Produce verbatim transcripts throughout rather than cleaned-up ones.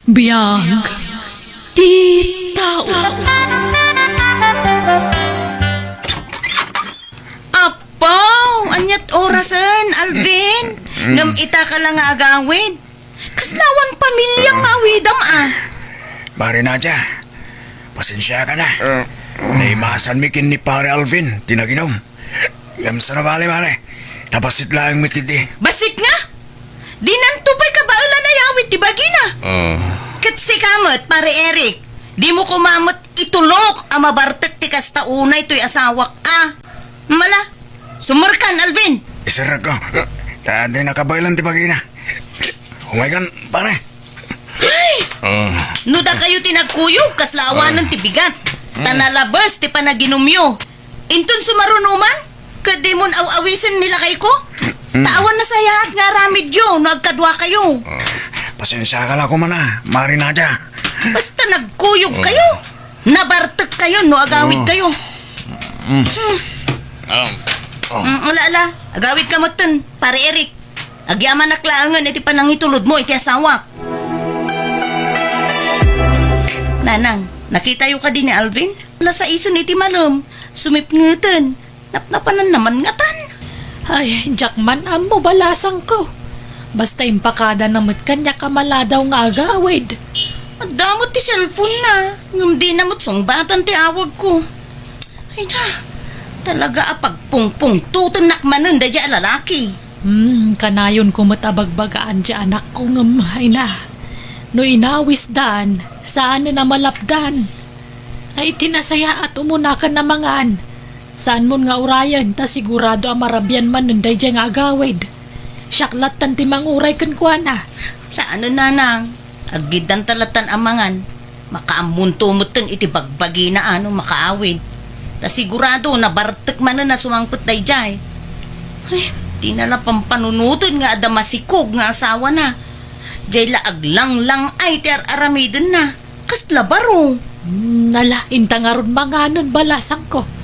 Biag ti tao. Apo, aniat orasen, Alvin? Ngem ita ka la nga agawid? Kasla awan pamilya nga awidam, a? Mare Nadia, pasensiaka na. Naimasanmi ken ni Pare Alvin ti naginom. Ngem saan a bale, mare. Ta bassit laeng met ketdi. Bassit nga? Dinanto pay kabaelan a yawid ti bagina. Ah. Ket sika met, Pare Eric, dimo koma met itulok a mabartek ti kasta unay toy asawak a. Mala, sumurkan, Alvin. Iserrekko. Ta di nakabaelan ti bagina. Umaykan, pare. Ay! Ah. No dakayo ti nagkuyog, kasla awanen ti bigat. Ta nalabes ti panaginumyo. Inton sumaruno man, ket dimon aw-awisen ni lakayko? Ta awan nasayaat nga aramidyo no agkaduakayo. Ah, pasensiaka la koma, Mare Nadia. Basta nagkuyog kayo, nabartek kayo no agawid kayo. Ah. Mm, ala, ala, agawid ka metten, Pare Eric. Agyamanak laengen iti panangitulodmo iti asawak. Nanang, nakitayo kadi ni Alvin? Ala, saisen iti malem, sumipngeten. Napnapananna man ngatan. Ay, diak man ammo, balasangko. Basta impakadana met kaniak a maladaw nga agawid. Adda met ti cellphone-na, ngem dina met sungbatan ti awagko. Ay na, talaga a pagpungpungtotennak manen daydiay a lalaki. Hmm, kanayonko met a bagbagaan ti anakko ngem, ay na, no inawisdan, saanen a malapdan. Ay, ti nasayaat umuna ken a mangan. Saanmon nga urayen ta sigurado a marabian manen daydiay nga agawid. Siak lattan ti manguray kenkuana. Saanen, nanang. Aggiddanta lattan a mangan. Makaammonto metten iti bagbagina a no makaawid. Ta sigurado, nabartek manen a sumangpet daydiay. Ay, dina la pampanunoten nga adda masikog nga asawana. Diay la aglanglang-ay ti ar-aramidenna. Kasla baro. Hmm, ala, inta ngarud manganen, balasangko.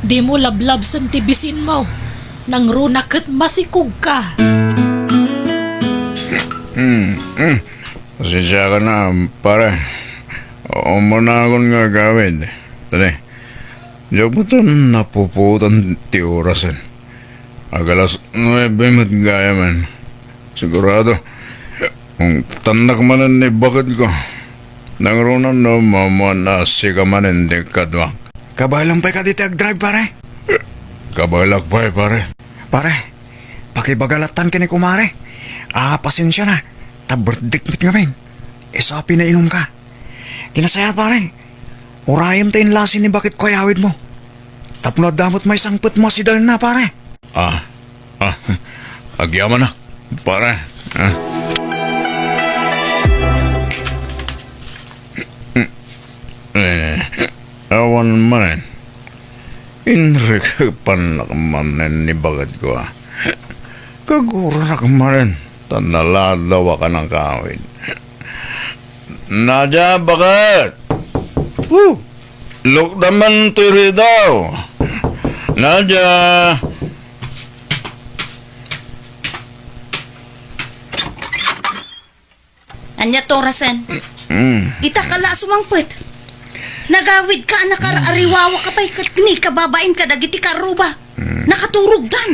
Dimo lablabsen ti bisinmo. Nangruna ket masikogka. Hmm, hmm. Pasensiaka na, pare. Umunakon nga agawid. Tani, diak met napuputan ti orasen. Ag-alas nuebe met gayamen. Sigurado, ungtannak manen ni baket ko. Nangruna no maammoan a sika manen ti kaduak. Kabaelam pay kadi ti agdrive, pare? Kabaelak pay, pare. Pare, pakibaga lattan ken ni kumare. Ah, pasensia na. Ta birthday met ngamin. Isu a pinainumka. Ti nasayaat, pare. Urayem ta inlasi ni baket ko a yawidmo. Tapno adda met maisangpetmo a sidelna, pare. Ah, ah, agyamanak, pare. Ah. Eh, awan manen. Inrikepannak manen ni baket ko, a. Kaguranak manen, ta naladaw a kanakawid. Nadia, baket! Woo! Lukda man ti ridaw! Nadia! Ania ti orasen? Mm. Ita ka la a sumangpet. Nagawid ka a nakar-ariwawa ka pay ket ni kababain kadagiti karruba. Mm. Nakaturogdan.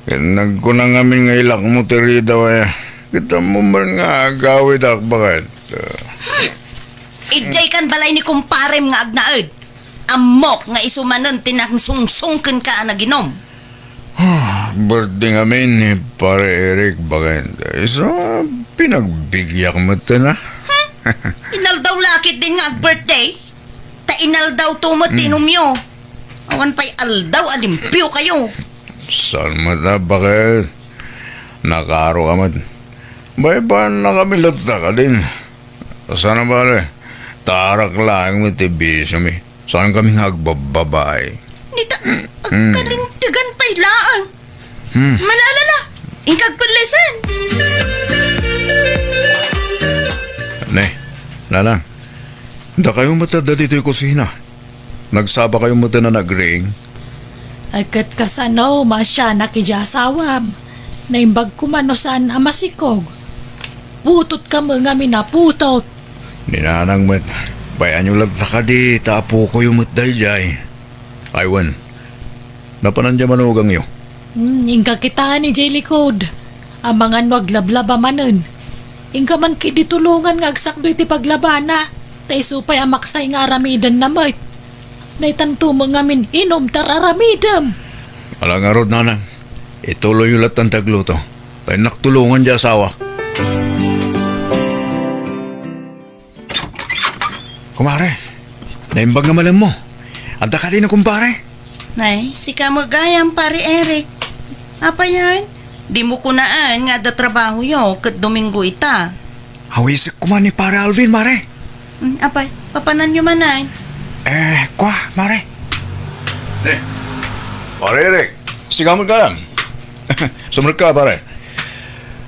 Ket nagkuna ngamin nga ilakmo ti ridaw, a. Ket ammo man nga agawidak, baket. Idiay kan balay ni kumparem nga agnaed. Ammok nga isu manen ti nangsungsong kenka a naginom. Ah, birthday ngamin ni Pare Eric, baket. Isu a pinagbigiak metten, a. Hmm? Inaldaw la ketdin nga ag-birthday? Ta inaldawto met ti inumyo. Awan pay aldaw a limpiokayo. Saan met a, baket? Nakaaro ka met. Baybay-annakami latta kadin. Saan a bale? Tarak laeng met ti bisiomi. Saankami nga agbabbabae. Dita, agkalintegan pay laeng. Hmm. Malala la, inka agpellesen. Ne, nanang, dakayo met adda ditoy kusina. Nagsabakayo met a nagring? Ay, ket kasano, maasianak idiay asawam? Naimbag koma no saan a masikog. Putot kami ngamin a putot. Ni nanang met, bay-anyo latta kadi ta apokoyo met daydiay. Ay wen, napanan diay manugangyo? Hmm, inka kitaen idiay likod. Amangan no aglablaba manen. Inka man ketdi tulongan nga agsakdo iti paglabana, ta isu pay a maksay nga aramidenna met. Daytanto met ngamin inumtar aramidem. Ala ngarud, nanang. Ituloyyo lattan ti agluto. Ta innak tulongan diay asawak. Kumare, naimbag nga malemmo. Adda kadi no kumpare? Nay, sika met gayam, Pare Eric. Apay aya? Dimo kunaen nga adda trabahoyo ket Domingo ita. Awisek koma ni Pare Alvin, mare. Hmm, apay, papananyo manen? Eh, kua, mare. Eh, Pare Eric, sika met gayam. Sumrekka, pare.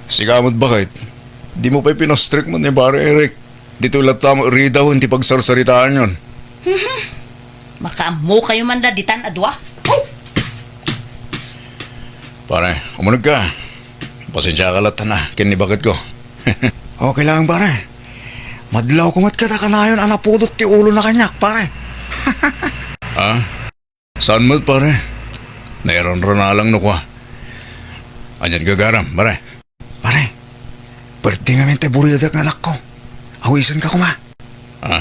Sika met baket. Dimo pay pinastrek met ni Pare Eric. Ditoy latta met ridawen ti pagsarsaritaanyon. Makaammokayo man la ditan a dua? Pare, umunegka. Pasensiaka latta na ken ni baketko. Okay lang, pare. Madlawko met ket a kanayon a napudot ti ulona kaniak, pare. Ah? Saan met, pare? Nairanranalang no kua. Ania't gagaram, pare? Pare, birthday ngamin ti buridak nga anakko. Awisenka koma. Ha?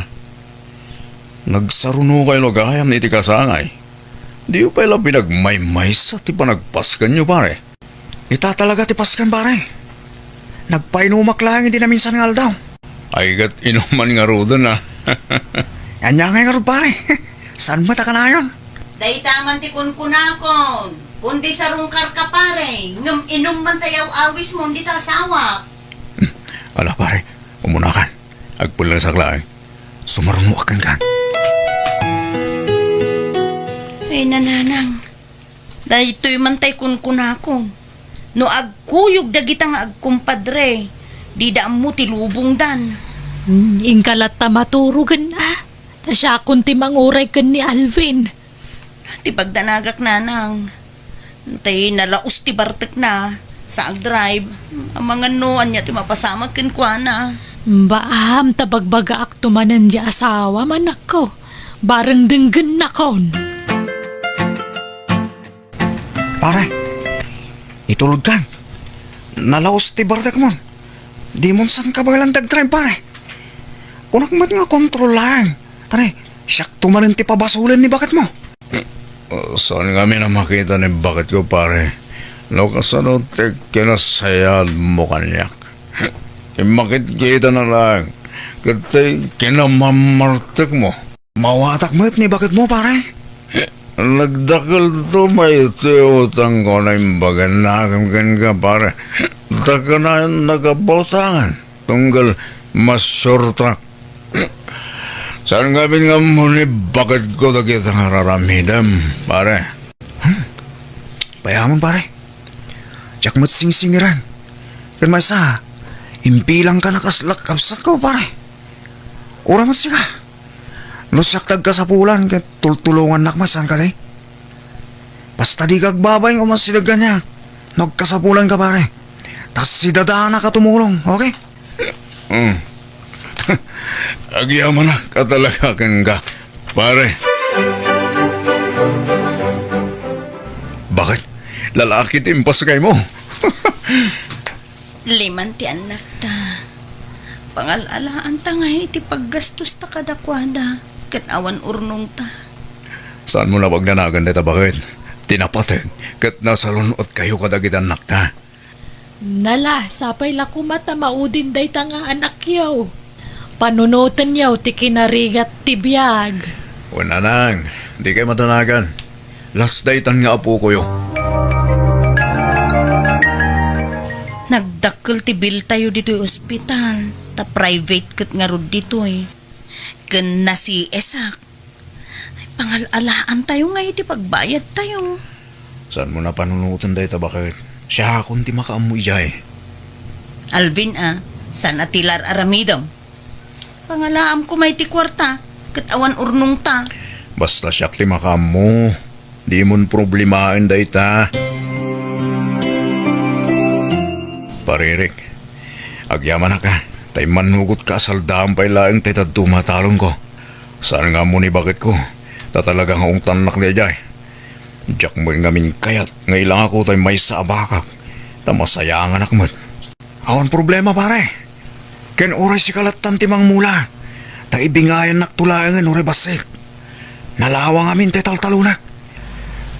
Nagsarunokayo la gayam iti kasangay. Diyo pay la pinagmaymaysa ti panagpaskenyo, pare? Ita talaga ti pasken, pare. Nagpainumak laeng idi naminsan nga aldaw. Ay, ket inuman ngaruden, a. Ania ngay ngarud, pare? Saan met a kanayon? Dayta man ti kunkunakon. Kundi sarungkarka, pare, ngem inum man ta yaw-awismo dita asawak. Hmm. Ala, pare, umunakan. Agpellesak laeng. Sumarunoak kenka. Ay, nanang. Daytoy man tay kunkunakon. No agkuyog dagita nga agkumpadre, dida ammo ti lubongdan. Hmm, inka latta maturogen, a. Ta siakon ti manguray ken ni Alvin. Ti pagdanagak, nanang. Tay nalaos ti bartekna, sa agdrive. Amangan no ania ti mapasamak kenkuana. Baam ta bagbagaakto manen diay asawam, anakko. Bareng denggennakon. Pare, itulodkan. Nalaos ti bartekmon. Dimon san kabaelan ti agdrive, pare. Kunak met nga kontrol laeng. Pare, siakto manen ti pabasolen ni baketmo. Uh, saan ngamin a makita ni baketko, pare? No kasano ti kinasayaatmo kaniak? Immakitkitana laeng, ket tay kinamammartekmo. Mawatak met ni baketmo, pare. Nagdakelto pay ti utangko a naimbaganna kenka, pare. Ta kanayon nagabutangan, tunggal masuertak. Saan ngamin nga ammo ni baketko dagita nga ar-aramidem, pare. Hmm. Payamon, pare. Diak met singsingiran. Ken maysa, imbilangkan a kasla kabsatko, pare. Uray met sika. No siak ti agkasapulan ket tultulongannak met, saan kadi? Basta dika agbabain nga umasideg kaniak no agkasapulanka, pare. Ta sidadanak a tumulong, okay? Hmm. Agyamanak a talaga kenka, pare. Bakit? Lalaki ti impaskaymo? Liman ti annakta. Pangal-alaanta ngay iti paggastosta kadakuada, ket awan urnongta. Saanmo a pagdanagan dayta, baket? Ti napateg ket nasalun-otkayo kadagiti annakta. Nala, sapay la koma ta maudin dayta nga anakyo. Panunotenyo ti kinarigat ti biag. Wen, nanang, dikay madanagan. Las daytan nga apokoyo. Nagdakkel ti biltayo ditoy ospital, ta private ket ngarud ditoy. Ken na-C S-ak. Ay, pangal-alaantayo ngay iti pagbayadtayo. Saanmo a panunoten dayta, baket? Siakon ti makaammo idiay. Alvin a, saan a ti la ar-aramidem? Pangalaam koma iti kuarta, ket awan urnongta. Basta siak ti makaammo, dimon problemaen dayta. Pare Eric, agyamanak a. Ta immanugotka a saldaan pay laeng tay dadduma a talonko. Saan nga ammo ni baketko, ta talaga nga ungtannak daydiay. Diak met ngamin kayat nga ilangako tay maysa a bakak, ta masayanganak met. Awan problema, pare. Ken uray sika lattan ti mangmula, ta ibingayannakto laengen uray bassit. Nalawa ngamin ti taltalonek.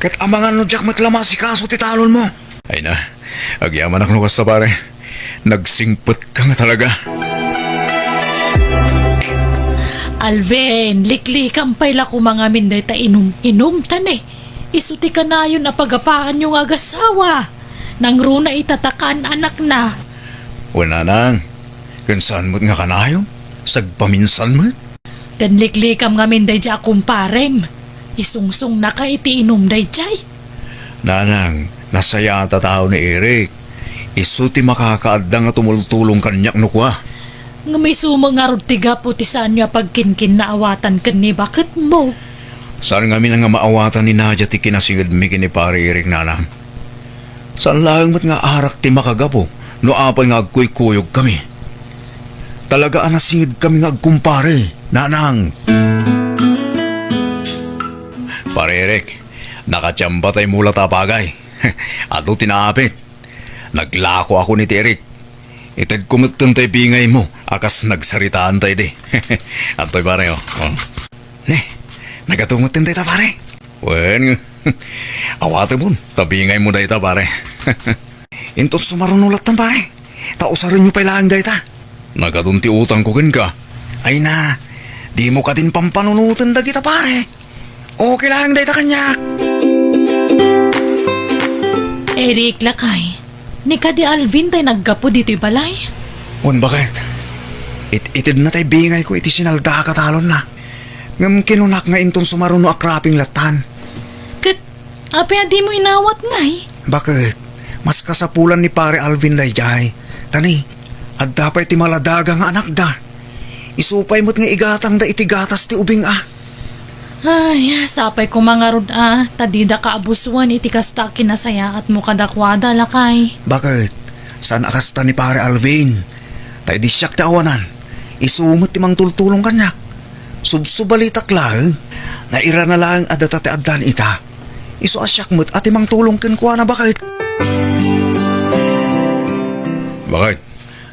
Ket amangan no diak met la maasikaso ti talonmo. Ay na, agyamanak no kasta, pare. Nagsingpetka nga talaga. Alvin, liklikam pay la koma ngamin dayta inum-inum, ta ne, isu ti kanayon a pagapaanyo nga agasawa. Nangruna ita ta kaan-anakna. Wen, nanang, ken saan met nga kanayon? Sagpaminsan met? Ken liklikam ngamin daydiay a kumparem. Isungsungnaka iti inum daydiay. Nanang, nasayaat a tao ni Eric. Isu ti makakaadda nga tumultulong kaniak no kua. Ngem isu met ngarud ti gapu ti saanyo a pagkinkinnaawatan ken ni baketmo. Saan ngamin nga maawatan ni Nadia ti kinasingedmi ken ni Pare Eric, nanang. Saan laeng met nga arak ti makagapu no apay nga agkuykuyogkami. Talaga a nasingedkami nga agkumpare, nanang. Pare Eric, nakatiamba tay mula ta apagay. Adu ti naapit. Naglakoakon iti Eric. Itedko metten tay bingaymo a kas nagsaritaan ta idi. Adtoy, pare, o. O. Ne, nagatungot dayta, pare. Wen, awatemon, ta bingaymo dayta, pare. Inton sumaruno lattan, pare, ta usarenyo pay laeng dayta. Nagadun ti utangko kenka. Ay na, dimo kadin pampanunoten dagita, pare. Okay laeng dayta kaniak. Eric, lakay, ni kadi Alvin tay naggapu ditoy balay? Wen, baket. It-itedna tay bingayko iti sinaldaak a talonna. Ngem kinunak nga inton sumaruno a cropping lattan. Ket apay a dimo inawat ngay? Baket, mas kasapulan ni Pare Alvin daydiay. Ta ne, adda pay ti maladaga nga anakda. Isu pay met nga igatangda iti gatas ti ubing a. Ay, sapay koma ngarud a, ta dida kaabusoen iti kasta a kinasayaatmo kadakuada, lakay. Baket, saan a kasta ni Pare Alvin. Ta idi siak ti awanan, isu met ti mangtultulong kaniak. Subsubalitak laeng, nairana laeng a data ti addan ita. Isu a siak met a ti mangtulong kenkuana, baket. Baket,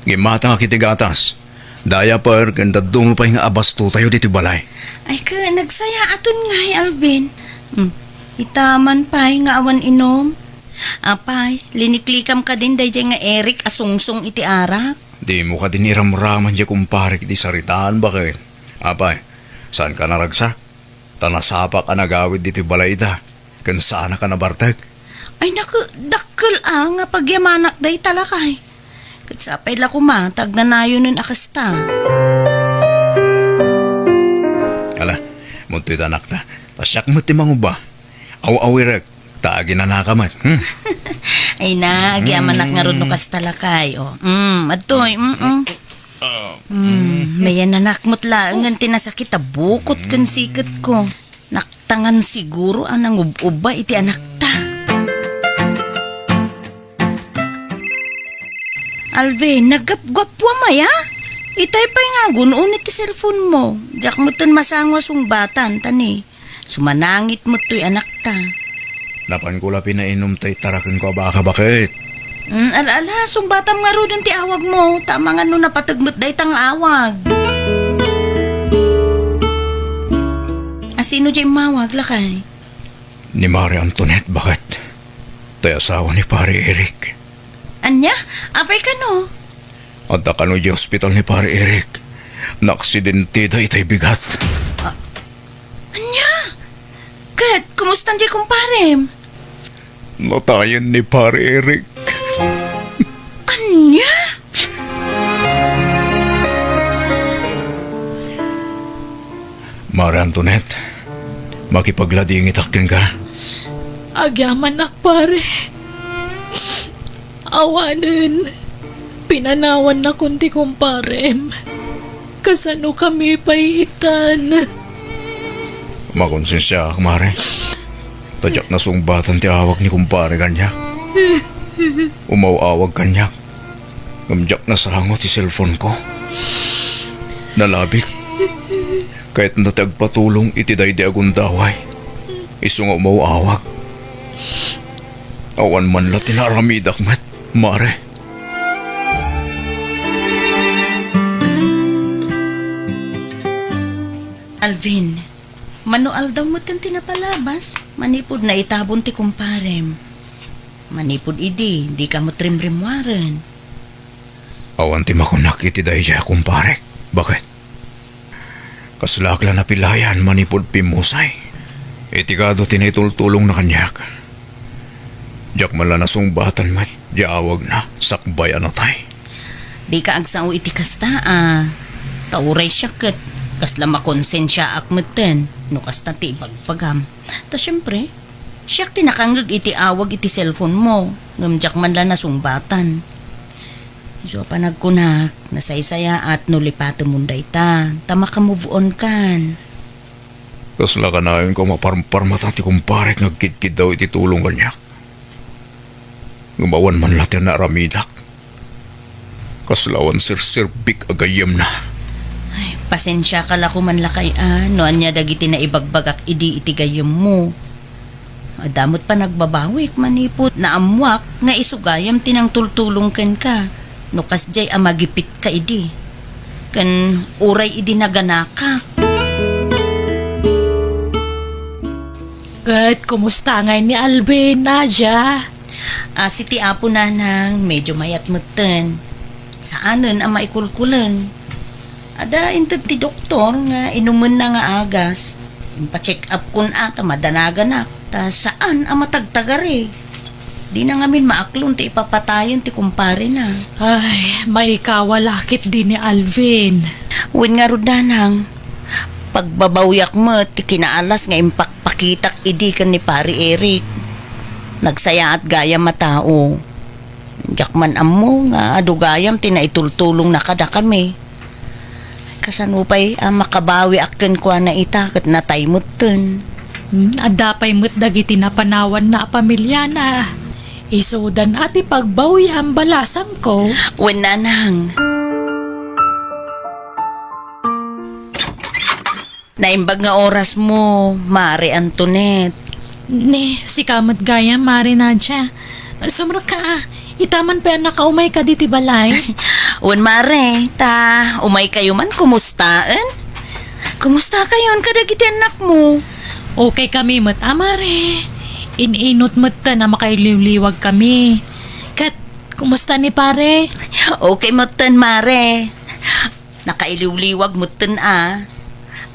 gimmatangak iti gatas. Diaper ken dadduma pay nga abastotayo ditoy balay. Ay, ket nagsayaaten ngay, Alvin. Hmm, ita man pay nga awan inum. Apay, liniklikam kadin daydiay nga Eric a sungsong iti arak? Dimo kadin iramraman diay kumparek iti saritaan, baket. Apay, saanka naragsak? Ta nasapak a nagawid ditoy balayda, ken saanak a nabartek. Ay, naku, dakkel a nga pagyamanak dayta, lakay. Ket sapay la koma ta agnanayonen a kasta. Ala, mudtoy ta, anakta. Ta siak met ti manguba. Aw-awirek, ta aginanaka met, hmm? Ay na, agyamanak ngarud no kasta, lakay, o. Mm, adtoy, mm, mm. Mm, mayananak met laengen ti nasakit a bukot ken siketko. Naktangan siguro a nangub-uba iti anakta. Alvin, naggapguappuam aya? Itay pay nga agun-on iti cellphone mo. Diak metten masango a sungbatan, ta ne, sumanangit met toy anakta. Napanko la pinainum tay tarakenko a baka, baket. Mm, ala, ala, sungbatam ngaruden ti awagmo, ta amangan no napateg met dayta nga awag. A, sino diay immawag, lakay? Ni Mare Antoinette, baket. Tay asawa ni Pare Eric. Ania? Apay kano? Adda kano idiay ospital ni Pare Eric. Naaksidenteda itay bigat. A-, ania? Ket, kumustan diay kumparem? Natayen ni Pare Eric. Ania? Mare Antoinette, makipagladingitak kenka. Agyamanak, pare. Awanen, pinanawannakon ti kumparem. Kasano kami pay itan? Makonsensiaak, Mare. Ta diak nasungbatan ti awag ni kumpare kaniak. Umaw-awag kaniak. Ngem diak nasango ti cellphone ko. Nalabit. Kayatna ti agpatulong iti daydi a gundaway. Isu nga umaw-awag. Awan man la ti naaramidak met, Mare. Alvin, mano aldaw metten ti napalabas, manipud naitabon ti kumparem. Manipud idi, dika met rimrimmuaren. Awan ti makunak iti daydiay a kumparek. Baket? Kaslaak la napilayan manipud pimmusay. Iti kado ti naitultulongna kaniak. Diak man la nasungbatan met, di awagna, sakbay a natay. Dika agsao iti kasta, a. Ta uray siak ket, kasla makonsensiaak metten, no kasta ti ibagbagam. Ta siempre, siak ti nakangngeg iti awag iti cellphone mo, ngem diak man la nasungbatan. Isu a panagkunak, nasaysayaat no lipatemon dayta, ta maka-move on kan. Kasla kanayon ko maparparmata ti kumparek nga agkidkiddaw iti tulong kaniak. Ngem awan man la ti naaramidak. Kasla awan serserbik a gayyemna. Ay, pasensiaka la koman lakay a, no ania dagiti naibagbagak idi iti gayyemmo. Adda met panagbabawik manipud naammoak nga isu gayam ti nangtultulong kenka. No kasdiay a magipitka idi. Ken uray idi naganakak. Ket kumusta ngay ni Alvin, Nadia? Asi ti Apo, Nanang, medyo mayat metten. Saanen a maikulkuleng. Adda inted ti doktor nga inumenna nga agas. Impacheck up kon a ta madanaganak, ta saan a matagtagarig. Dina ngamin maaklon ti ipapatayen ti kumparena. Ay, maikawa la ketdi ni Alvin. Wen ngarud, Nanang, pagbabawiak met ti kinaalas nga impakpakitak idi ken ni Pari Eric. Nagsayaat gayam a tao. Diak man ammo nga adu gayam ti naitultulongna kadakami. Kasano pay a makabawiak kenkuana ita ket natay metten? Hmm, adda pay met dagiti napanawanna a pamiliana. Isudan a ti pagbawiam, balasangko. Wen, Nanang. Naimbag nga orasmo, Mare Antoinette. Ne, sika met gayam, Mare Nadia. Sumrekka a, ita man pay a nakaumayka ditoy balay. Wen, Mare, ta umaykayo man kumustaen? Kumustakayon kadagiti annakmo? Okay kami met a, Mare. In-inut metten a makailiwliwagkami. Ket, kumusta ni Pare? Okay metten, Mare. Nakailiwliwag metten a.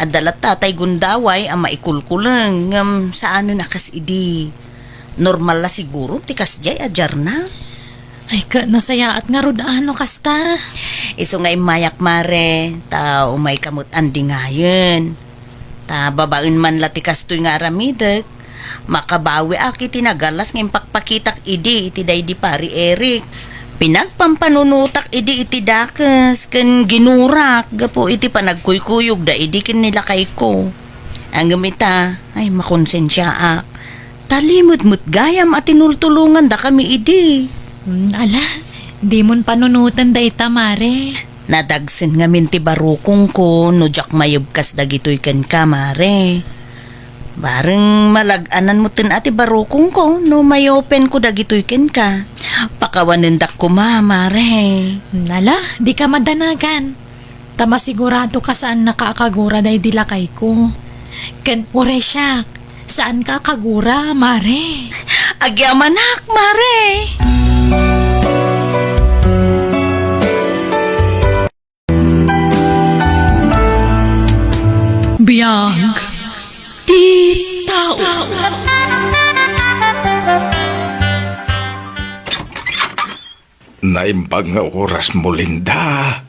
Adda latta tay gundaway a maikulkuleng, ngem saanen a kas idi. Normal la siguro ti kasdiay a diarna. Ay, ket nasayaat ngarud a no kasta. Isu nga immayak, Mare, ta umayka met andingayen. Ta babaen man la ti kastoy nga aramidek, makabawiak iti nagalas nga impakpakitak idi iti daydi Pari Eric. Pinagpampanunotak idi iti dakes ken ginurak gapu iti panagkuykuyogda idi ken ni lakayko. Ngem ita, ay, makonsensiaak. Talimed met gayam a tinultulongandakami idi. Hmm, ala, dimon panunoten dayta, Mare. Nadagsen ngamin ti barukongko no diak mayebkas dagitoy kenka, Mare. Bareng malag-anan metten a ti barukongko no mayopenko dagitoy kenka. Pakawanendak koma, Mare. Nala, dika madanagan. Ta masigurado ka saannaka a kagura daydi lakayko. Ken uray siak, saanka a kagura, Mare. Agyamanak, Mare. Biag ti tao. Naimbag nga orasmo, Linda.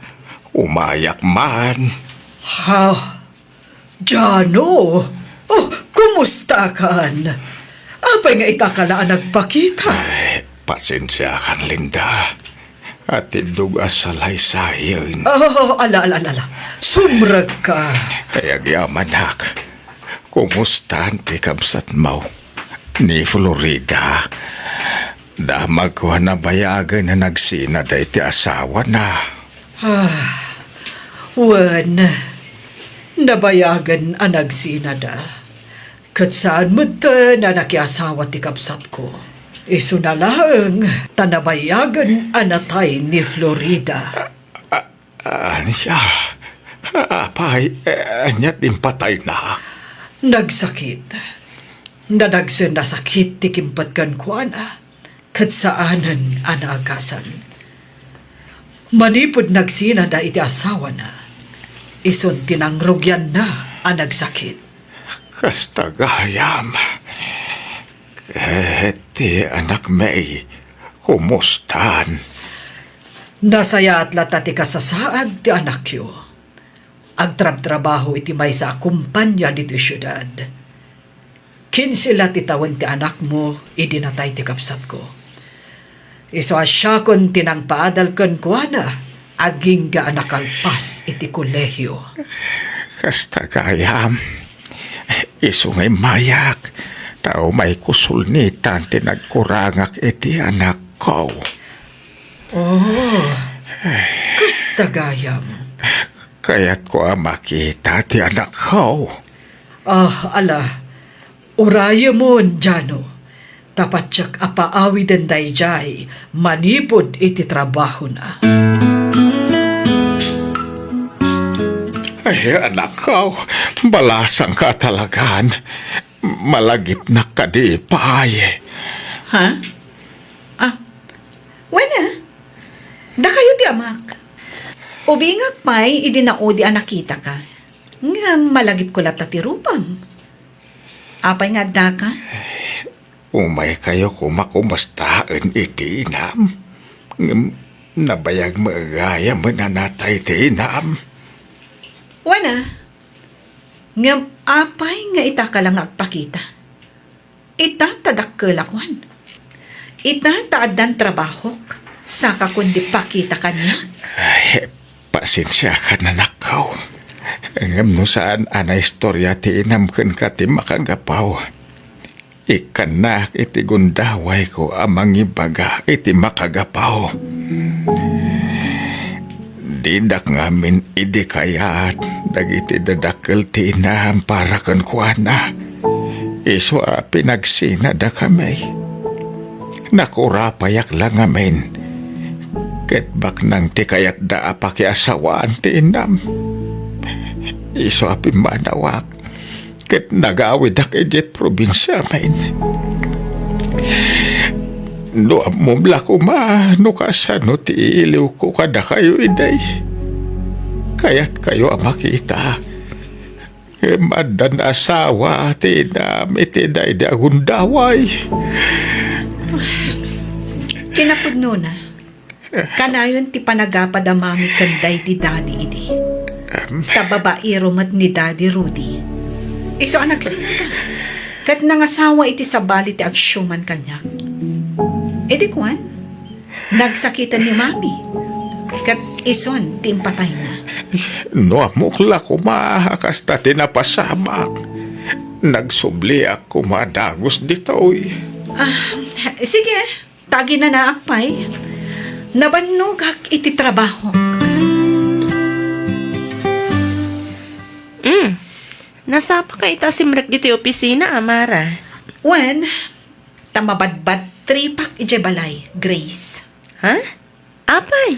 Umayak man. Ha? Jano? Oh, kumusta kan? Apay nga ita ka la a nagpakita? Ay, pasensiakan, Linda. Atiddog a salaysayen. Oh, ala, ala, ala, ala. Sumrekka. Ay, agyamanak. Kumusta ti kabsatmo? Ni Florida. Damagko a nabayagen a nagsinada iti asawana. Ah, wen, nabayagen a nagsinada. Ket saan metten a nakiasawa ti kabsatko. Isuna laeng ta nabayagen a natay ni Florida. A-, ania? Apay, eh, ania ti impatayna? Nagsakit. Nadagsen a sakit ti kimpet kenkuana, ket saanen a naagasan. Manipud nagsinada iti asawana, isun ti nangrugianna a nagsakit. Kasta gayam. Ket ti anakmi, kumustan? Nasayaat latta ti kasasaad ti anakyo. Agtrabtrabaho iti maysa a kompania ditoy siudad. Kinse la ti tawen ti anakmo idi natay ti kabsatko. Isu a siakon ti nangpaadal kenkuana agingga a nakalpas iti kolehio. Kasta gayam, isu nga immayak, ta umayko sulnitan ti nagkurangak iti anakko. Oh, kasta gayam. Kayatko a makita ti anakko. Ah, ala, urayemon, Jano. Ta patiek a paawiden daydiay manipud iti trabahona. Ay, anakko, balasangka talagan. Malagipnak kadi pay. Ha? Ah, wen a. Dakayo ti amak. Ubingak pay idi naudi a nakitaka. Ngem malagipko latta ti rupam. Apay nga addaka? Umaykayo koma kumustaen iti inam. Ngem nabayag met gayam a natay ti inam. Wen a. Ngem apay nga itaka la nga agpakita? Ita ta dakkelak, wen. Ita ta addan trabahok, saka kundi pakita kaniak. Ay, pasensiakan, anakko. Ngem no saan a naistorya ti inam kenka ti makagapu, ikkannak iti gundawayko a mangibaga iti makagapu. Didak ngamin idi kayat dagiti dadakkel ti inam para kenkuana. Isu a pinagsinadakami. Nakurapayak la ngamin. Ket baknang ti kayatda a pakiasawaan ti inam. Isu a pimmanawak. Ket nagawidak idiay probinsiamin. No ammom la koma no kasano ti iiliwko kadakayo idi. Kayatkayo a makita. Ngem addan asawa ti inam iti daydi a gundaway. Kinapudnona, kanayon ti panagapad a mami ken daydi Daddy idi. Em. Ta babaero met ni Daddy Rudy. Isu a nagsinada. Ket nangasawa iti sabali ti agsiuman kaniak. Idi kuan, nagsakiten ni Mami. Ket isun ti impatayna. No ammok la koma a kasta ti napasamak. Nagsubliak koma dagus ditoy. Ah, sige. Ta aginanaak pay, nabannogak iti trabahok. Mm. Nasapaka ita a simrek ditoy opisina, Amara? Wen, ta mabadbadtripak idiay balay, Grace. Ha? Apay?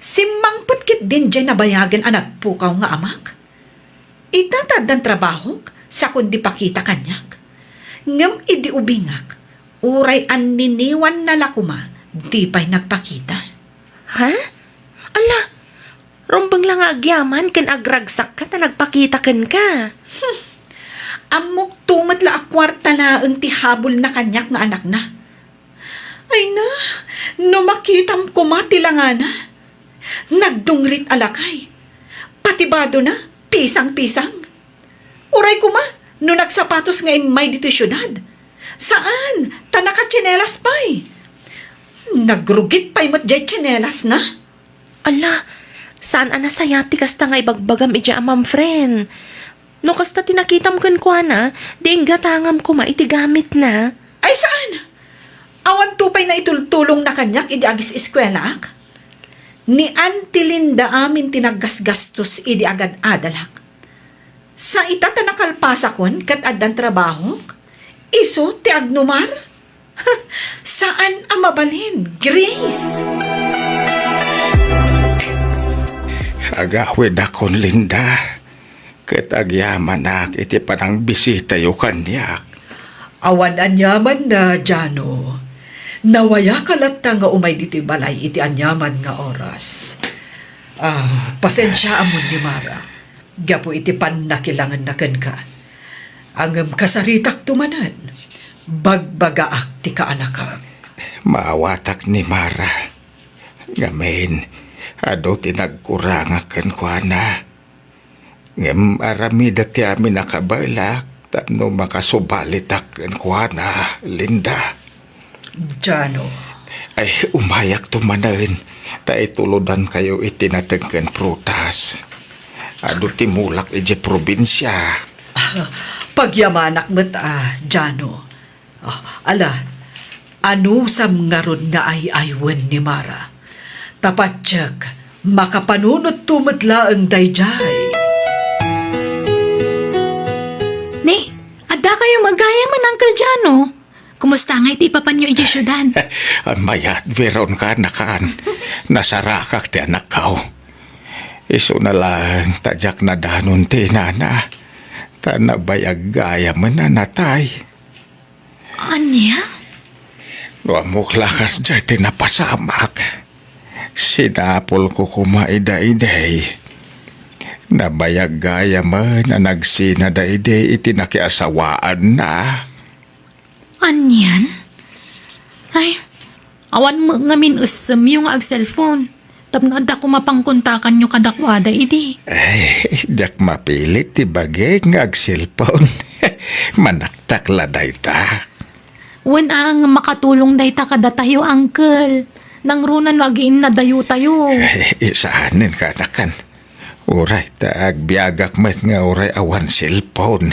Simmangpet ketdin diay nabayagen a nagpukaw nga amak. Ita ta addan trabahok, sakon di pakita kaniak. Ngem idi ubingak, uray anniniwanna la koma, di pay nagpakita. Ha? Ala, rumbeng la nga agyaman ken agragsakka ta nagpakita kenka. Hmm. Ammok to met la a kuarta laeng ti habulna kaniak nga anakna. Ay na, no makitam koma ti langana. Nagdungrit a lakay. Pati badona, pisang-pisang. Uray koma, no nagsapatos nga immay ditoy siudad. Saan, ta nakatsinelas pay. Nagrugit pay met diay tsinelasna. Ala, saan a nasayaat ti kasta nga ibagbagam idiay amam, friend. No kasta ti nakitam kenkuana, di inggatangam koma iti gamitna. Ay, saan? Awanto pay naitultulongna kaniak idi agis-eskuelaak? Ni Auntie Linda amin ti naggasgastos idi agad-adalak. Sa ita ta nakalpasakon ket addan trabahok, isu ti agnumar? Saan a mabalin, Grace! Agawidakon, Linda, ket agyamanak iti panangbisitayo kaniak. Awan aniamanna, Jano. Nawayaka latta nga umay ditoy balay iti aniaman nga oras. Ah, pasensiaamon ni Mara gapu iti pannakilangenna kenka. Ngem kasaritakto manen, bagbagaak ti kaanakak. Maawatak ni Mara. Ngamin, adu ti nagkurangak kenkuana. Ngem aramidek ti amin a kabaelak tapno makasubalitak kenkuana, Linda. Jano. Ay, umayakto manen, ta itulodankayo iti nateng ken prutas. Adu ti mulak idiay probinsia. Pagyamanak met a, Jano. Ah, ala, anusam ngarud nga ay-aywen ni Mara? Ta patiek, makapanunotto met laeng daydiay. Ni, adda kayo met gayamen, Uncle Jano? Kumusta ngay ti ipapanyo idiay siudad? Mayat, Veron, kaanakan. Nasarakak ti anakko. Isuna laeng ta diak nadanon ti inana. Ta nabayag gayamen a natay. Ania? No ammok la kasdiay ti napasamak, sinapulko koma ida idi. Nabayag gayamen a nagsinada idi iti nakiasawaanna. Anian? Ay, awan met ngamin essemyo nga agselpon. Tapno adda koma pangkontakanyo kadakuada idi. Ay, diak mapilit ti bagik nga agselpon. Manaktak la dayta. Wen a nga makatulong dayta kadatayo, Uncle. Nangruna no agiinnadayotayo. Ay, saanen, kaanakan. Uray ta agbiagak met nga uray awan selpon.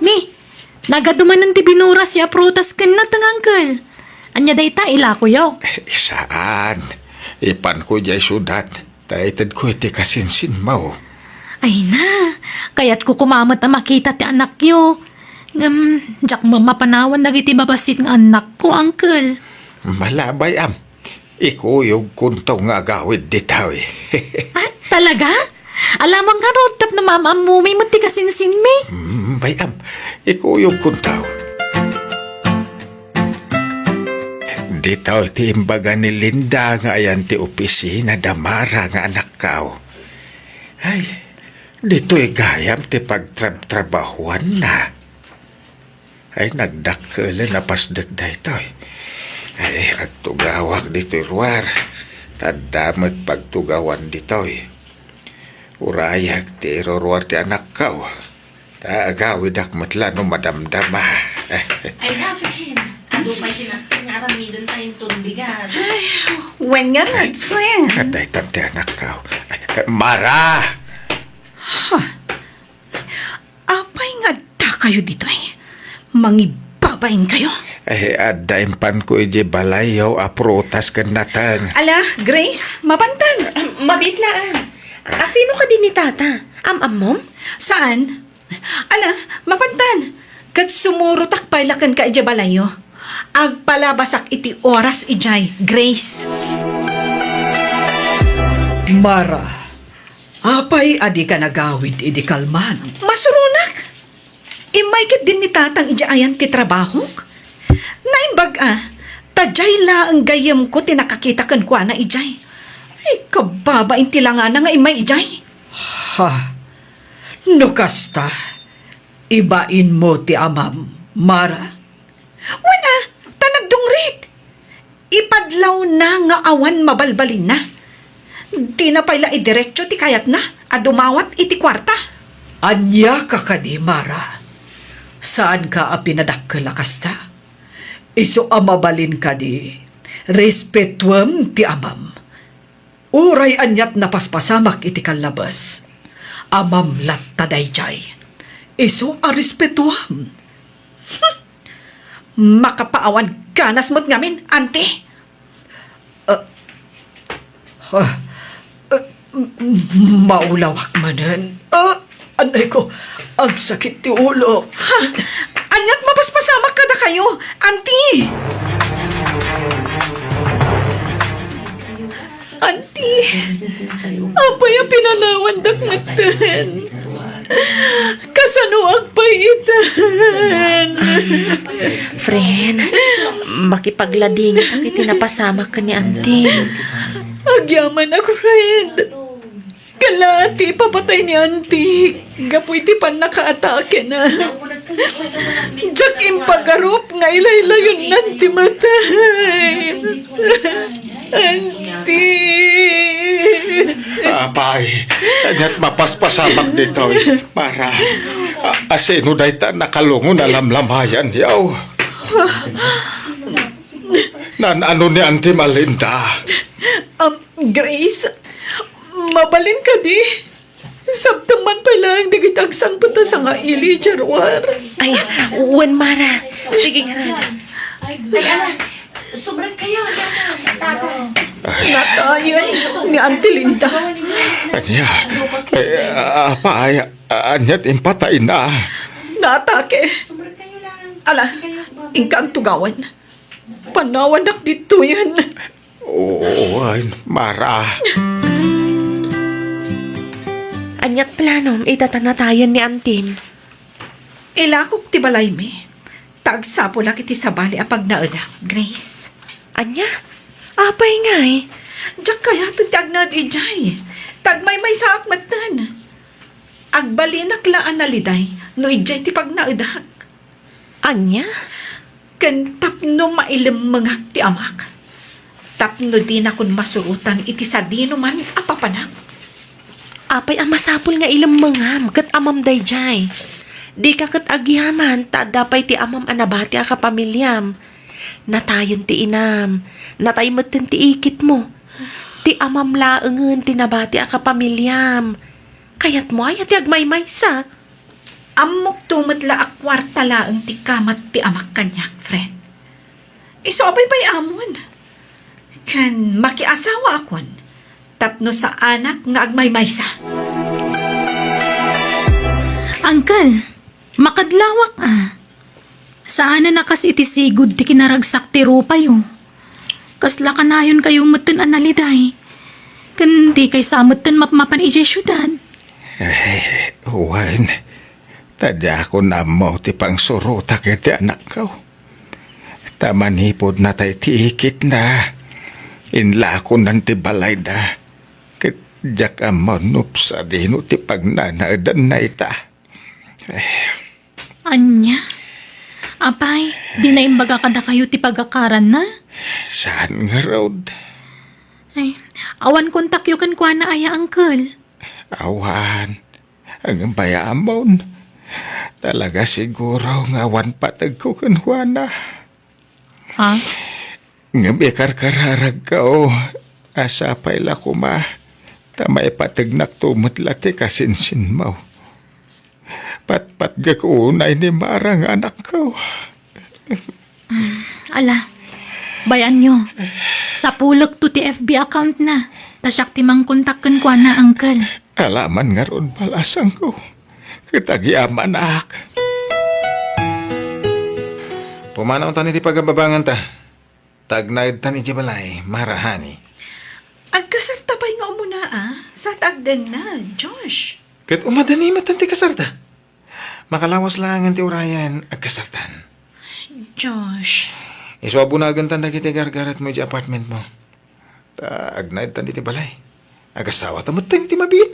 Ni, nagadu manen ti binuras ya prutas ken nateng, Uncle. Ania dayta, ilakoyo? Saan. Ipanko idiay siudad, ta itedko iti kasinsinmo. Ay na, kayatko koma met a makita ti anakyo. Ngem, diak met mapanawan dagiti babassit nga annakko, Uncle. Malabay-am. Ikuyogkonto nga agawid ditoy. Ah, talaga? Alamang ngarud tapno maam-ammomi met ti kasinsinmi. Mm, bay-am, ikuyogkonto. Ditoy ti imbaga ni Linda nga ayan ti opisina da Mara nga anakko. Ay, ditoy gayam ti pagtrabtrabahuanna. Ay, nagdakkelen a pasdek daytoy. Ay, agtugawak ditoy ruar. Ta adda met pagtugawan ditoy. Urayek ti iruruar ti anakko. Ta agawidak met la no madamdama. Ay, David, adu pay ti nasken nga aramidenta inton bigat. Ay, wen ngarud, friend. Daytan ti anakko. Mara! Huh. Apay nga adda kayo ditoy? Mangibabain kayo? Eh, adda impanko idiay balayyo a prutas ken nateng. Ala, Grace, mapantan. Ah, mabiit laeng. Asino kadi ni Tata? Am-ammom? Saan? Ala, mapantan. Ket sumurotak pay la kenka idiay balayyo. Agpalabasak iti oras idiay, Grace. Mara, apay a dika nagawid idi kalman? Masuronak. Immay ketdin ni Tatang idiay ayan ti trabahok. Naimbag a, ta diay laeng gayyemko ti nakakita kenkuana idiay. Ay, kababain ti langana nga immay idiay. Ha, no kasta, ibainmo ti amam, Mara. Wen a, ta nagdungrit. Ipadlawna nga awan mabalbalinna. Dina pay la idiretso ti kayatna a dumawat iti kuarta. Ania ka kadi, Mara? Saanka a pinadakkel a kasta? Isu a mabalin kadi, respetuem ti amam. Uray aniat napaspasamak iti kallabes, amam latta daydiay. Isu a respetuam. Makapaawan ganas met ngamin, Auntie. Ah, ah, ah, m-, m-, maulawak manen. Ah, anay ko, agsakit ti ulo. Ha? Aniat mapaspasamak kadakayo, Auntie? Auntie, apay a pinanawandak metten? Kasanoak pay itan? Friend, makipagladingit iti napasamak ken ni Auntie. Agyamanak, friend. Kala ti ipapatay ni Auntie gapu iti pannakaatakena. Diak impagarup nga ilaylayonnan ti matay. Auntie. Apay, ket mapaspasamak ditoy, Mara. A-, asino dayta nakalungon a lamlamayan, yaw? Naan-ano ni Auntie Malinda? Um, Grace, mabalin kadi? Sabtem man pay laeng dagiti agsangpet a sangaili idiay ruar. Ay, wen, Mara. Sige ngarud. Ay, ala, sumrek kayo, tata. Natayen ni Auntie Linda. Ania? Eh, apay, ania ti impatayna? Natake. Ala, inka agtugawan. Panawannak ditoyen. Oo, ay, Mara. Aniat planom ita ta natayen ni Antim? Ilakok ti balaymi, ta agsapulak iti sabali a pagnaedak, Grace. Ania? Apay ngay? Diak kayaten ti agnaed idiay. Ta agmaymaysaak metten. Agbalinak la a naliday no idiay ti pagnaedak. Ania? Ken tapno mailemmengak ti amak, tapno dinakon masurotan iti sadinoman a papanak. Apay a masapul nga ilemmengam ket amam daydiay? Dika ket agyaman ta adda pay ti amam a nabati a kapamiliam. Natayen ti inam, natay metten ti ikitmo. Ti amam laengen ti nabati a kapamiliam. Kayatmo aya ti agmaymaysa? Ammokto met la a kuarta laeng ti kamat ti amak kaniak, friend. Isu a baybay-amon. Ken makiasawaakon tapno saanak nga agmaymaysa. Uncle, makadlawak a. Saanen a kas iti sigud ti kinaragsak ti rupayo. Kasla kanayonkayo metten a naliday. Ken dikay sa metten mapmapan idiay siudad. Eh, wen, ta diakon ammo ti pangsurotak iti anakko. Ta manipud natay ti ikitna, inlakonan ti balayda. Ket diak ammo no sadino ti pagnanaedanna ita. Eh. Ania? Apay, di naimbag kadakayo ti pagakaranna? Saan ngarud? Ay, awan kontakyo kenkuana aya, uncle? Awan. Ngem bay-amon, talaga siguro nga awan pategko kenkuana. Ha? Ngem ikarkararagko a sapay la koma ta maipategnakto met la ti kasinsinmo. Patpatgek unay ni Mara nga anakko. Ala, bay-anyo. Sapulekto ti F B account na. Ta siak ti mangkontak kenkuana, uncle. Ala man ngarud, balasangko. Ket agyamanak. Pumanaw tan iti pagababanganta. Ta agnaedtan iti balay, Mara, honey. Agkasarta pay nga umuna, a? Sa ta agdenna, Josh. Ket umadani met ti kasarta. Makalawas laengen ti urayen, agkasartan. Josh. Isu a bunagentan dagiti gargaretmo iti apartmentmo. Ta agnaedtan iti balay. Agasawata met ti mabiit.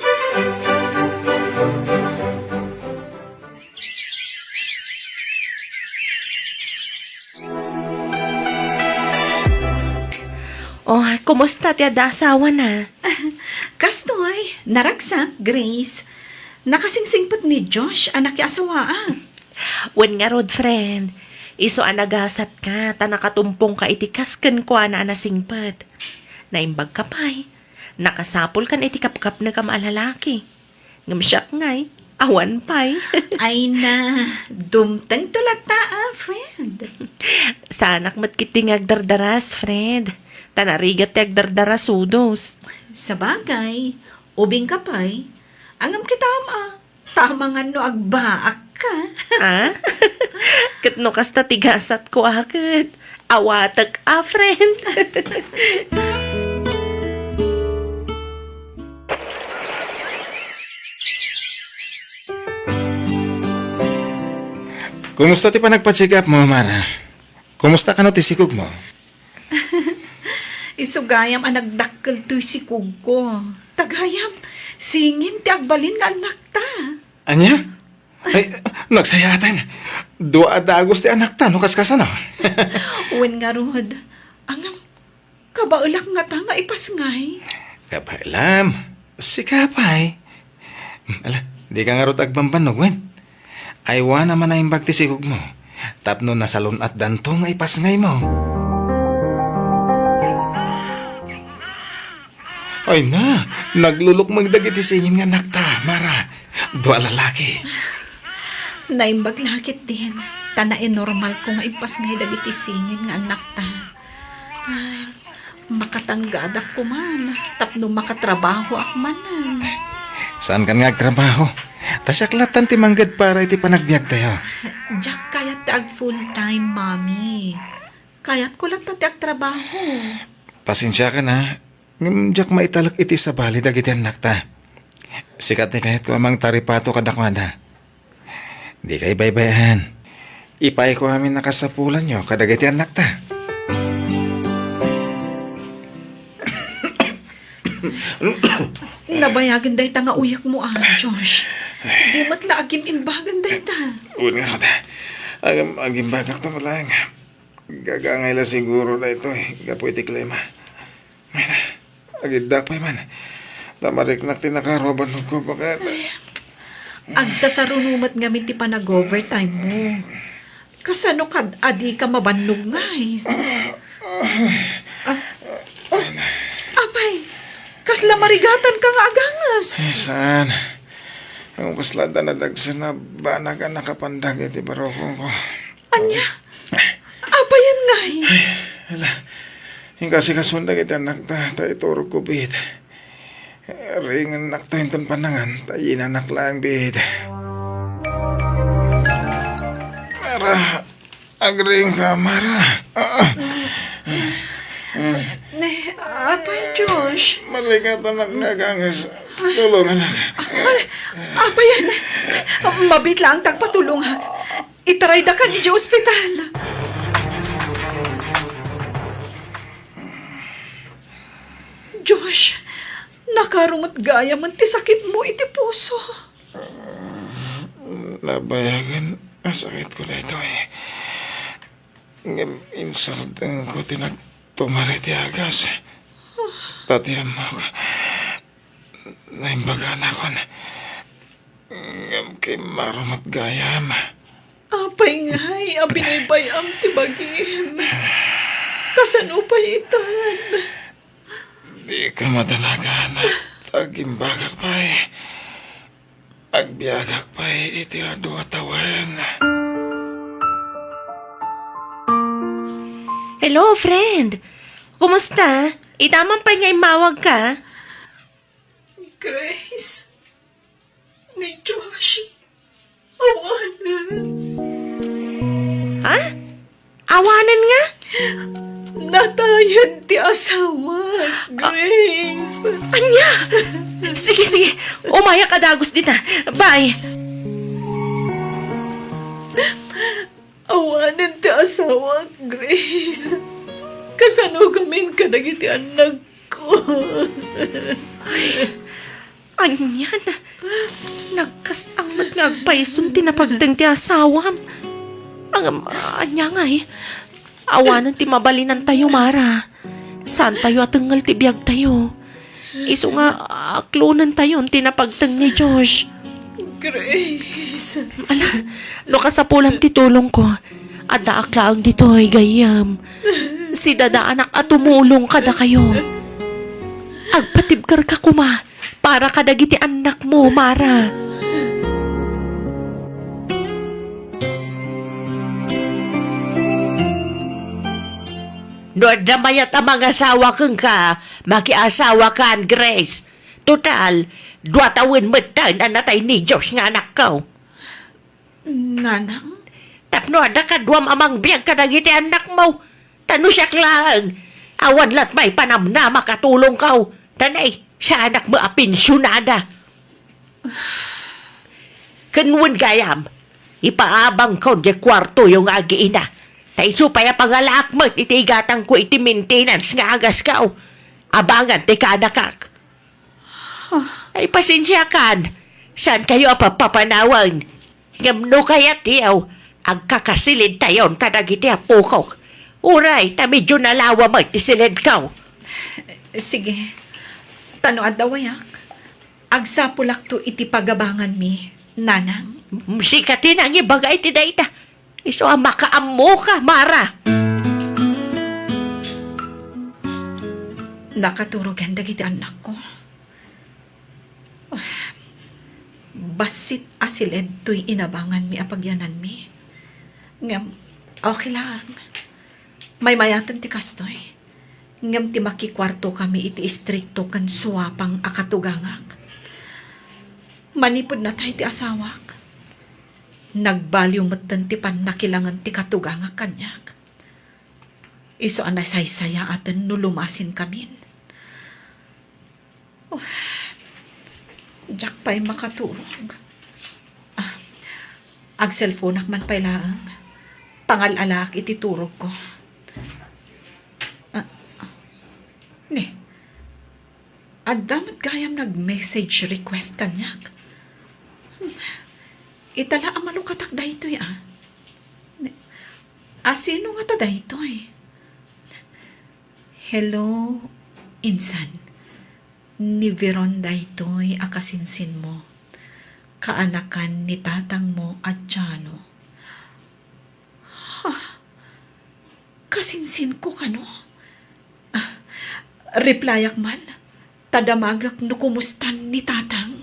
Oh, kumusta ti adda asawana? Kastoy, naragsak, Grace. Nakasingsingpet ni Josh a nakiasawaak. Wen ngarud, friend. Isu a nagasatka ta nakatumpongka iti kas kenkuana a nasingpet. Naimbagka pay. Nakasapulkan iti kapkapnekam a lalaki. Ngem siak ngay, awan pay. Ay na, dumtengto latta, a. Friend. Saanak met ketdi nga agdardaras, friend. Ta narigat ti agdardarasudos. Sabagay, ubingka pay. Ngem kitam a, tama nga no agbaak ka. Ah? Ket no kasta ti gasatko a ket, awatek a, friend. Kumusta ti panagpa-check up mo, Mara? Kumusta kano ti sikog mo? Isu gayam a nagdakkel toy sikogko. Ta gayam, singin ti agbalin nga annakta. Ania? Ay, nagsayaten. Dua a dagus ti annakta, no kaskasano? Wen ngarud, ngem, kabaelak ngata nga ipasngay. Kabaelam. Sika pay. Ala, dika ngarud agbambannog, wen? Aywanam a naimbag ti sikog mo. Tapno nasalun-atdanto nga ipasngay mo. Ay na, naglulukmeng dagiti singin nga annakta, Mara. Dua a lalaki. Naimbag la ketdin, ta nainormalko nga ipasngay dagiti singin nga annakta. Ay, makatanggadak koman, tapno makatrabahoak manen. Saankan nga agtrabaho? Ta siak lattan ti mangged para iti panagbiagtayo. Diak kayat ti ag full time, Mami. Kayatko latta ti agtrabaho. Pasensiakan, ha. Ngem diak maitalek iti sabali dagiti annakta. Sika ti kayatko a mangtaripato kadakuada. Dika ibaybay-an. Ipayko amin a kasapulanyo kadagiti annakta. Nabayagen dayta nga uyekmo, a, Josh. Di met la agim-imbagen dayta. Wen ngarud, agim-, agimbagakto met laeng. Gagangay la siguro daytoy gapu iti klima. Ay na, agiddak pay man. Ta mariknak ti nakaaro a bannogko, baket. Agsasaruno met ngamin ti panag-overtime mo. Kasano kad a dika mabannog ngay? Ah, ah, apay, kasla marigatanka nga aganges? Ay, saan? Ang kasla da nadagsen a banag a nakapandag iti barukongko. Ania? Apayen ngay? Ay, ala. Inkasikasuan dagiti annakta, ta iturogko biit. Ringennakto inton pannangan, ta yinanak laeng biit. Mara, agriingka, Mara. Ah, ah. Ne, apay, Josh. Marigatanak nga aganges. Tulonganak. Ay, apayen. Mabiit laeng ti agpatulongak. Itaraydakan idiay ospital. Josh, nakaaro met gayamen ti sakitmo iti puso. Nabayagen a sakitko daytoy. Ngem insardengko ti nagtumar iti agas. Ta ti ammok, naimbaganak. Ngem kimmaro met gayam. Apay ngay a binaybay-am ti bagim? Kasano pay itan? Dika madanagan. Agimbagak pay. Agbiagak pay iti adu a tawen. Hello, friend. Kumusta? Ita man pay nga immawag ka? Grace, ni Josh, awanen. Ha? Awanen nga? Natayen ti asawa, Grace. Ania? Sige, sige. Umayak a dagus dita. Bye. Awanen ti asawa, Grace. Kasano gamin kadagiti annak ko. Ay, anian? Nagkastang met nga agpayson ti napagteng ti asawam. Ang, ania ngay? Awanen ti mabalinantayo, Mara. Saantayo a tengngel ti biagtayo. Isu nga, aklonentayon ti napagteng ni Josh. Grace. Ala, no kasapulam ti tulongko, addaak laeng ditoy, gayyem. Sidadaanak a tumulong kadakayo. Agpatibkerka koma para kadagiti annakmo, Mara. No adda mayat a mangasawa kenka, makiasawakan, Grace. Total, dua tawen metten a natay ni Josh nga anakko. Nanang? Tapno adda kaduam a mangbiag kadagiti annakmo. Ta no siak laeng, awan lat may panamnama katulongko. Ta nay, saanak met a pensionada. Ken wen gayam, ipaabangko diay kuartoyo nga agiina. Ta isu pay a pangalaak met iti igatangko iti maintenance nga agasko. Abangan ti kaanakak. Ay, pasensiakan. Saankayo a papapanawen. Ngem no kayatyo, agkakasilidtayon kadagiti apokok. Uray, ta medyo nalawa met ti silidko. Sige. Ta no adda wayak, agsapulakto iti pagabanganmi, nanang. Mm, sika ti nangibaga iti dayta. Isu a makaammoka, Mara. Nakaturogen dagiti annakko. Bassit a siled toy inabanganmi a pagyananmi. Ngem, okay lang. Maymayaten ti kastoy. Ngem ti makikuartokami iti istrikto ken suapang a katugangak. Manipud natay ti asawak, nagbaliw metten ti pannakilangen ti katugangak kaniak. Isu a nasaysayaaten no lumasinkamin. Oh, diak pay makaturog. Ah, agselfonak man pay laeng. Pangal-alaak iti turogko. Ah, ne, adda met gayam nag-message request kaniak. Hmm, ita la a malukatak daytoy, ah. Ne, a sino ngata daytoy? Hello, insan. Ni Veron daytoy a kasinsinmo. Kaanakan ni tatangmo a Jano. Ha? Kasinsinko kano? Ah, replyak man, ta damagek no kumustan ni tatang.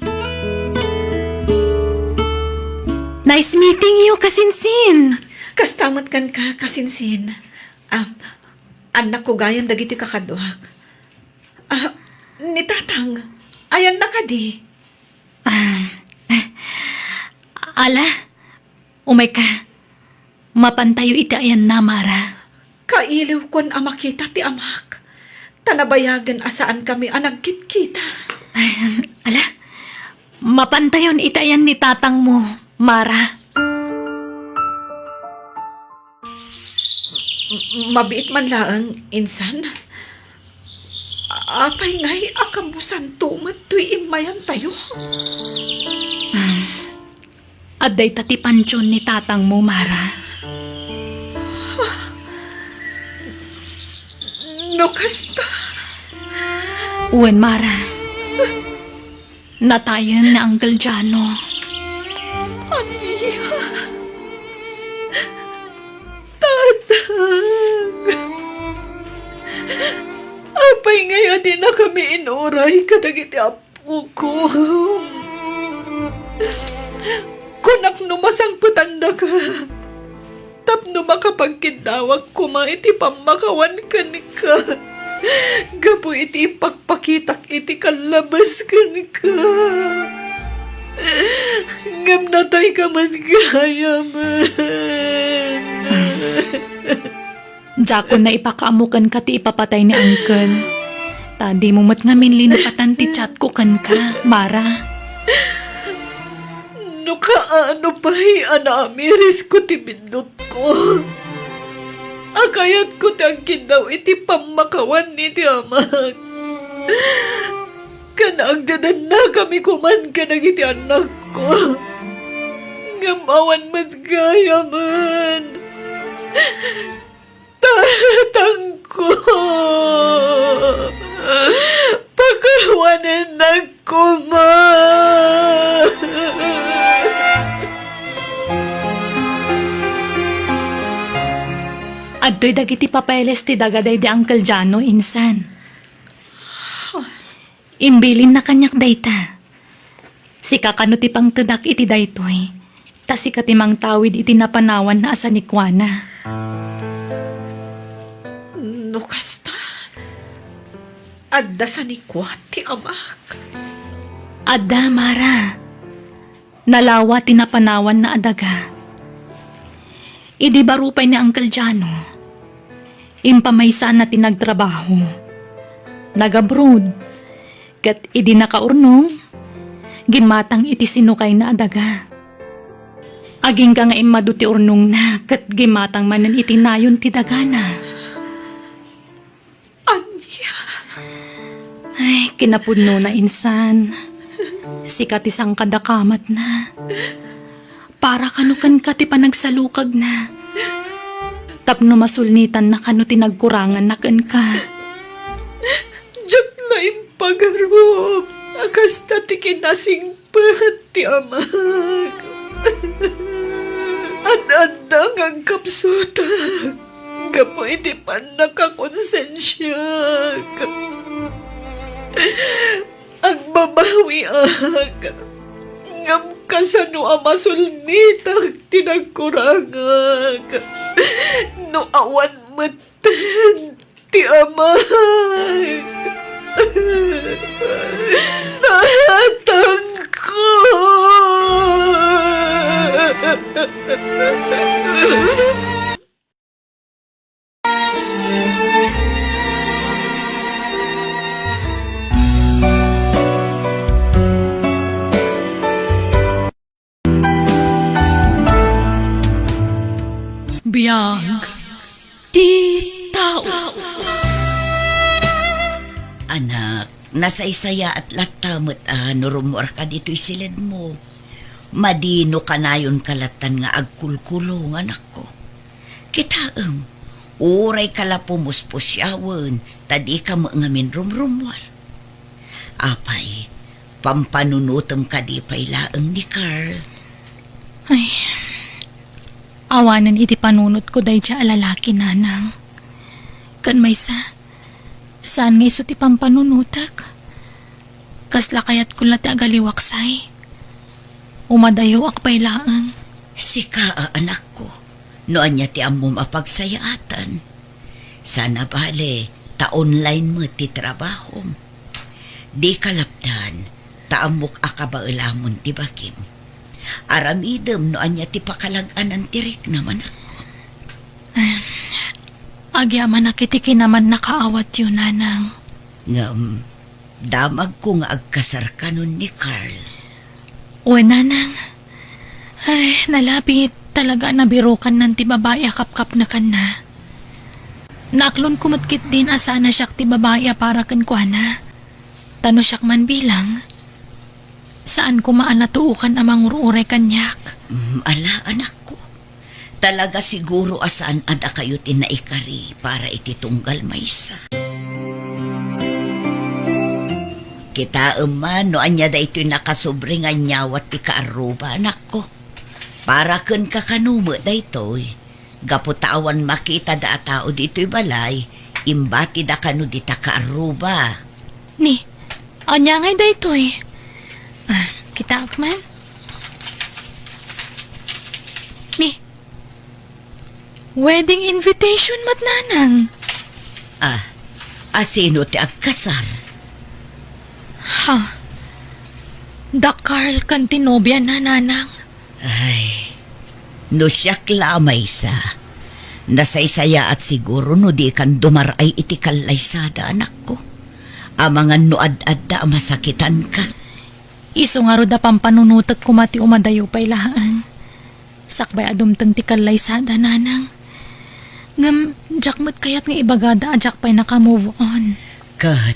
Nice meeting you, kasinsin! Kasta met kenka, kasinsin. Ah, annakko gayam dagiti kakaduak. Ah, ni tatang, ayanna kadi? Ah, ala, umayka. Mapantayo iti ayanna, Mara. Kailiwkon a makita ti amak, ta nabayagen a saankami a nagkitkita. Ay, ala, mapantayon iti ayan ni tatangmo, Mara. M-, mabiit man laeng, insan. Apay ngay a kammusanto met toy immayantayo? Ah, adda ita ti pansion ni tatangmo, Mara. No kasta? Wen, Mara. Natayen ni Uncle Jano. Ania? Tatang! Apay ngay a dinakami inuray kadagiti apokon? Kunak no masangpetandaka tapno makapagkiddawak koma iti pammakawan kenka. Gapu iti ipakpakitak iti kallabas kenka. Ngem natayka met gayamen. Diakon naipakaammo kenka ti ipapatay ni Uncle. Ta dimo met ngamin linupatan ti chatko kenka, Mara. No kaano pay a naamirisko ti biddutko, a kayatko ti agkiddaw iti pammakawan iti amak. Ken agdadannakami koman kadagiti annakko. Ngem awan met gayamen. Tatangko, pakawanennak koma. Adtoy dagiti papeles ti daga daydi Uncle Jano, insan. Imbilinna kaniak dayta. Sika kano ti pangtedak iti daytoy, ta sika ti mangtawid iti napanawan a sanikuana. Kasta, adda sanikuan ti amak. Adda, Mara. Nalawa ti napanawanna a daga. Idi baro pay ni Uncle Jano, impamaysana ti nagtrabaho. Nag-abroad, ket idi nakaurnong, gimmatang iti sinukayna a daga. Agingga nga immadu ti urnongna, ket gimmatang manen iti nayon ti dagana. Ania? Ay, kinapudnona insan. Sika ti sangkadakamatna. Para kano kenka ti panagsalukagna. Tapno masulnitanna kano ti nagkuranganna kenka. Diak la impagarup a kasta ti kinasing pet ti amak. Ad-adda nga agkapsutak gapu iti pannakakonsensiak. Agbabawiak, ngem kasano a masulnitak ti nagkurangak no awan met ti amak. Tatangko. Biag ti tao. Anak, nasaysayaat latta met a no rummuarka ditoy siledmo. Madi no kanayonka lattan nga agkulkulong, anakko. Kitaem, uray ka la pumuspusiawen, ta dika met ngamin rumrummuar. Apay, pampanunotem kadi pay laeng ni Carl? Ay, awanen iti panunotko daydiay a lalaki, nanang. Ken maysa, saan nga isu ti pampanunotek? Kasla kayatko la ti agaliwaksay. Umadayoak pay laeng. Sika a anakko, no ania ti ammom a pagsayaatan. Sana bale, ta online met ti trabahom. Dika lapdan, ta ammok a kabaelamon ti bagim. Aramidem no ania ti pakalag-anan ti riknam, anakko. Agyamanak iti kinamannakaawatyo, nanang. Ngem, damagko nga agkasarkanon ni Carl. Wen, nanang. Ay, nalabit talaga a nabirukannan ti babai a kapkapnekanna. Naaklonko met ketdin a saan a siak ti babai a para kenkuana. Ta no siak man bilang, saan koma a natuokan a mangur-uray kaniak. Mm, ala, anakko. Talaga siguro a saan a dakayo ti naikari para iti tunggal maysa. Kitaem man no ania daytoy nakasobri nga nyawat ti kaarruba, anakko. Para kenka kano met daytoy. Gapu ta awan makita da a tao ditoy balay, imbatida kano dita kaarruba. Ni, ania ngay daytoy? Ah, kitaak man. Ni, wedding invitation met, nanang. Ah, a sino ti agkasar? Ha? Da Carl ken ti nobiana, nanang. Ay, no siak la a maysa, nasaysayaat siguro no dikan dumar-ay iti kallaysada, anakko. Amangan no ad-adda a masakitanka. Isu ngarud a pampanunotek koma ti umadayo pay laeng. Sakbay a dumteng ti kallaysada, nanang. Ngem, diak met kayat nga ibagada a diak pay naka-move on. Ket,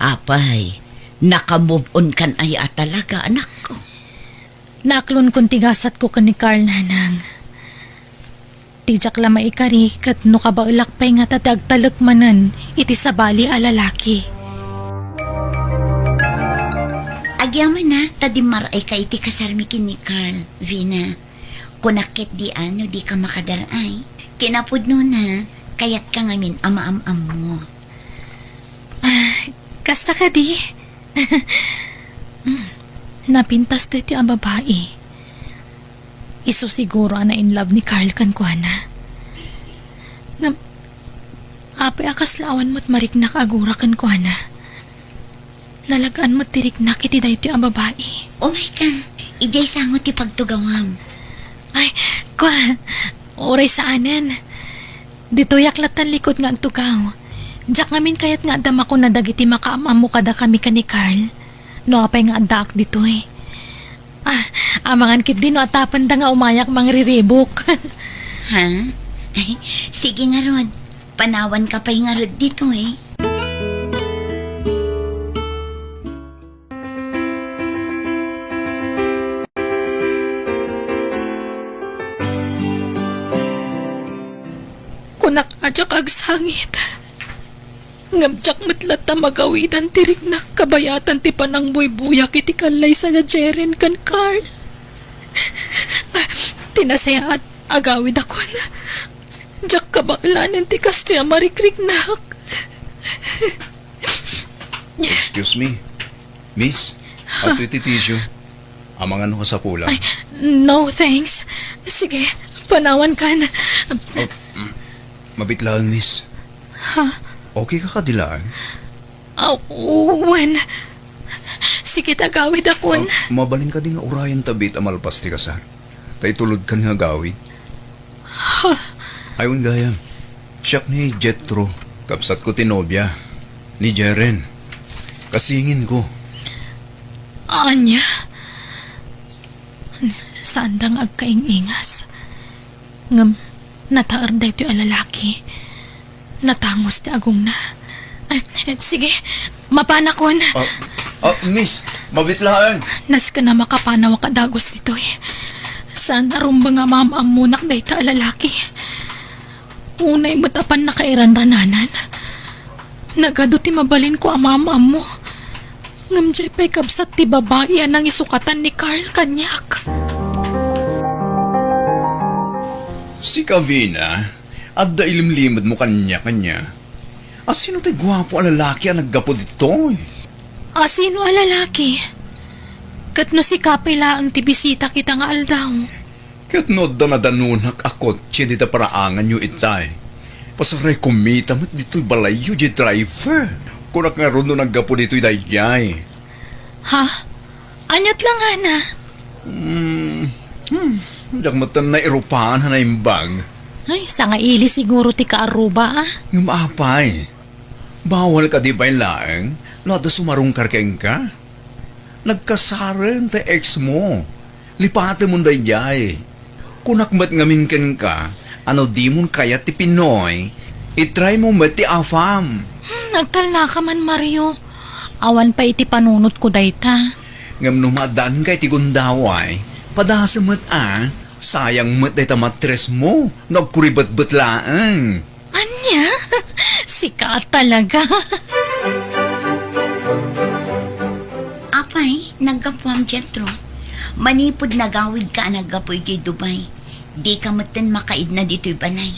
apay, naka-move on kan aya a talaga, anakko? Naaklonkon ti gasatko ken ni Carl, nanang. Ti diak la maikari ket no kabaelak pay ngata ti agtalek manen iti sabali a lalaki. Agyamanak ta dimmaray ka iti kasarmi ken ni Carl, Vina. Kunak ketdi a no dika makadar-ay. Kinapudnona, kayatka ngamin a maam-ammo. Ah, kasta kadi? Hmm, napintas daytoy a babai. Isu siguro a na-in love ni Carl kenkuana. Ngem, a Apay a kasla awan met mariknak a gura kenkuana? Nalagaan met ti riknak iti daytoy a babai. Umayka, idiay sango ti pagtugawam. Ay, kua, uray saanen. Ditoyak lattan likud nga agtugaw. Diak ngamin kayat nga adda makuna dagiti makaam-ammo kadakami ken ni Carl. No apay nga addaak ditoy. Ah, amangan ketdi no atapenda nga umayak mangriribuk. Ha? Ay, sige ngarud. Panawanka pay ngarud ditoy. Kunak a diak agsangit. Ngem diak met latta magawidan ti riknak kabayatan ti panangbuybuyak iti kallaysa da Jeren ken Carl. Ti nasayaat, agawidakon. Diak kabaelanen ti kastoy a marikriknak. Excuse me, miss. Adtoy ti tissue. Amangan no kasapulan. Ay, no, thanks. Sige, panawankan. Oh, mm, mabit laeng, miss. Ha? Okay ka kadi laeng? Ah, wen. Sige, agawidakon. Ah, mabalin kadi nga urayen ta biit a malpas ti kasar? Ta itulodkan nga agawid. Ha? Ay, wen gayam. Siak ni Jethro, kabsatko ti nobia ni Jeren. Kasinginko. Ania? Saanda nga agkaing-ingas. Ngem nataer daytoy a lalaki. Natangus ti agongna. Ay, eh, sige, mapanakon. Ah, ah, miss, mabit laeng. Nasken a makapanawak a dagus ditoy. Saan a rumbeng a maam-ammonak dayta a lalaki. Unay met a pannakairanrananan. Nagadu ti mabalinko a maam-ammo. Ngem diay pay kabsat ti babai a nangisukatan ni Carl kaniak. Sika, Vina, adda ilimlimedmo kaniak, ania? Asino ti guapo a lalaki a naggapu ditoy? Asino a lalaki? Ket no sika pay laeng ti bisita kita nga aldaw? Ket no adda nadanunak a kotse dita paraanganyo itay, pasaray kumita met ditoy balayyo diay driver. Kunak ngarud no naggapu ditoy daydiay. Ha? Aniat la ngana? Hmm, hmm, diak met nairupan a naimbag. Ay, sangaili siguro ti kaarruba, ah. Ngem apay, bawal kadi pay laeng no adda sumarungkar kenka? Nagkasaren ti ex mo. Lipatemon daydiay. Kunak met ngamin kenka a no dimon kayat ti Pinoy, itraymo met ti afam. Hmm, agtalnaka man, Mario. Awan pay iti panunotko dayta. Ngem no maaddaanka iti gundaway, padasem met a, sayang met dayta mattress mo no agkuribetbet laeng. Ania? Sika talaga. Apay, naggapuam, Jethro? Manipud nagawidka a naggapu idiay Dubai, dika metten makaidna ditoy balay.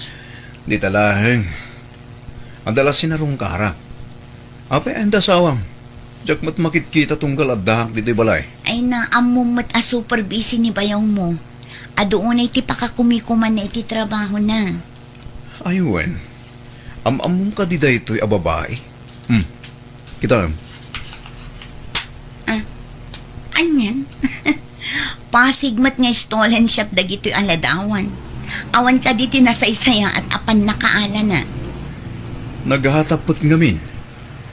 Dita laeng. Adda la sinarungkarak. Apay, anda asawam? Diak met makitkita tunggal addaak ditoy balay. Ay, ammom met a super busy ni bayawmo. Adu unay ti pakakumikumanna iti trabahona. Ay wen, am-ammom kadi daytoy a babai? Hmm. Kitaem. Ah, anian? Pasig met nga stolen shot dagitoy a ladawan. Awan kadi ti nasaysayaat a pannakaalana. Naghatap met ngamin.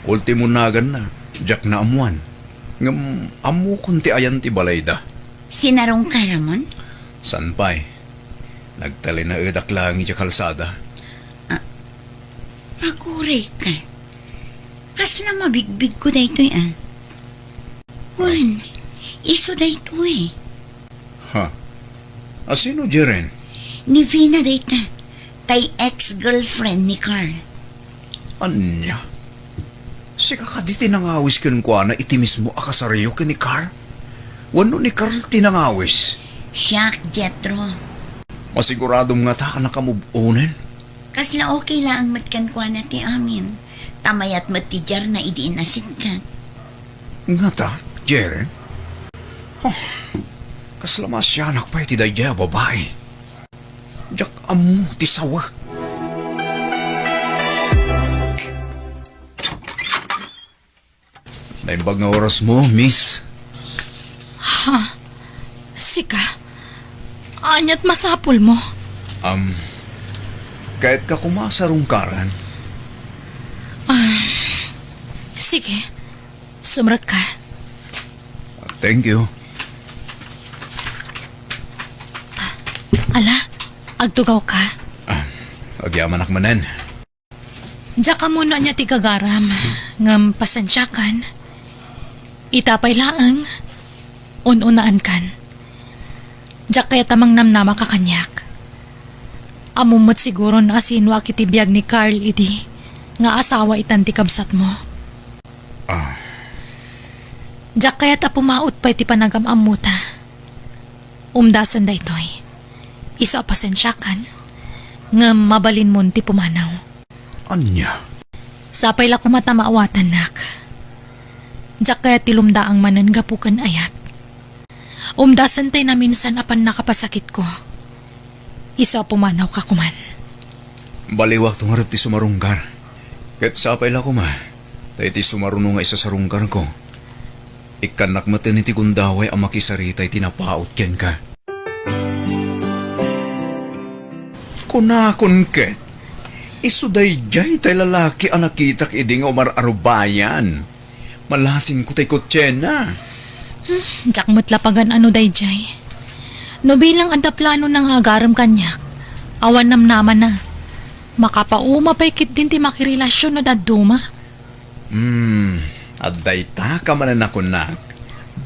Ultimo naganna, diak naammuan. Ngem ammokon ti ayan ti balayda. Sinarungkaramon? Saan pay. Nagtalinaedak laeng idiay kalsada. Ah, agurayka. Kasla mabigbigko daytoy, ah. Wen, isu daytoy. Ha? Asino, Jeren? Ni Vina dayta. Tay ex-girlfriend ni Carl. Ania? Sika kadi ti nangawis kenkuana iti mismo a kasaryo ken ni Carl? Wenno ni Carl ti nangawis? Siak, Jethro. Masiguradom ngata a nakamove onen? Kasla okay laeng met kenkuana ti amin. Ta mayat met ti diarna idi inasitgat. Ngata, Jeren? Oh, kasla maasianak pay ti daydiay a babai. Diak ammo ti sawa. Naimbag nga orasmo, miss. Ha? Sika? Ania't masapulmo? Um, kayatka koma a sarungkaran? Ah, sige. Sumrekka. Thank you. Ala, agtugawka. Ah, agyamanak manen. Diak ammo no ania ti gagaram, ngem pasensiakan. Ita pay laeng, un-unaankan. Diak kayat a mangnamnamaka kaniak. Ammom met siguron a sino a kiti biag ni Carl idi nga asawa itan ti kabsatmo. Ah. Diak kayat a pumaut pay ti panagam-ammota. Umdasen daytoy. Isu a pasensiakan, ngem mabalinmon ti pumanaw. Ania? Sapay la koma ta maawatannak. Diak kayat ti lumdaang manen gapu ken ayat. Umdasen tay naminsan a pannakapasakitko. Isu a pumanawka koman. Baliwakto ngarud ti sumarungkar. Ket sapay la koma, ta iti sumaruno nga isasarungkarko, ikkannak metten iti gundaway a makisarita iti napaut kenka. Kunakon ket, isu daydiay tay lalaki a nakitak idi nga umar-arubayan. Malasingko tay kotsena. Hmm, diak met la pagan-ano daydiay. No bilang adda planona nga agarem kaniak, awan namnamana. Makapauma pay ketdin ti makirelasion no dadduma. Hmm, adda ita ka manen a kunak.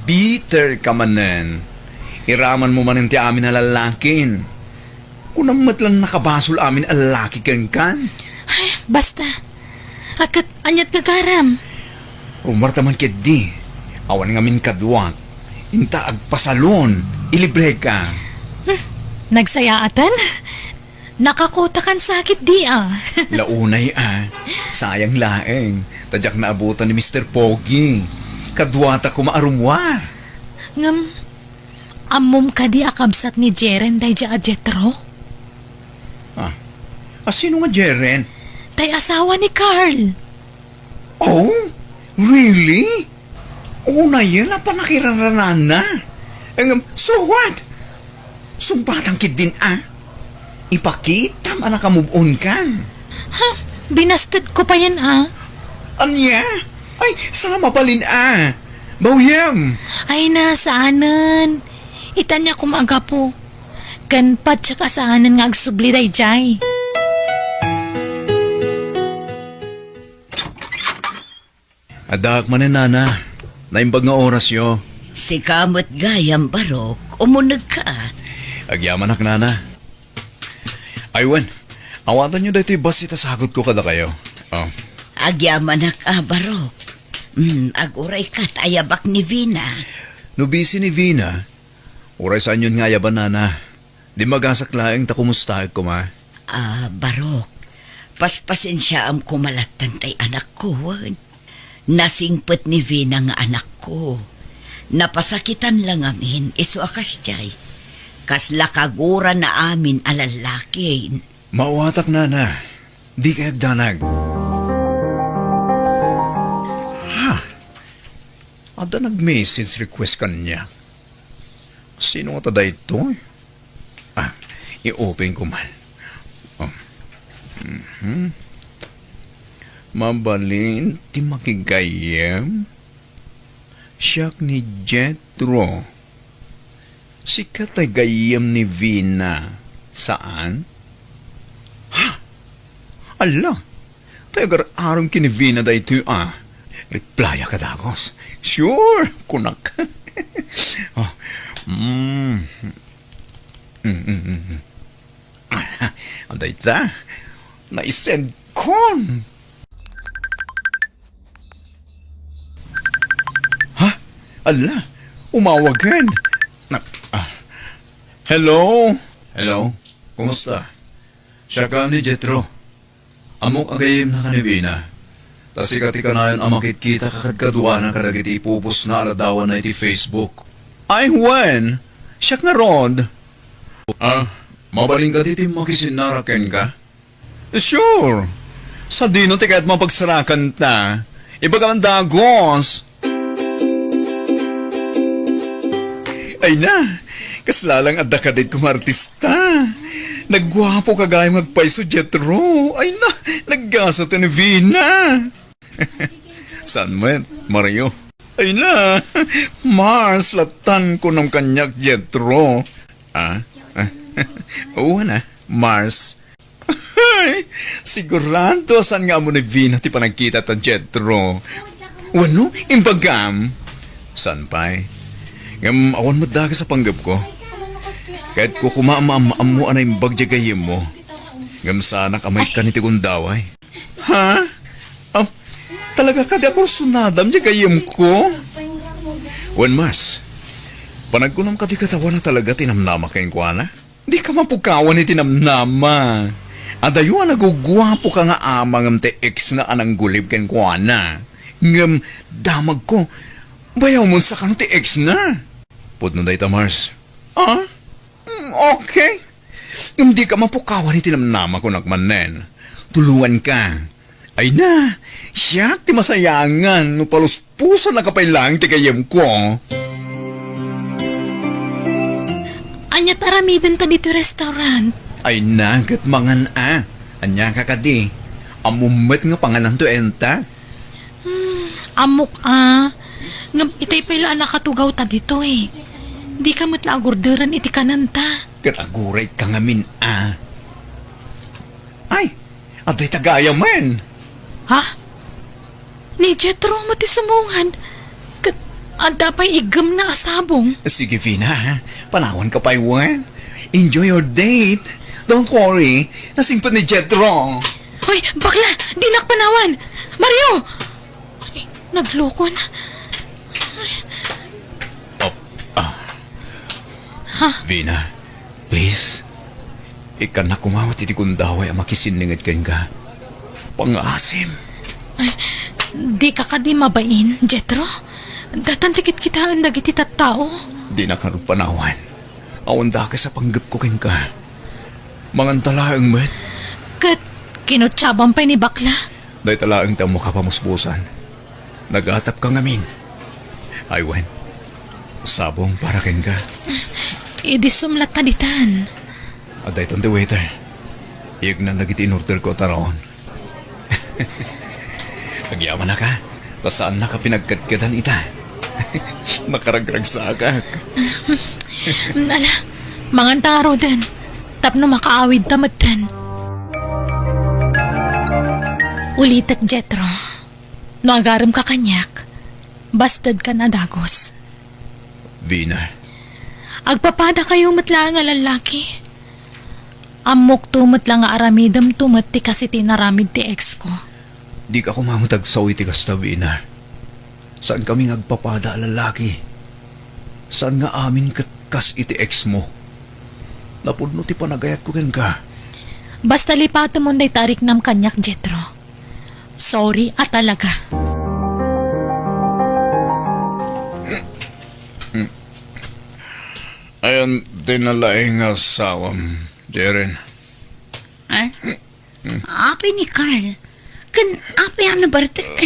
Bitter ka manen. Iramanmo manen ti amin a lallakin. Kunam met la nakabasol amin a lalaki kenkan. Ay, basta. A ket, ania't gagaram? Rumarta man ketdi. Awan ngamin kaduak. Inta agpasalon. Ilibreka. Hmm, nagsayaatan? Nakakotakan sakit di a. Launay a. Sayang laeng. Ta diak naabutan ni Mister Pogi. Kaduata koma a rummuar. Ngem, ammom kadi a kabsat ni Jeren daydiay a Jetro? Ah, a sino nga Jeren? Tay asawa ni Carl. Oh? Really? Unayen a pannakiraranaanna. Ngem, so what? Sungpatan ketdin a. Ipakitam a nakamove on kan. Ha? Binastedko payen a. Ania? Ay, sa mabalin a. Bawyem. Ay na, saanen. Itan niak koma a gapu. Ken patiek a saanen nga agsubli daydiay. Addaak manen, nana. Naimbag nga orasyo. Sika met gayam, Barok. Umunegka. Agyamanak, nana. Ay wen, awatanyo daytoy bassit a sagutko kadakayo. Oh. Agyamanak a, Barok. Hmm, agurayka ta ayabak ni Vina. No bisi ni Vina, uray saanyon nga ayaban, nana. Dimmagasak laeng ta kumustaek koma. Ah, Barok, paspasensiaam koma lattan tay anakko, wen. Nasingpet ni Vina nga anakko. Napasakitan la ngamin, isu a kasdiay. Kasla kagurana amin a lallaki. Maawatak, nana. Dikay agdanag. Ha? Adda nag-message request kaniak. Sino ngata daytoy? Ah, i-open ko man. Oh. Mhm. Mabalin ti makigayyem? Siak ni Jetro. Sika tay gayyem ni Vina, saan? Ha? Ala, tay agar-arom ken ni Vina daytoy a. Replyaak a dagus. Sure, kunak. Oh. Mm. Mm, mm, mm, mm. Dayta, naisend kon. Ha? Ala, umawagen. Na, ah. Hello? Hello? Kumusta? Siak ni Jetro. Ammok a gayyemnaka ni Vina. Ta sika ti kanayon a makitkita kadkaduana kadagiti ipupusna a ladawanna iti Facebook. Ay, wen, siak ngarud. Ah, mabalin kadi ti makisinnara kenka? Sure. Sadino ti kayatmo a pagsarakanta? Ibagam a dagus. Ay na, kasla lang adda kadit koma artista. Nagguapoka gayam nga agpayso, Jethro. Ay na, naggasat ni Vina. Saan met, Mario? Ay na, Mars, latan ko nang kanyak, Jethro. Ah? Uwan a, Mars. Ay, sigurado a saan nga ammo ni Vina ti panagkita ta Jethro. Wenno, imbagam? Saan pay? Ngem awan met dakes a panggepko. Ket koma a maam-ammo a naimbag diay gayyemmo. Ngem saanak a maikkan iti gundaway. Ha? Oh, talaga kadi a kursunadam diay gayyemko? Wen Mars, panagkunam kadi ket awan a talaga ti namnama kenkuana? Dika mapukawan iti namnama. Adayo a naguguapoka nga ama ngem ti ex na a nanggulib kenkuana. Ngem damagko, bayawmon sa kano ti ex na. Pudno dayta, Mars. Ah? Mm, okay. Ngem dika mapukawan iti namnama, kunak manen. Tulonganka. Ay na, siak ti masayangan no paluspusannaka pay laeng ti gayyemko. Ania't aramidenta ditoy restaurant? Ay na, ket mangan a. Ania ka kadi? Ammom met nga pangananto enta? Hmm, ammok a. Ngem itay pay la a nakatugawta ditoy. Dika met la agurderen iti kanenta. Ket agurayka ngamin a. Ay, adda ita gayamen. Ha? Ni Jethro met ti sumungad. Ket adda pay iggemna a sabong. Sige, Vina, ha? Panawanka pay wen. Enjoy your date. Don't worry. Nasingpet ni Jethro. Hoy, bakla! Dinak panawan! Mario! Ay, naglukon. Oh, ah. Ha? Vina, please. Ikkannak koma met iti gundaway a makisinninged kenka. Pangngaasim. Ay, dika kadi mabain, Jethro? Datan ti kitkitaen dagiti tattao. Dinak ngarud panawan. Awan dakes a panggepko kenka. Manganta laeng met. Ket kinutsaban pay ni bakla. Dayta laeng ti ammoka a pamuspusan. Nagatapka ngamin. Ay wen, sabong para kenka. Idisum latta ditan. Adda itan ti waiter. Iyegnan dagiti inorderko a taraon. Agyamanak a, ta saannaka pinagkadkadan ita. Nakaragragsakak. Ala, manganta ngaruden. Tapno makaawidta metten. Ulitek, Jethro. No agaremka kaniak, bastedkan a dagus. Vina. Agpapadakayo met laeng a lallaki. Ammokto met la nga aramidemto met ti kas iti inaramid ti ex ko. Dika koma met agsao iti kasta, Vina. Saankami nga agpapada a lallaki. Saan nga amin ket kas iti ex mo. Napudno ti panagayatko kenka. Basta lipatemon dayta a riknam kaniak, Jethro. Sorry a talaga. Ayan, dinalaing nga asawam, Jeren. Ay? Apay ni Carl? Ken apay a nabartek?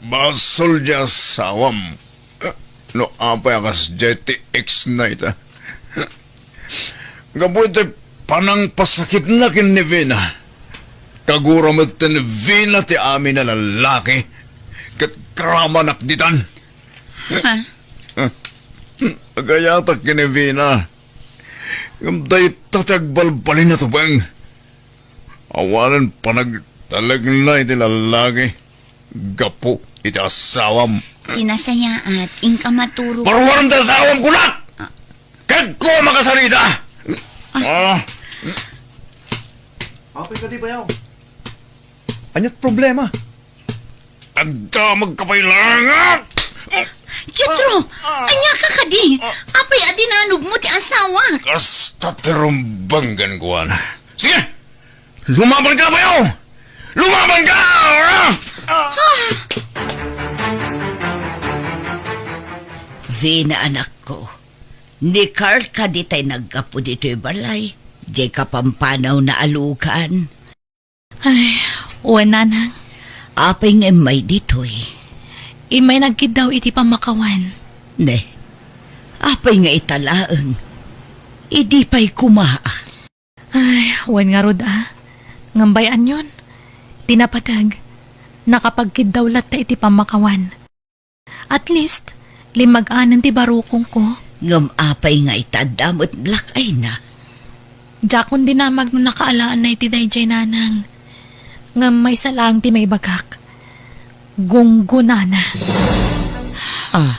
Basol diay asawam. No apay a kasdiay ti ex na ita. Gapu iti panangpasakitna ken ni Vina. Kagura met ni Vina ti amin a lallaki. Ket karamanak ditan. Ha? Agayatak ken ni Vina. Ngem dayta ti agbalbalin a tubeng. Awanen panagtalekna iti lallaki gapu iti asawam. Ti nasayaat, inka maturog. Paruarem ti asawam, kunak! Ah. Kagko makasarita! Ah. Apay kadi, bayaw? Ania't problema? Agdamagka pay laeng, a! Jethro, ania ka kadi? Apay a dinanogmo ti asawak? Kasta ti rumbeng kenkuana. Sige! Lumabanka, bayaw! Lumabanka! A! Vina, anakko, ni Carl kadi tay naggapu ditoy balay, diay kapampanawna a lugan. Ay, wen, nanang. Apay nga immay ditoy? Immay nagkiddaw iti pammakawan. Ne, Apay nga ita laeng? Idi pay koma. Ay, wen ngarud a. Ngem bay-anyon, ti napateg, nakapagkiddaw latta iti pammakawan. At least, limmag-anen ti barukongko. Ngem apay nga ita adda met black eye na? Diakon dinamag no nakaalaanna iti daydiay, nanang. Ngem maysa laeng ti maibagak. Gunggonana. Ah.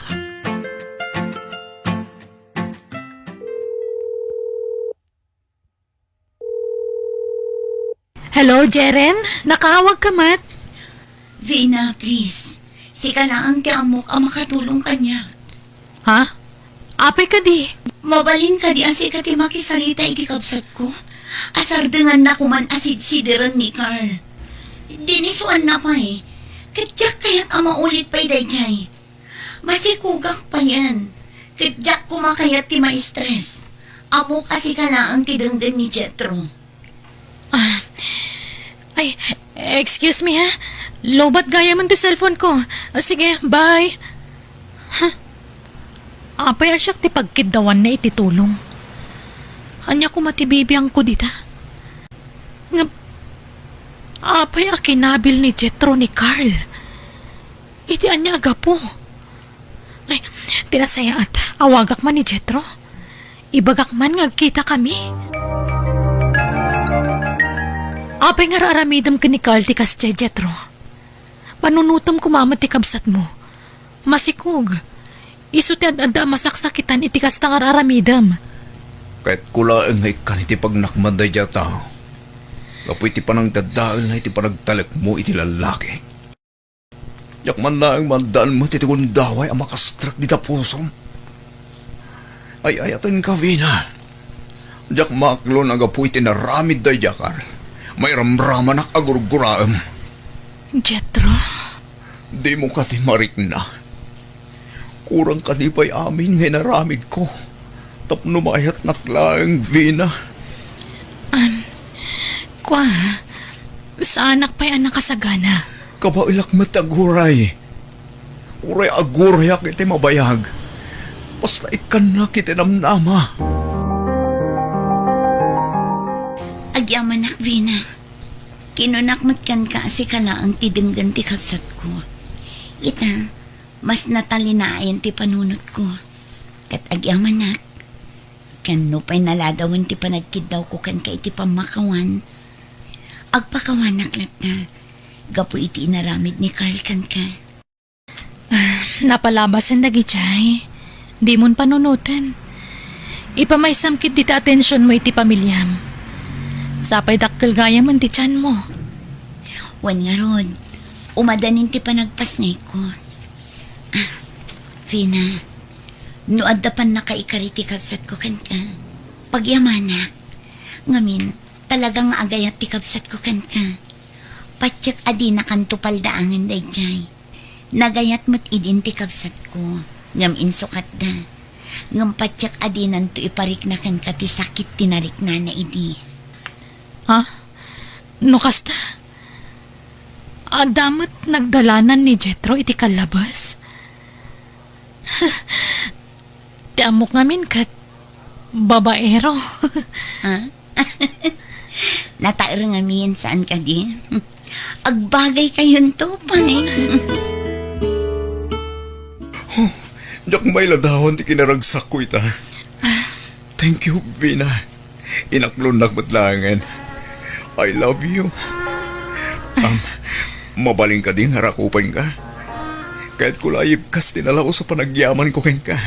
Hello, Jeren? Nakaawag ka met? Vina, please. Sika laeng ti ammok a makatulong kaniak. Ha? Apay kadi? Mabalin kadi a sika ti makisalita iti kabsatko? Asardenganna koman a sidsideren ni Carl. Dinisuanna pay. Ket diak kayat a maulit pay daydiay. Masikogak payen. Ket diak koma kayat ti ma-stress. Ammok a sika laeng ti denggen ni Jethro. Ah, ay, excuse me ha. Lowbat gayamen ti cellphone ko. Ah, sige, bye. Huh. Apay a siak ti pagkiddawanna iti tulong? Ania koma ti bibiangko dita? Nga, apay a kinabil ni Jethro ni Carl? Iti ania a gapu? Ay, ti nasayaat, awagak man ni Jethro. Ibagak man nga agkitakami. Apay nga ar-aramidem ken ni Carl ti kasdiay, Jethro? Panunotem koma met ti kabsatmo. Masikog. Isu ti ad-adda a masaksakitan iti kasta nga ar-aramidem. Kayatko laeng nga ikkan iti pagnakman daydiay a tao. Gapu iti panangdadaelna iti panagtalekmo iti lallaki. Diak man laeng maaddaan met iti gundaway a makastrek dita pusom. Ay-ayatenka, Vina. Diak maaklon a gapu iti naramid daydiay a Carl, mairamramanak a gurguraem. Jethro? Dimo kadi marikna? Kurang kadi pay amin nga inaramidko tapno maayatnak laeng, Vina? Am, kua, saanak pay a nakasagana. Kabaelak met aguray. Uray agurayak iti mabayag. Basta ikkannak iti namnama. Agyamanak, Vina. Kinunak met kenka a sika laeng ti denggen ti kabsatko. Ita, mas natalinaen ti panunotko. Ket agyamanak, ken no pay naladawen ti panagkiddawko kenka iti pammakawan, agpakawanak latta gapu iti inaramid ni Carl kenka. Ah, napalabasen dagidiay. Dimon panunoten. Ipamaysam ketdi ti atensionmo iti pamiliam. Sapay dakkel gayamen ti tianmo. Wen ngarud, umadanin ti panagpasnayko. Ah, Vina, no adda pannakaikari ti kabsatko kenka, pagyamanak. Ngamin, talaga nga agayat ti kabsatko kenka. Patiek a dinakanto paldaangen daydiay. Nagayat met idin ti kabsatko, ngem insukatda. Ngem patiek a dinanto iparikna kenka ti sakit ti nariknana idi. Ha? No kasta? Adda met nagdalanan ni Jethro iti kallabes? Ti ammok ngamin ket babaero. Ah? Nataer ngamin, saan kadi? Agbagay kayonto pay. Huh, diak mailadawan ti kinaragsakko ita. Thank you, Vina. Inaklonnak met laengen. I love you. Um, mabalin kadi nga rakupenka? Kayatko la a yibkas ti nalaus a panagyamanko kenka.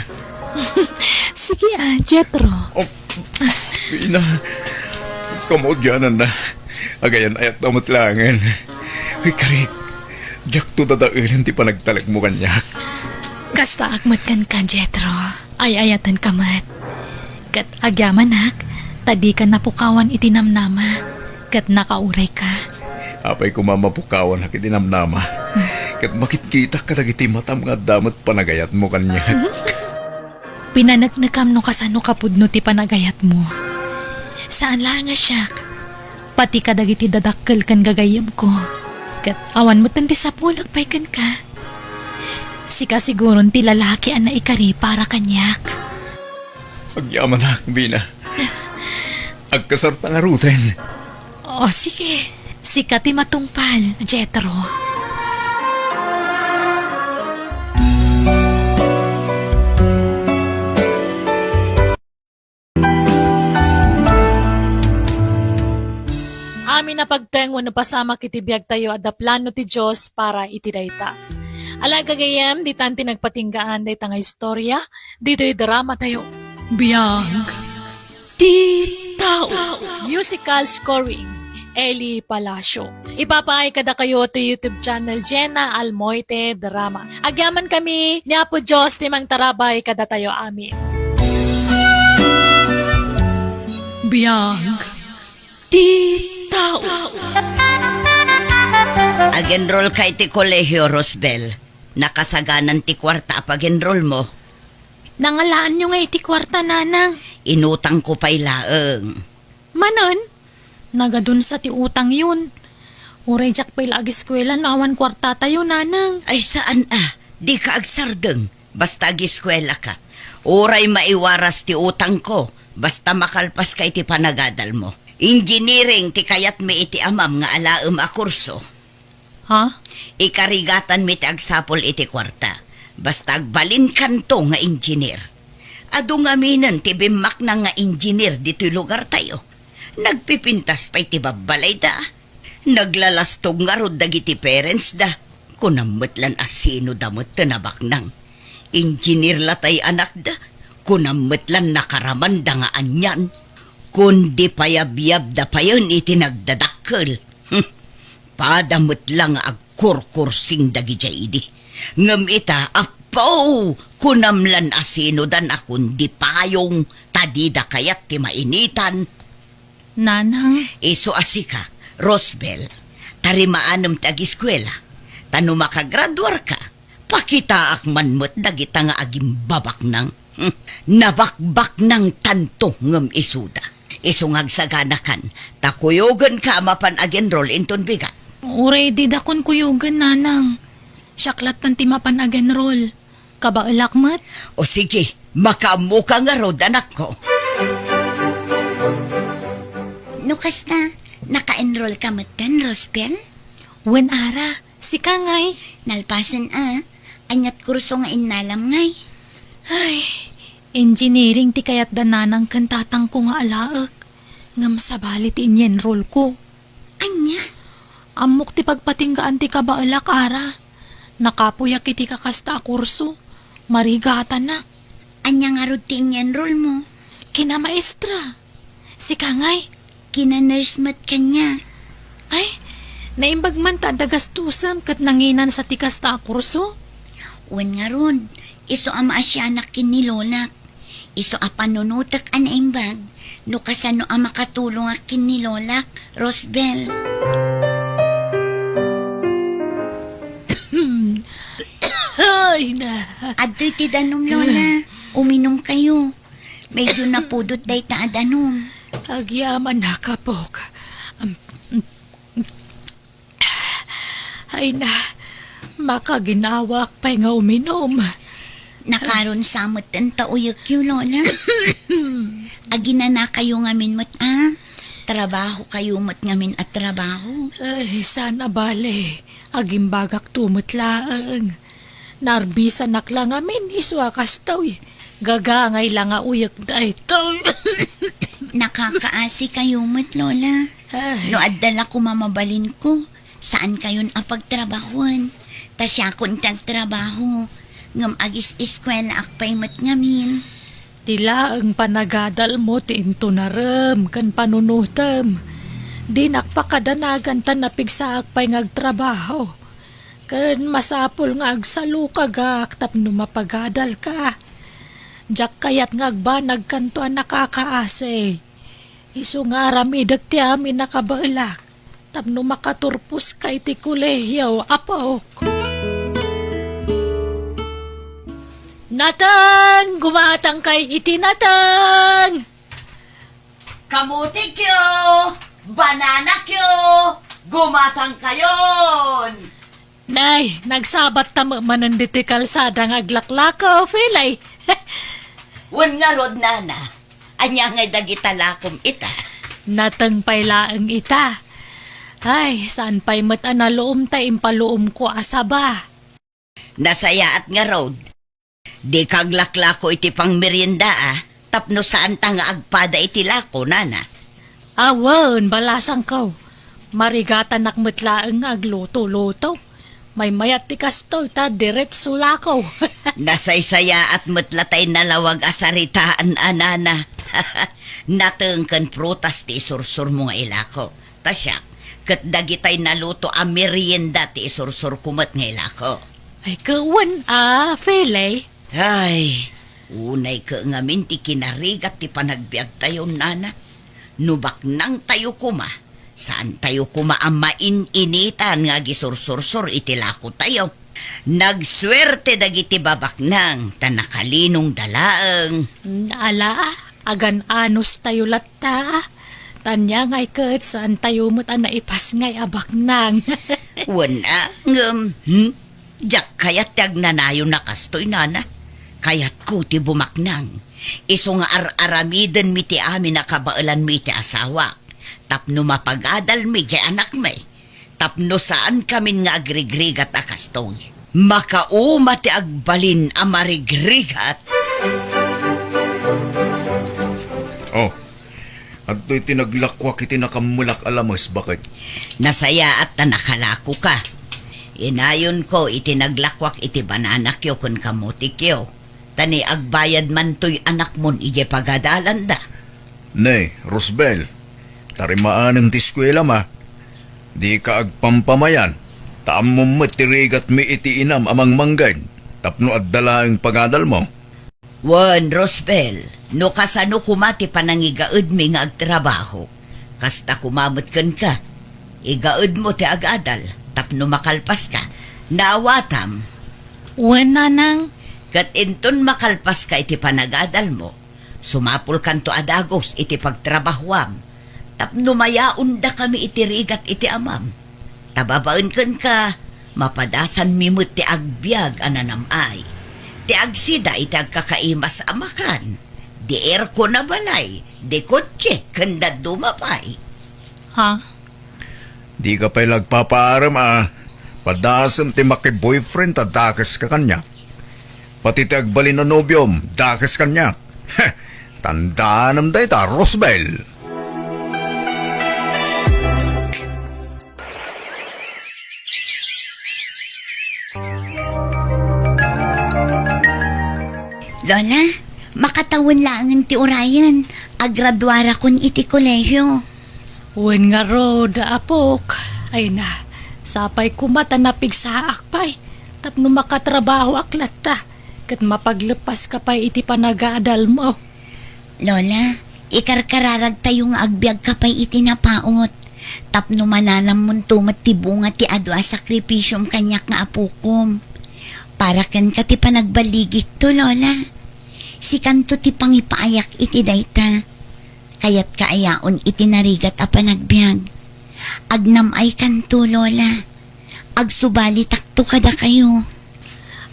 Sige a, Jethro. Oh, Vina, kamaudiananna. Agayan-ayatna met laengen. Uy, karik, diakto dadaelen ti panagtalekmo kaniak. Kastaak met kenka, Jethro. Ay-ayatenka met. Ket agyamanak, ta dika napukawan iti namnama, ket nakaurayka. Apay koma mapukawanak iti namnama, ket makitkitak kadagiti matam nga adda met panagayatmo kaniak. Pinaneknekam no kasano kapudno ti panagayatmo. Saan laeng a siak, pati kadagiti dadakkel ken gagayyemko. Ket awan metten ti sapulek pay kenka. Sika siguron ti lalaki a naikari para kaniak. Agyamanak, Bina. Agkasarta ngaruden. O, sige. Sika ti matungpal, Jethro. Amin a pagteng wenno pasamak iti biagtayo, adda plano ti Dios para iti dayta. Ala, gagayyem, ditan ti nagpatinggaan dayta nga istorya, ditoy drama tayo. Biag ti tao. Musical scoring, Eli Palacio. Ipapaay kadakayo ti YouTube channel Jenna Almoite Drama. Agyaman kami ni Apo Dios ti mangtarabay kadatayo amin. Biag ti tao. Ag-enroll ka iti kolehiyo, Rosbel. Nakasaganan ti kuarta a pag-enroll mo. Nangalaanyo nga iti kuarta, Nanang. Inutangko pay laeng. Manen? Nagadunsa ti utangyon. Uray diak pay la agiskuela no awan kuartatayo, Nanang. Ay, saan a. Dika agsardeng. Basta agiskuela ka. Uray maiwaras ti utangko. Basta makalpas ka iti panagadal mo. Engineering ti kayatmi iti amam nga alaem a kurso. Ha? Ikarigatanmi ti agsapul iti kuarta. Basta agbalinkanto nga engineer. Adu ngaminen ti bimmaknang nga engineer ditoy lugartayo. Nagpipintas pay ti babbalayda. Naglalastog ngarud dagiti parents da. Kunam met lan a sino da met ti nabaknang. Engineer la tay anakda. Kunam met lan nakaramanda nga anian. Kundi payabyabda payen iti nagdadakkel. Hmm. Pada met la nga agkurkursing dagidiay idi. Ngem ita, Apo, kunam lan a sino dan a kundi payong, ta dida kayat ti mainitan. Nanang. Isu a sika, Rosbel, tarimaanem ti agiskuela, ta no makagraduarka, pakitaak man met dagita nga agimbabaknang. Hmm, nabakbaknang tanto ngem isuda. Isu nga agsaganakan, ta kuyogenka a mapan ag-enroll inton bigat. Uray didakon kuyogen, Nanang. Siak lattan ti mapan ag-enroll. Kabaelak met. O sige, makaammoka ngarud, anakko. No kasta, naka-enroll ka metten, Rosbel? Wen, Ara. Sika ngay? Nalpasen a. Aniat kurso nga innalam ngay? Ay, engineering ti kayatda nanang ken tatangko nga alaek. Ngem sabali ti inyenrolko. Ania? Ammok ti pagpatinggaan ti kabaelak, Ara. Nakapuyak iti kakasta a kurso. Marigatanak. Ania ngarud ti inyenrolmo? Kinamaestra. Sika ngay? Kina-nurse met kaniak. Ay, naimbag man ta adda gastusem ket nanginansa ti kasta a kurso? Wen ngarud, isu a maasianak ken ni lolak. Isu a panunotek a naimbag no kasano a makatulongak ken ni lolak, Rosbel. Ay, na. Adtoy ti danum, Lola. Uminumkayo. Medyo napudot dayta a danum. Agyamanak, apok. Ay na, makaginawaak pay nga uminum. Nakarunsa metten ta uyekyo, Lola. Aginanakayo ngamin met a. Trabahokayo met ngamin a trabaho. Ay, saan a bale. Agimbagakto met laeng. Naarbisanak la ngamin, isu a kastoy. Gagangay la nga uyek daytoy. Nakakaasikayo met, Lola. Ay. No adda la koma mabalinko, saankayon a pagtrabahoen. Ta siakon ti agtrabaho, ngem agis-eskuelaak pay met ngamin. Ti laeng panagadalmo ti intunarem ken panunotem. Dinak pakadanagan ta napigsaak pay nga agtrabaho. Ken masapul nga agsalukagak tapno mapagadalka. Diak kayat nga agbanagkanto a nakakaasi. Isu nga aramidek ti amin a kabaelak tapno makaturposka iti kolehio, apok. Nateng! Gumatangkay iti nateng! Kamutikyo! Bananakyo! Gumatangkayon! Nay, nagsabatta met manen ditoy kalsada nga aglaklakaw, Felay. Wen ngarud, nana, ania ngay dagita lakom ita? Nateng pay laeng ita. Ay, saan pay met a naluom tay impaluomko a saba. Nasayaat ngarud. Dika aglaklako iti pangmerienda, a, tapno saanta nga agpada iti lako, nana. Awan, balasangko. Marigatanak met laeng nga agluto-luto. Maymayat ti kastoy ta diretso lako. Nasaysayaat met la tay nalawag a saritaan a, nana. Nateng ken prutas ti isursurmo nga ilako. Ta siak, ket dagitay naluto a merienda ti isursurko met nga ilako. Ay, ket wen a, Fele? Ay, unay ket ngamin ti kinarigat ti panagbiagtayo, nana. No baknangtayo koma, saantayo koma a main-initan nga agisursursor iti lakotayo. Nagsuerte dagiti babaknang ta nakalinongda laeng. Ala, agan-anostayo latta. Tania ngay ket saantayo met a naipasngay a baknang. Wen a, ngem, hmm? Diak kayat ti agnanayon a kastoy, nana. Kayatko ti bumaknang. Isu nga ar-aramidenmi ti amin a kabaelanmi iti asawak. Tapno mapagadalmi diay anakmi. Tapno saankamin nga agrigrigat a kastoy. Makauma ti agbalin a marigrigat. Oh, adtoy ti naglakuak iti nakammelak a lames, baket. Nasayaat ta nakalakoka. Inayonko iti naglakuak iti bananakyo ken kamotikyo. Ta ni agbayad mantoy anakmon idiay pagadalanda. Ne, Rosbel, tarimaanem ti eskuelam a. Dika agpampamayan, ta ammom met ti rigatmi iti inam a mangmangged, tapno adda laeng pagadalmo. Wen, Rosbel, no kasano koma ti panangigaedmi nga agtrabaho, kasta koma met kenka. Igaedmo ti agadal, tapno makalpaska. Naawatam? Wen, nanang. Ket inton makalpaska iti panagadalmo, sumapulkanto a dagus iti pagtrabahoam, tapno mayaondakami iti rigat iti amam. Ta babaen kenka, mapadasanmi met ti agbiag a nanam-ay, ti agsida iti agkakaimas a makan, di aircon a balay, di kotse, ken dadduma pay. Ha? Dika pay la agpapaarem a padasem ti maki-boyfriend ta dakeska kaniak. Pati ti agbalin a nobiom, dakes kaniak. Tandaanam dayta, Rosbel. Lola, makatawen laengen ti urayen. Agraduarakon iti kolehio. Wen ngarud, apok. Ay na, sapay koma ta napigsaak pay tapno makatrabahoak latta ket mapagleppaska pay iti panagadalmo. Lola, ikarkararagtayo nga agbiagka pay iti napaut, tapno mananammonto met ti bunga ti adu a sakripisiom kaniak nga apokom. Para kenka ti panagballigikto, Lola. Sikanto ti pangipaayak iti dayta. Kayatka a yaon iti narigat a panagbiag. Agnam-aykanto, Lola. Agsubalitakto kadakayo.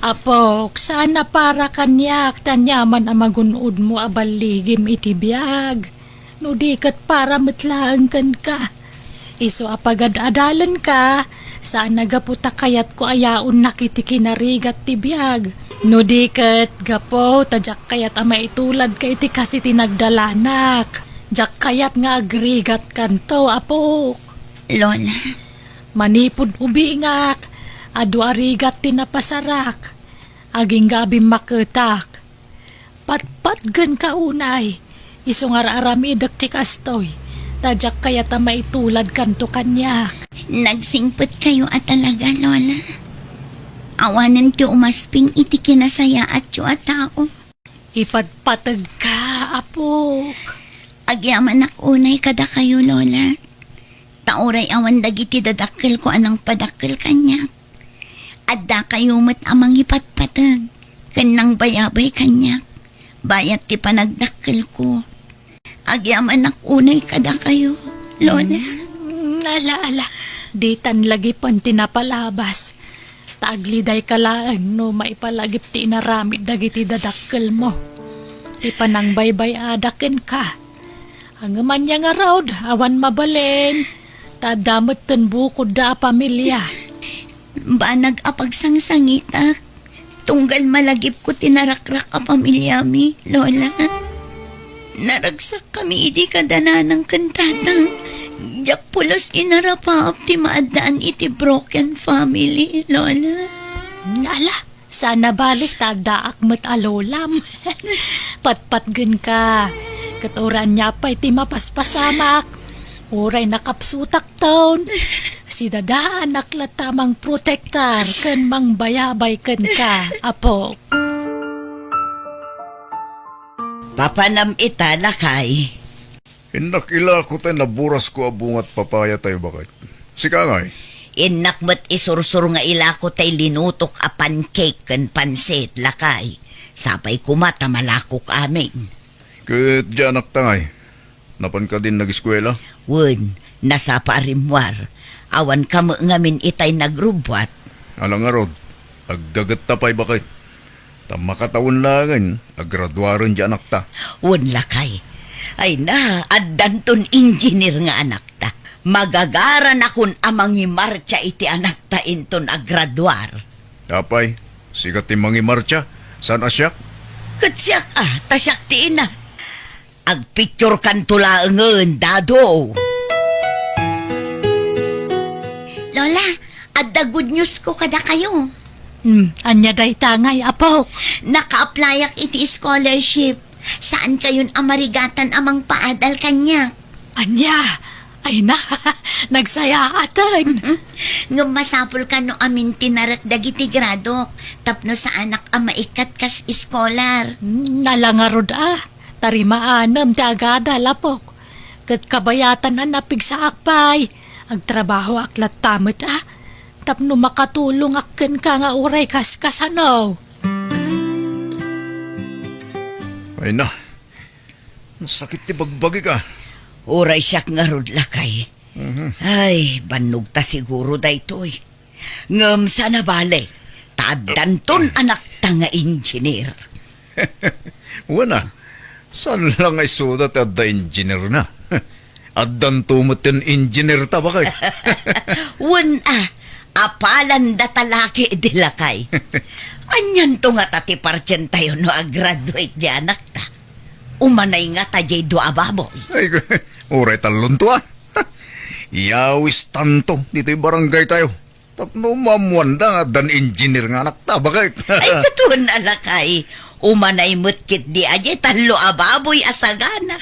Apok, saan a para kaniak ti aniaman a magun-odmo a balligim iti biag, no di ket para met laeng kenka. Isu a pagad-adalenka, saan a gapu ta kayatko a yaonnak iti kinarigat ti biag, no di ket gapu ta diak kayat a maituladka iti kas iti nagdalanak. Diak kayat nga agrigatkanto, apok. Lola. Manipud ubingak, adu a rigat ti napasarak. Agingga a bimmaketak. Patpatgenka unay, isu nga ar-aramidek ti kastoy, ta diak kayat a maituladkanto kaniak. Nagsingpetkayo a talaga, Lola. Awanen ti umasping iti kinasayaatyo a tao. Ipatpategka, apok. Agyamanak unay kadakayo, Lola. Ta uray awan dagiti dadakkelko a nangpadakkel kaniak, addakayo met a mangipatpateg ken nangbayabay kaniak bayat ti panagdakkelko. Agyamanak unay kadakayo, Lola. Mm, ala, ala, ditan lagipen ti napalabas. Ta aglidayka laeng no maipalagip ti inaramid dagiti dadakkelmo. ti panangbaybay-ada kenka. Ngem ania ngarud, awan mabalin. Ta adda metten bukodda a pamilia. Banag a pagsangsangitak. Tunggal malagipko ti narakrak a pamiliami, Lola. Naragsakkami idi kada nanang ken tatang. Diak pulos inarapaap ti maaddaan iti broken family, Lola. Ala, saan a bale ta addaak met a lolam. Patpatgenka. Ket uray ania pay ti mapaspasamak, uray nakapsutakton, sidadaanak latta a mangprotektar ken mangbayabay kenka, apok. Papanam ita, lakay? Innak ilako tay naburasko a bunga ti papaya tayo, baket. Sika ngay? Innak met isursur nga ilako tay linutok a pancake ken pansit, lakay. Sapay koma ta malakok amin. Ket diay anakta ngay? Napan kadin nageskuela? Wen, nasapa a rimmuar. Awan ka met ngamin itay nagrubbuat. Ala ngarud, agdagetta pay, baket. Ta makatawen laengen a graduaren diay anakta. Wen, lakay. Ay na, addanton engineer nga anakta. Magagaranakon a mangimartsa iti anakta inton agraduar. Apay, sika ti mangimartsa, saan a siak? Ket siak a, ta siak ti ina. Agpicturekanto laengen, Dado. Lola, adda good news ko kadakayo. Hmm, ania dayta ngay, apok? Naka-applyak iti scholarship. Saan kayon a marigatan a mangpaadal kaniak? Ania? Ay na, nagsayaaten. Mm-mm. Ngem masapul kano amin ti narek dagiti gradok tapno saanak a maikkat kas iskolar. Hmm, ala ngarud a. Tarimaanem ti agadal, apok. Ket kabayatan a napigsaak pay. Agtrabahoak latta met a. Tapno makatulongak kenka nga uray kaskasano. Ay na, sakit ti bagbagik a. Uray siak ngarud, lakay. Mhm. Ay, bannogta siguro daytoy. Ngem saan a bale, ta addanton anakta nga engineer. Wen a, saan la nga isuda ti adda engineer na? Addanto met ti engineer ta, baket. Wen a, apalanda ta la ketdi, lakay. Anianto ngata ti partientayo no a-graduate diay anakta? Umanay ngata diay dua a baboy. Ay, uray tallonto a. Iyawistanto ditoy barangaytayo. Tapno maammoanda nga addan engineer nga anakta, baket. Ay, ket wen a, lakay. Umanay met ketdi a diay tallo a baboy a sagana.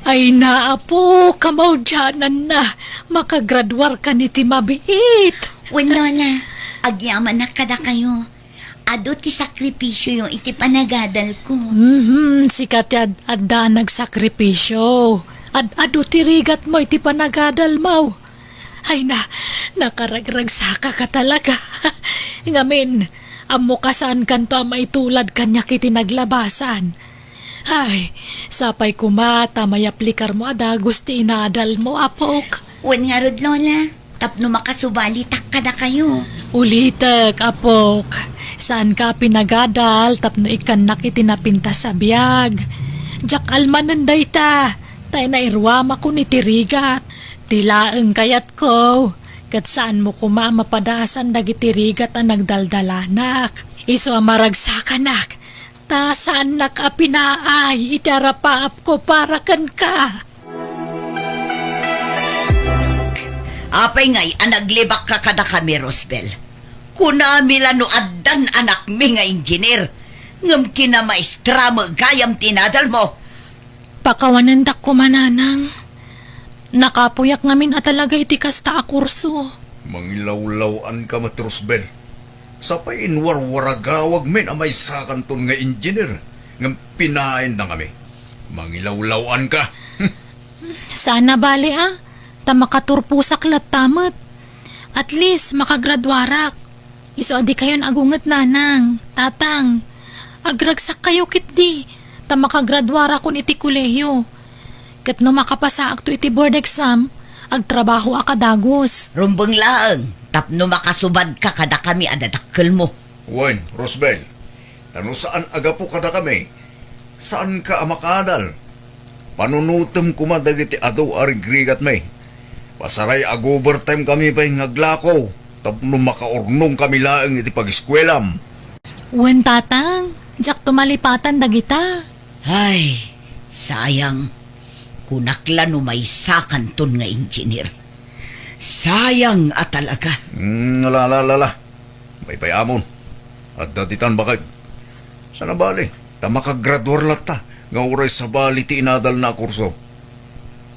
Ay na, apo, kamaudiananna, makagraduarkan iti mabiit. Wen, Lola, agyamanak kadakayo. Adu ti sakripisioyo iti panagadalko. Mhm, sika ti ad-, adda a nagsakripisio. Ad-adu ti rigatmo iti panagadalmo. Ay na, nakaragragsakaka talaga. Ngamin, ammo kasaankanto a maitulad kaniak iti naglabasan. Ay, sapay koma ta mayaplikarmo a dagus ti inaadalmo, apok. Wen ngarud, Lola, tapno makasubalitak kadakayo. Ulitek, apok, saanka a pinagadal tapno ikkannak iti napintas a biag. Diak almanen dayta, ta nairuamakon iti rigat. Ti laeng kayatko, ket saanmo koma a mapadaasan dagiti rigat a nagdaldalanak. Isu a maragsakanak, ta saannak a pinaay iti arapaapko para kenka. Apay ngay a naglibakka kadakami, Rosbel? Kunami la no addan anakmi nga engineer, ngem kinamaestra met gayam ti inadalmo. Pakawanendak koma, nanang. Nakapuyak ngamin a talaga iti kasta a kurso. Mangilawlaw-anka met, Rosbel. Sapay inwarwaragawagmin a maysakanton nga engineer, ngem pinaayenda ngamin. Mangilawlaw-anka. Saan a bale a, ta makaturposak latta met. At least, makagraduarak. Isu a dikayon agunget, nanang, tatang. Agragsakkayo ketdi, ta makagraduarakon iti kolehiyo. Ket no makapasaakto iti board exam, agtrabahoak a dagus. Rumbeng laeng tapno makasubadka kadakami a dadakkelmo. Wen, Rosbel, ta no saan a gapu kadakami, saanka a makaadal. Panunotem koma dagiti adu a rigrigatmi. Pasaray ag-overtime kami pay nga aglako tapno makaurnong kami laeng iti pagiskuelam. Wen, Tatang, diakto malipatan dagita. Ay, sayang. Kunak la no maysakanton nga engineer. Sayang a talaga. Hmm, ala, ala, ala, ala. Maypay-amon. Adda ditan baket. Saan a bali, ta makagraduar latta nga uray sabali ti inadalna a kurso.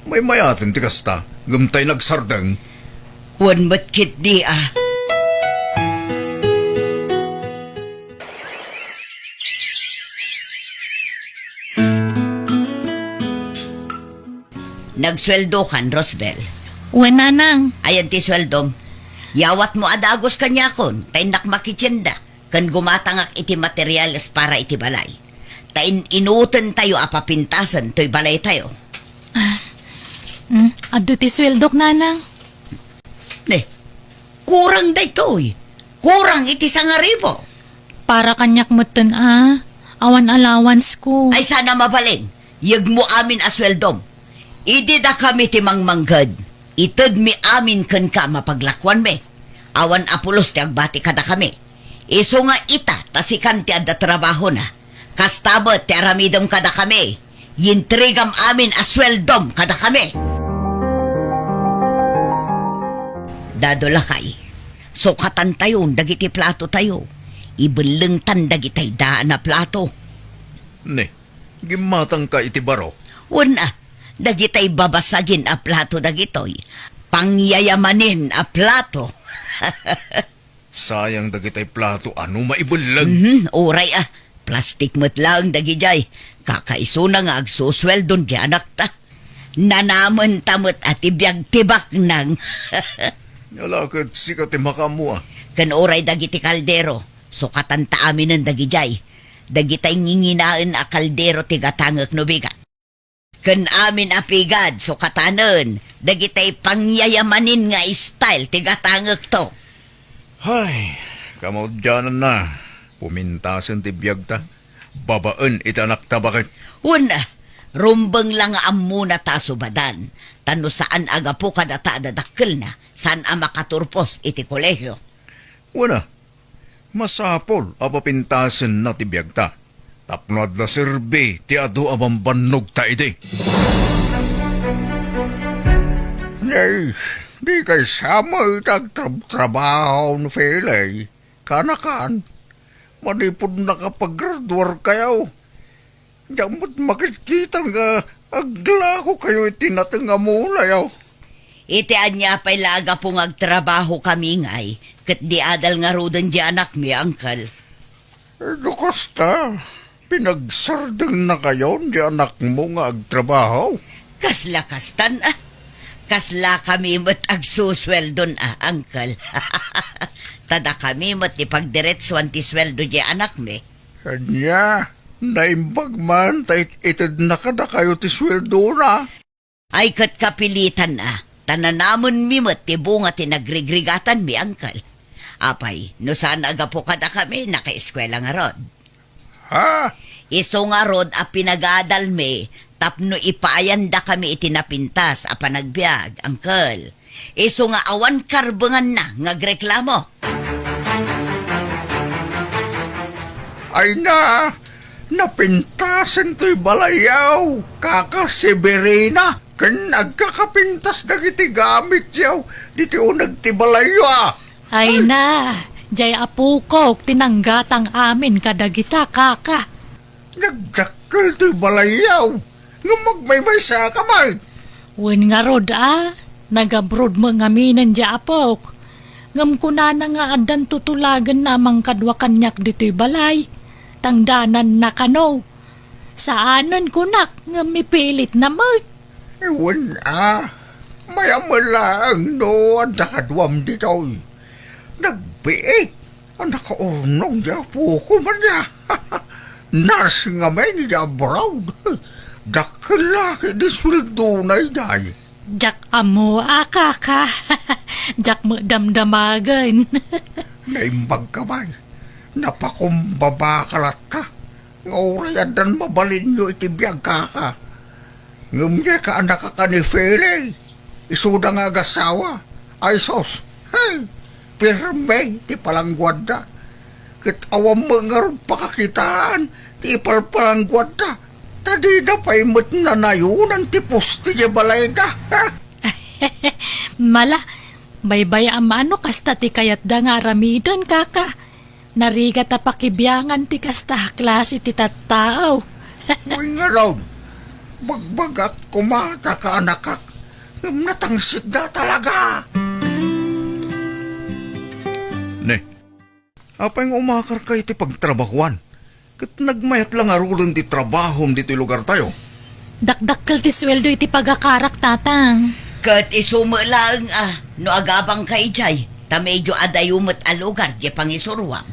Maymayaten ti kasta, ngem tay nagsardeng. Wen met ketdi a. Nagsueldokan, Rosbel? Wen, Nanang. Ayan ti sueldom. Yawatmo a dagus kaniakon, ta innak makitienda, ken gumatangak iti materials para iti balay. Ta in-inutentayo a papintasen toy balaytayo. Ah, mm, adda ti sueldok, Nanang. Ne, kurang daytoy. Kurang iti sangaribu. Para kaniak metten a, awan allowance ko. Ay, saan a mabalin. Yegmo amin a sueldom. Idi dakami ti mangmangged, itedmi amin kenka a mapaglakuanmi. Awan a pulos ti agbati kadakami. Isu nga ita, ta sikan ti adda trabahona. Kasta met ti aramidem kadakami. Yintrigam amin a sueldom kadakami. Dado lakay, sukatantayon dagiti platotayo. Ibellengtan dagitay daan a plato. Ne, gimmatangka iti baro? Wen a, dagitay babasagin a plato dagitoy. Pangyayamanin a plato. Sayang dagitay plato a no maibelleng. Mhm, uray a. Plastik met laeng dagidiay. Kakaisuna nga agsusueldon ti anakta. Nanamenta met a ti biag ti baknang. Ala ket sika ti makaammo a. Ken uray dagiti kaldero, sukatanta aminen dagidiay. Dagitay nginginaen a kaldero ti gatangek no bigat. Ken amin a pigad, sukatanen, dagitay pangyayamanin nga style ti gatangekto. Hay, kamaudiananna, pumintasen ti biagta, babaen iti anakta baket. Wen a, rumbeng la nga ammona ta subadan, ta no saan a gapu kadata a dadakkelna, saan a makaturpos iti kolehio. Wen a, masapul a papintasenna ti biagta tapno adda serbi ti adu a bambannogta idi. Nay, di kay sama iti agtrabtrabaho no Felay, kanakan. Manipud nakapagraduarkayo, diak met makitkitan nga aglakokayo iti nateng a mulayo. Iti ania pay la a gapu nga agtrabahokami ngay, ket di adal ngaruden di anakmi, Uncle? No kasta, pinagsardengnakayon di anakmo nga agtrabaho? Kasla kastan a. Kaslakami met agsusueldon a, Uncle. Ta dakami met ti pagdiretsuan ti sueldo di anakmi. Ania, naimbag man ta it-, itedna kadakayo ti sueldona. Ay ket kapilitan a, ta nanamenmi met ti bunga ti nagrigrigatanmi, Uncle. Apay, no saan a gapu kadakami, nakaeskuela ngarud. Ha? Isu ngarud a pinagadalmi tapno ipaayandakami iti napintas a panagbiag, Uncle. Isu nga awan karbenganna nga agreklamo. Ay na, napintasen toy balayyo, Kaka Severina, ken agkakapintas dagiti gamityo ditoy uneg ti balayyo a. Ay na, diay apokok ti nanggatang amin kadagita, Kaka. Nagdakkel toy balayyo, ngem agmaymaysa ka met. Wen ngarud a, nag-abroad met ngaminen diay apok. Ngem kunana nga addan tutulagenna a mangkadua kaniak ditoy balay, tangdananna kano. Saanen kunak, ngem mipilitna met. Wen a, mayat met laeng no adda kaduam ditoy. Nagbiit a nakaurnong diay apok man a. Nurse ngamin idiay abroad. Dakkel la ket di sueldona idiay. Diak ammo a, kaka. Diak met damdamagen. Naimbag ka, bay. Napakumbaba ka latta. Nga uray addan mabalinyo iti biag, kaka. Ngem diay kaanakak a ni Felay, isuda nga agasawa. Ay sus, hey! Pirme ti palangguadda. Ket awan met ngarud pakakitaan ti ipalpalangguadda. Ta dida pay met nanayonan ti poste diay balayda. Mala, baybay-am a no kasta ti kayatda nga aramiden, kaka. Narigat a pakibiangan ti kasta a klase ti tattao. Wen ngarud, bagbagak koma ta kaanakak, ngem natangsitda talaga. Ne, apay nga umakarka iti pagtrabahuan? Ket nagmayat la ngaruden ti trabahom ditoy lugartayo. Dakdakkel ti sueldo iti pagakarak, tatang. Ket isu met laeng a no agabangka idiay, ta medyo adayo met a lugar diay pangisuroam.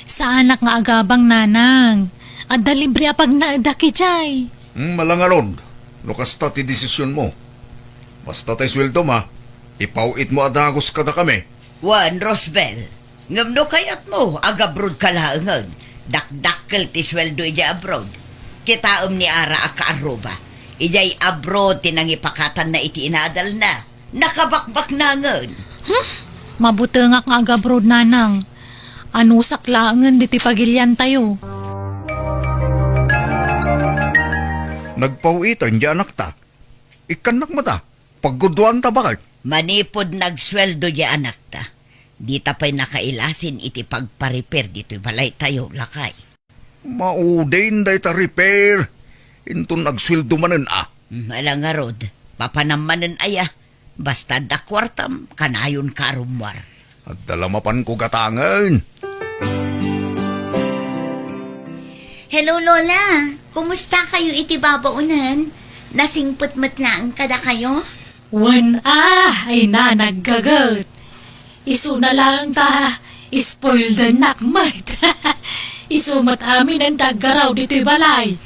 Saanak nga agabang, nanang. Adda libre a pagnaedak idiay. Hmm, malangalon, no kasta ti desisionmo. Basta tay sueldom a, ipaw-itmo a dagus kadakami. Wen, Rosbel, ngem no kayatmo, agabrodka laengen. Dakdakkel ti sueldo idiay abroad. Kitaem ni Ara a kaarruba. Idiay abroad ti nangipakatanna iti inadalna. Nakabakbaknangen. Hmm? Mabutengak nga agabroad, nanang. Anusak laengen ditoy pagiliantayo. Nagpaw-iten diay anakta. Ikkannak met a, pagguduanta, baket. Manipud nagsueldo diay anakta, dita pay nakailasin iti pagpa-repair ditoy balaytayo, lakay. Maudin dayta repair. Inton agsueldo manen a. Ala ngarud, papanam manen aya. Basta adda kuartam, kanayonka a rummuar. Adda la mapanko gatangen. Hello, Lola. Kumusta kayo iti babaonan? Nasingpet met laeng kadakayo? Wen a, ay na, naggaget. Isuna laeng ta spoildennak met. Isu met aminen ti aggaraw ditoy balay.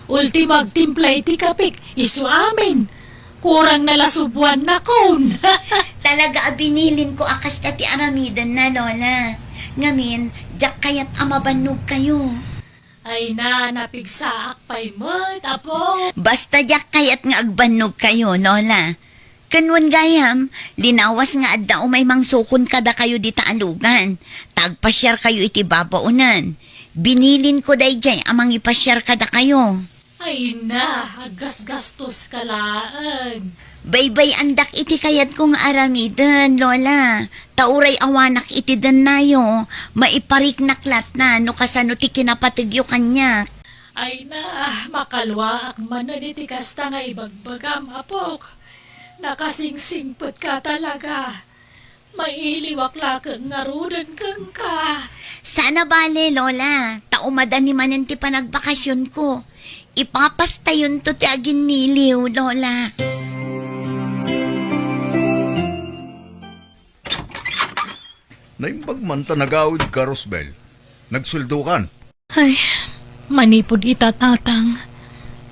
Ultimo agtimpla iti kapek, isu amin. Kurang na la subuannakon. Talaga a binilinko a kasta ti aramidenna, Lola. Ngamin, diak kayat a mabannogkayo. Ay na, napigsaak pay met, apo. Basta diak kayat nga agbannogkayo, Lola. Ken wen gayam, linawas nga adda umay mangsukon kadakayo dita a lugan. Ta agpasiarkayo iti babaonan. Binilinko daydiay a mangipasiar kadakayo. Ay na, aggasgastoska laeng. Baybay-andak iti kayatko nga aramiden, Lola. Ta uray awanak iti dennayo, maipariknak lattan no kasano ti kinapategyo kaniak. Ay na, makaluaak manen iti kasta nga ibagbagam, apok. Nakasingsingpetka talaga. Mailiwak laeng ngaruden kenka. Saan a bale, Lola, ta umadani manen ti panagbakasionko. Ipapastayonto ti aginniliw, Lola. Naimbag man ta nagawidka, Rosbel. Nagsueldokan. Ay, manipud ita, tatang,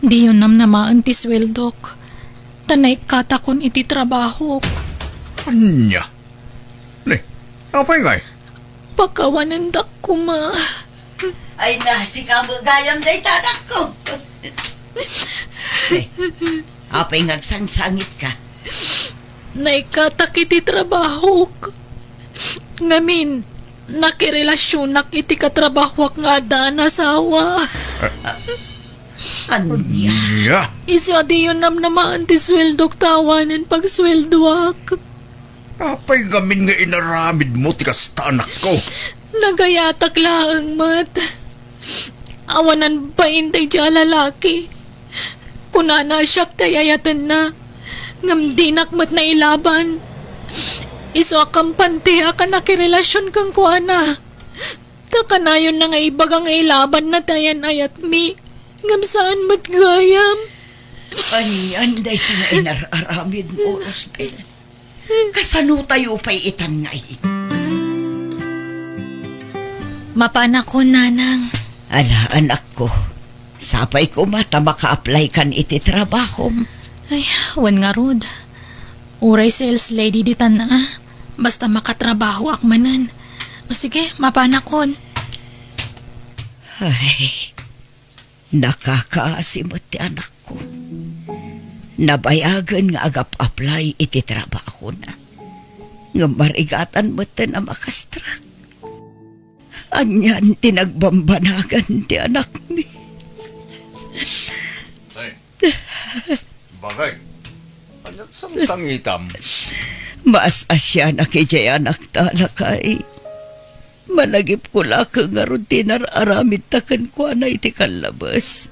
diyon namnamaen ti sueldok, ta naikkatakon iti trabahok. Ania? Ne, apay ngay? Pakawanendak koma. Ay na, sika met gayam dayta, anakko. Ne, apay nga agsangsangitka? Naikkatak iti trabahok. Ngamin, nakirelasionak iti katrabahoak nga addaan asawa. Ania? Ania? Isu a diyon namnamaen ti sueldok ta awanen pagsueldoak. Apay ngamin nga inaramidmo ti kasta, anakko? Nagayatak laeng met. Awanan bain daydiay a lalaki. Kunana a siak ti ay-ayatenna, ngem dinak met nailaban. Isu a kampanteak a nakirelasion kenkuana. Ta kanayonna nga ibaga nga ilabanna ti ayan-ayatmi, ngem saan met gayam. Anian daytoy nga inar-aramidmo, Rosbel? Kasano tayo pay itan ngay? Mapanakon, nanang. Ala, anakko. Sapay koma ta maka-apply kan iti trabahom. Ay, wen ngarud. Uray sales lady ditan a. Basta makatrabahoak manen. O sige, mapanakon. Ay, nakakaasi met ti anakko. Nabayagen nga agap-apply iti trabahona. Ngem marigatan metten a makastrak. Anian ti nagbambanagan ti anakmi? Ay, bagay. Ania't sangsangitam? Maas-asianak idiay anakta, lakay. Malagipko la ket ngarud ti inar-aramidta kenkuana iti kallabes.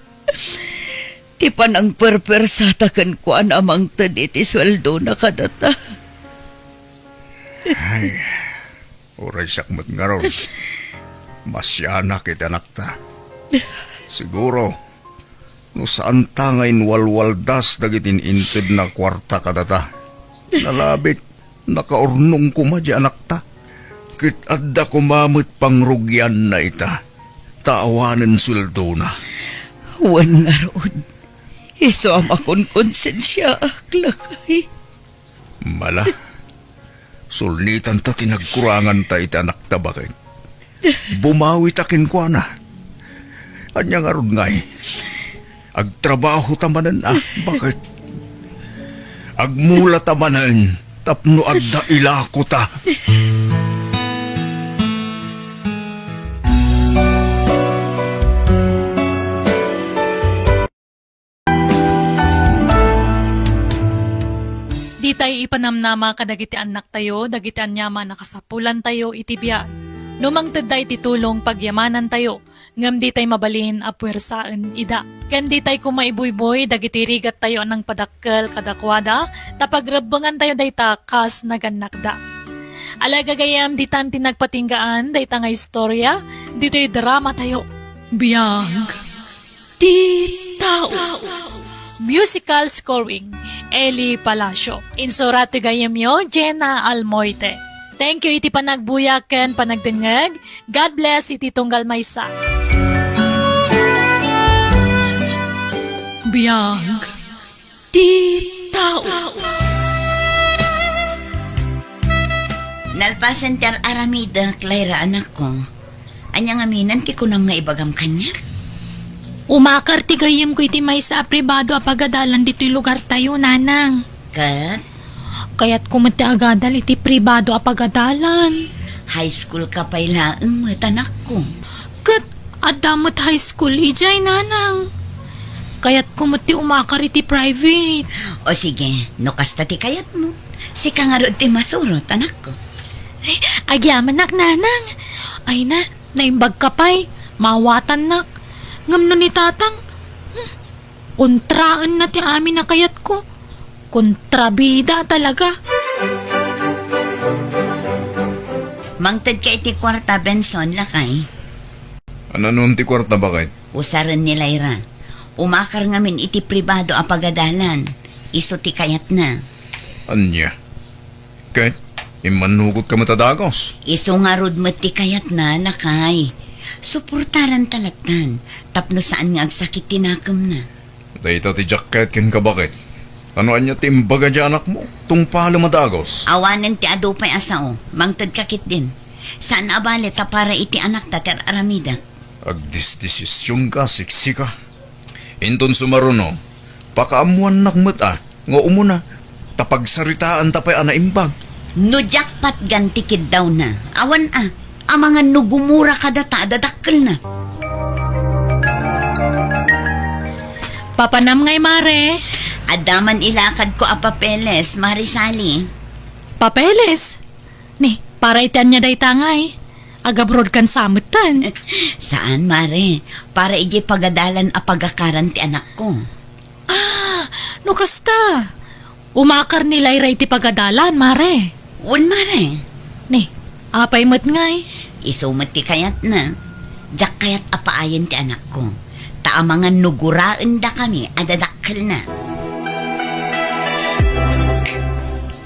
Ti panangperpersata kenkuana a mangted iti sueldona kadata. Ay, uray siak met ngarud. Maasianak iti anakta. Siguro, no saanta nga inwalwaldas dagiti in-intedna a kuarta kadata, nalabit, nakaurnong koma diay anakta. Ket adda koma met pangrugianna ita, ta awanen sueldona. Wen ngarud, isu a makonkonsensiaak, lakay. Mala, sulnitanta ti nagkuranganta iti anakta, baket. Bumawita kenkuana. Ania ngarud ngay? Agtrabahota manen a, baket. Agmulata manen tapno adda ilakota. Ditay ipanamnama kadagiti annaktayo dagiti aniaman a kasapulantayo iti biag. No mangtedda iti tulong, pagyamanantayo, ngem ditay mabalin a puersaen ida. Ken ditay koma ibuybuy dagiti rigattayo a nangpadakkel kadakuada, ta pagrebbengantayo dayta kas nagannakda. Ala gagayyem, ditan ti nagpatinggaan dayta nga istorya ditoy dramatayo. Biag ti tao. Musical scoring, Eli Palacio. Insurat ti gayyemyo, Jenna Almoite. Thank you iti panagbuya ken panagdengngeg. God bless iti tunggal maysa. Biag ti tao. Nalpasen ti ar-aramidek, Lyra, anakko. Ania ngamin ti kunam nga ibagam kaniak? Umakar ti gayyemko iti maysa a pribado a pagadalan ditoy lugartayo, nanang. Ket? Kayatko met ti agadal iti pribado a pagadalan. High school ka pay laeng met, anakko. Ket adda met high school idiay, nanang. Kayatko met ti umakar iti private. O sige, no kasta ti kayatmo, sika ngarud ti masurot, anakko. Ay, agyamanak, nanang. Ay na, naimbagka pay, maawatannak. Ngem no ni tatang, hmm, kontraenna ti amin a kayatko. Kontrabida talaga. Mangtedka iti kuarta, Benson, lakay. Ania ngamin ti kuarta, baket? Usaren ni Lyra. Umakar ngamin iti pribado a pagadalan. Isu ti kayatna. Ania? Ket immannugotka met a dagus? Isu ngarud met ti kayatna, lakay. Suportaranta lattan, tapno saan nga agsakit ti nakemna. Dayta ti diak kayat kenka, baket. Ta no ania ti imbaga diay anakmo, tungpalem a dagus. Awanen ti adu pay a sao, mangtedka ketdin. Saan a bale ta para iti anakta ti ar-aramidek. Agdesdesisionka, siksika. Inton sumaruno, pakaammoannak met a nga umuna, ta pagsaritaanta pay a naimbag. No diak patgan ti kiddawna, awan a, amangan no gumura kadata a dadakkelna. Papanam ngay, mare? Adda man ilakadko a papeles, Mare Sally. Papeles? Ni, para iti ania dayta ngay? Agabroad kan sa metten? Saan, mare. Para idiay pagadalan a pagakaran ti anakko. Ah, no kasta, umakar ni Lyra iti pagadalan, mare. Wen, mare. Ni, apay met ngay? Isu met ti kayatna. Diak kayat a paayen ti anakko. Ta amangan no guraendakami a dadakkelna.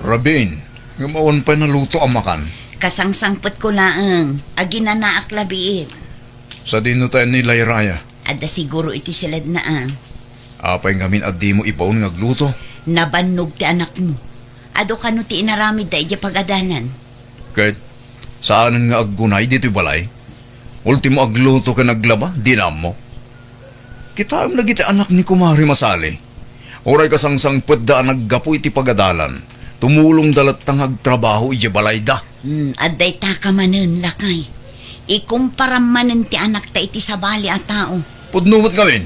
Rabin, ngem awan pay naluto a makan. Kasangsangpetko laeng, aginanaak la biit. Sadino tayo ni Lyra ya? Adda siguro iti siledna a. Apay ngamin a dimo ibaon nga agluto? Nabannog ti anakmo. Adu kano ti inaramidda idiay pagadalan? Ket saanen nga aggunay ditoy balay? Ultimo agluto ken aglaba, dina ammo. Kitaem dagiti anak ni Kumare Masali. Uray kasangsangpetda a naggapu iti pagadalan, tumulongda latta nga agtrabaho idiay balayda. Hmm, adda itaka manen, lakay. Ikumparam manen ti anakta iti sabali a tao. Pudno met ngamin.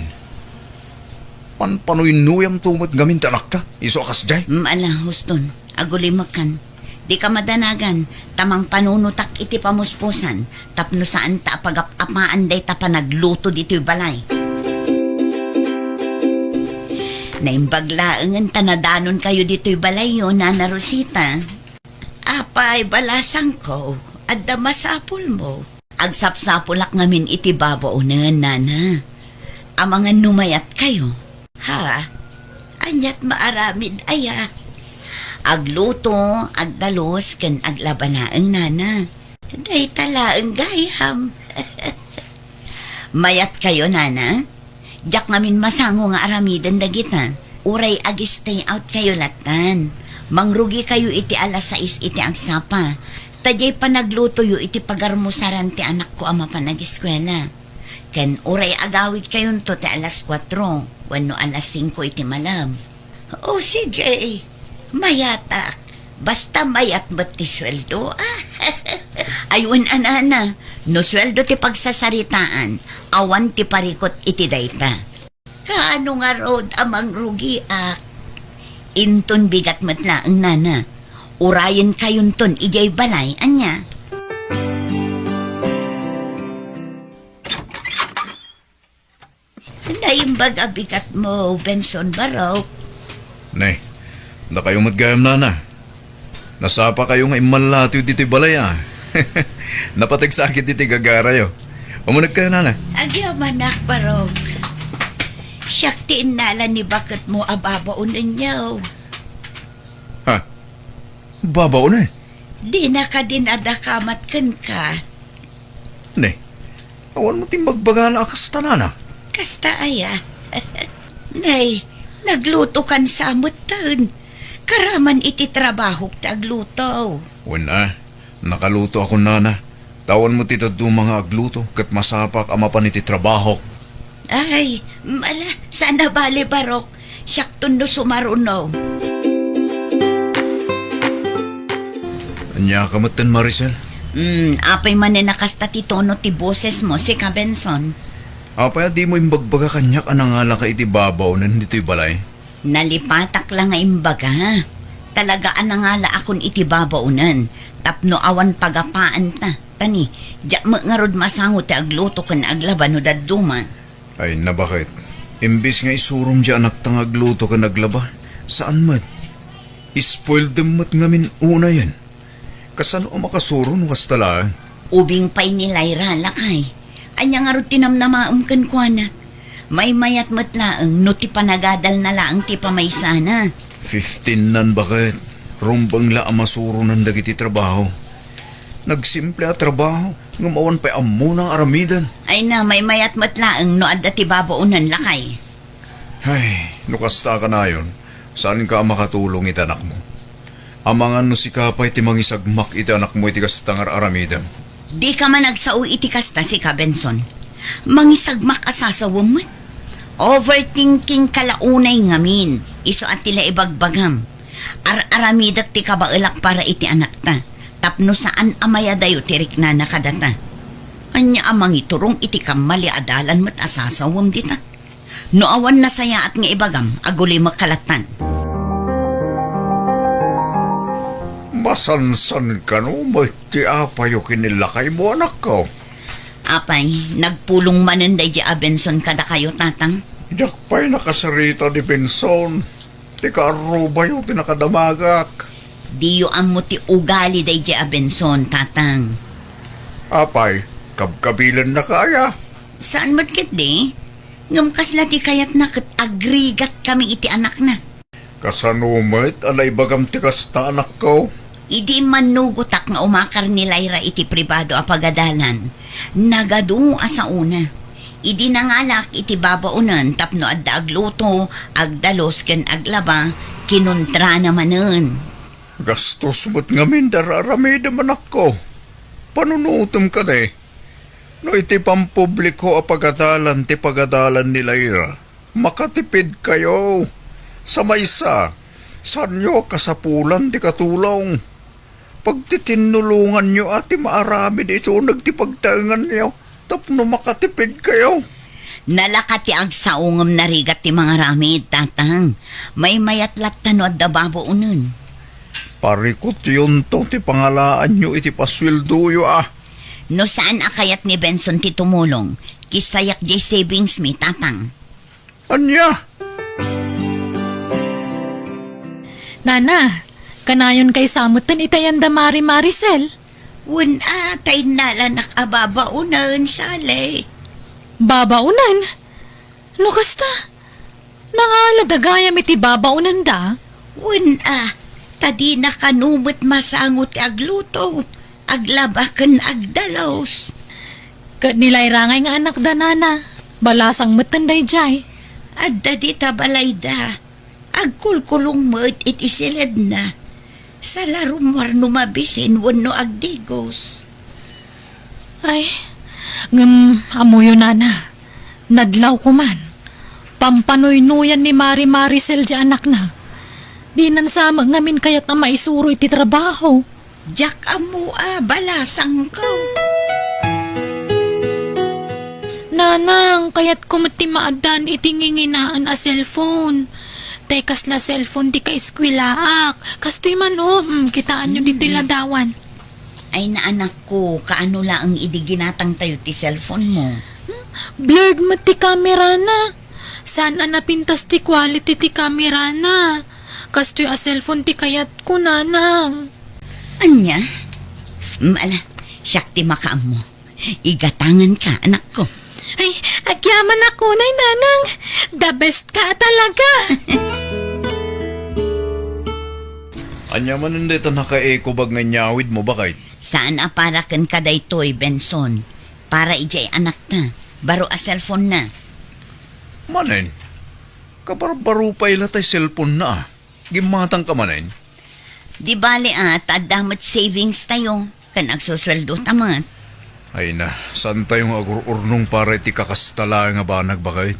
Panpanuynoyamto met ngamin ti anakta, isu a kasdiay. Hmm, ala, huston. Agulimekan. Dika madanagan, ta mangpanunotak iti pamuspusan, tapno saanta a pagap-apaan dayta panagluto ditoy balay. Naimbag laengen ta nadanonkayo ditoy balayyo, Nana Rosita. Apay, balasangko, adda masapulmo. Agsapsapulak ngamin iti babaonen, Nana. Amangan no mayatkayo. Ha? Aniat maaramid aya? Agluto, agdalus, ken aglaba laeng, Nana. Dayta laeng gayam. Mayatkayo, Nana? Diak ngamin masango nga aramiden dagita. Uray ag-stay out kayo lattan. Mangrugikayo iti alas sais iti agsapa. Ta diay panaglutoyo iti pagarmusaran ti anakko a mapan ageskuela. Ken uray agawidkayonto ti alas kuatro wenno alas singko iti malem. O, sige. Mayatak. Basta mayat met ti sueldo, a. Ay, wen a, Nana, no sueldo ti pagsasaritaan, awan ti parikut iti dayta. Kaano ngarud a mangrugiak? Inton bigat met laeng, Nana. Urayenkayonton idiay balay, ania? Naimbag a bigatmo, Benson, barok. Ne, dakayo met gayam, Nana. Nasapakayo nga immallatiw ditoy balay, a. Napateg sakit ditoy gagarayo. Umunegkayo, Nana. Agyamanak, barok. Siak ti innala ni baketmo a babaonenyo. Ha? Babaonen? Dina kadin a dakamat kenka. Ne, awan mo ti imbagbaga a kasta, Nana. Kasta aya? Nay, naglutokan sa metten. Karaman iti trabahok ti agluto. Wen a, nakalutoakon, Nana. Ta awan mo ti dadduma nga agluto ket masapak a mapan iti trabahok. Ay, mm, ala, saan a bale, barok. Siakton no sumaruno. Ania ka metten, Maricel? Hmm, apay manen a kasta ti tono ti bosesmo, sika, Benson? Apay a dimo imbagbaga kaniak a nangalaka iti babaonen ditoy balay? Nalipatak la nga imbaga. Talaga a nangalaakon iti babaonen tapno awan pagapaanta. Ta ni, diak met ngarud masango ti agluto ken aglaba no dadduma. Ay, nabaket. Imbes nga isurom diay anakta nga agluto ken aglaba, saan met. Ispoildem met ngamin unayen. Kasano a makasuro no kasta laeng? Ubing pay ni Lyra, lakay. Ania ngarud ti namnamaem kenkuana? Maymayat met laeng no ti panagadalna laeng ti pamaysana. Fifteen nan, baket. Rumbeng la a masuronan dagiti trabaho. Nagsimple a trabaho, ngem awan pay ammona nga aramiden. Ay na, maymayat met laeng no adda ti babaonen, lakay. Ay, no kasta a kanayon, saanka a makatulong iti anakmo. Amangan no sika pay ti mangisagmak iti anakmo iti kasta nga ar-aramidem. Dika man agsao iti kasta, sika, Benson. Mangisagmak a sasawem met. Overthinking ka la unay ngamin, isu a ti la ibagbagam. Ar-aramidek ti kabaelak para iti anakta, tapno saan a mayadayo ti riknana kadata. Ania a mangiturong iti kammali a dalan met a sasawem dita? No awan nasayaat nga ibagam, agulimek ka lattan. Masansan kano met ti apayo ken ni lakaymo, anakko? Apay, nagpulong manen daydi a Benson kadakayo, tatang? Diak pay nakasarita ni Benson. Ti kaarrubayo ti nakadamagak. Diyo ammo ti ugali daydi a Benson, tatang. Apay, kabkabilennaka aya? Saan met ketdi? Ngem kasla ti kayatna ket agrigatkami iti anakna. Kasano met a naibagam ti kasta, anakko? Idi immannugotak nga umakar ni Lyra iti pribado a pagadalan, nagadu a saona. Idi nangalak iti babaonen tapno adda agluto, agdalus ken aglaba, kinuntrana manen. Gastos met ngamin da aramidem, anakko. Panunotem kadi. No iti pampubliko a pagadalan ti pagadalan ni Lyra, makatipidkayo. Sa maysa, saanyo a kasapulan ti katulong. Pagtitinnulonganyo a ti maaramid iti uneg ti pagtaenganyo tapno makatipidkayo. Nalaka ti agsao ngem narigat ti mangaramid, Tatang. Maymayat latta no adda babaonen. Parikutyonto ti pangalaanyo iti pasueldoyo a. No saan a kayat ni Benson ti tumulong, kissayak diay savings mi, Tatang. Ania? Nana, kanayon kaysa metten iti ayan da Mari Maricel? Wen a, ta innalanak a babaonen, Sally. Babaonen? No kasta, nangalada gayam iti babaonenda? Wen a, ta dina kano met masango ti agluto, aglaba ken agdalus. Ket ni Lyra ngay nga anakda, Nana. Balasang metten daydiay. Adda dita balayda. Agkulkulong met iti siledna. Sa la rummuar no mabisin wenno agdigos. Ay, ngem ammoyo, Nana. Nadlawko man. Pampanuynuyan ni Mari Maricel diay anakna. Dinan sa met ngamin kayat a maisuro iti trabaho. Diak ammo a balasangko. Nanang, kayatko met ti maaddaan iti nginginaen a cellphone. Tay kasla cellphone ti kaeskuelaak. Kastoy man, o, mm, kitaenyo ditoy ladawan. Ay, naanakko, kaano laeng idi ginatangtayo ti cellphone mo? Hmm? Blurred met ti kamerana. Saan a napintas ti quality ti kamerana. Kastoy a cellphone ti kayatko, Nanang. Ania? Mm, ala, siak ti makaammo. Igatanganka, anakko. Ay, agyamanak unay, Nanang. The best ka talaga. Ania manen dayta nakaekobag nga inyawidmo, baket? Saan a para kenka daytoy, Benson. Para idiay anakta. Baro a cellphone na. Manen, kabarbaro pay la tay cellphone na, a. Gimmatangka manen? Di bale, a, ta adda met savings tayo, ken agsusueldo ta met. Ay na, saan tayo nga agur-urnong para iti kakasta laeng a banag, baket?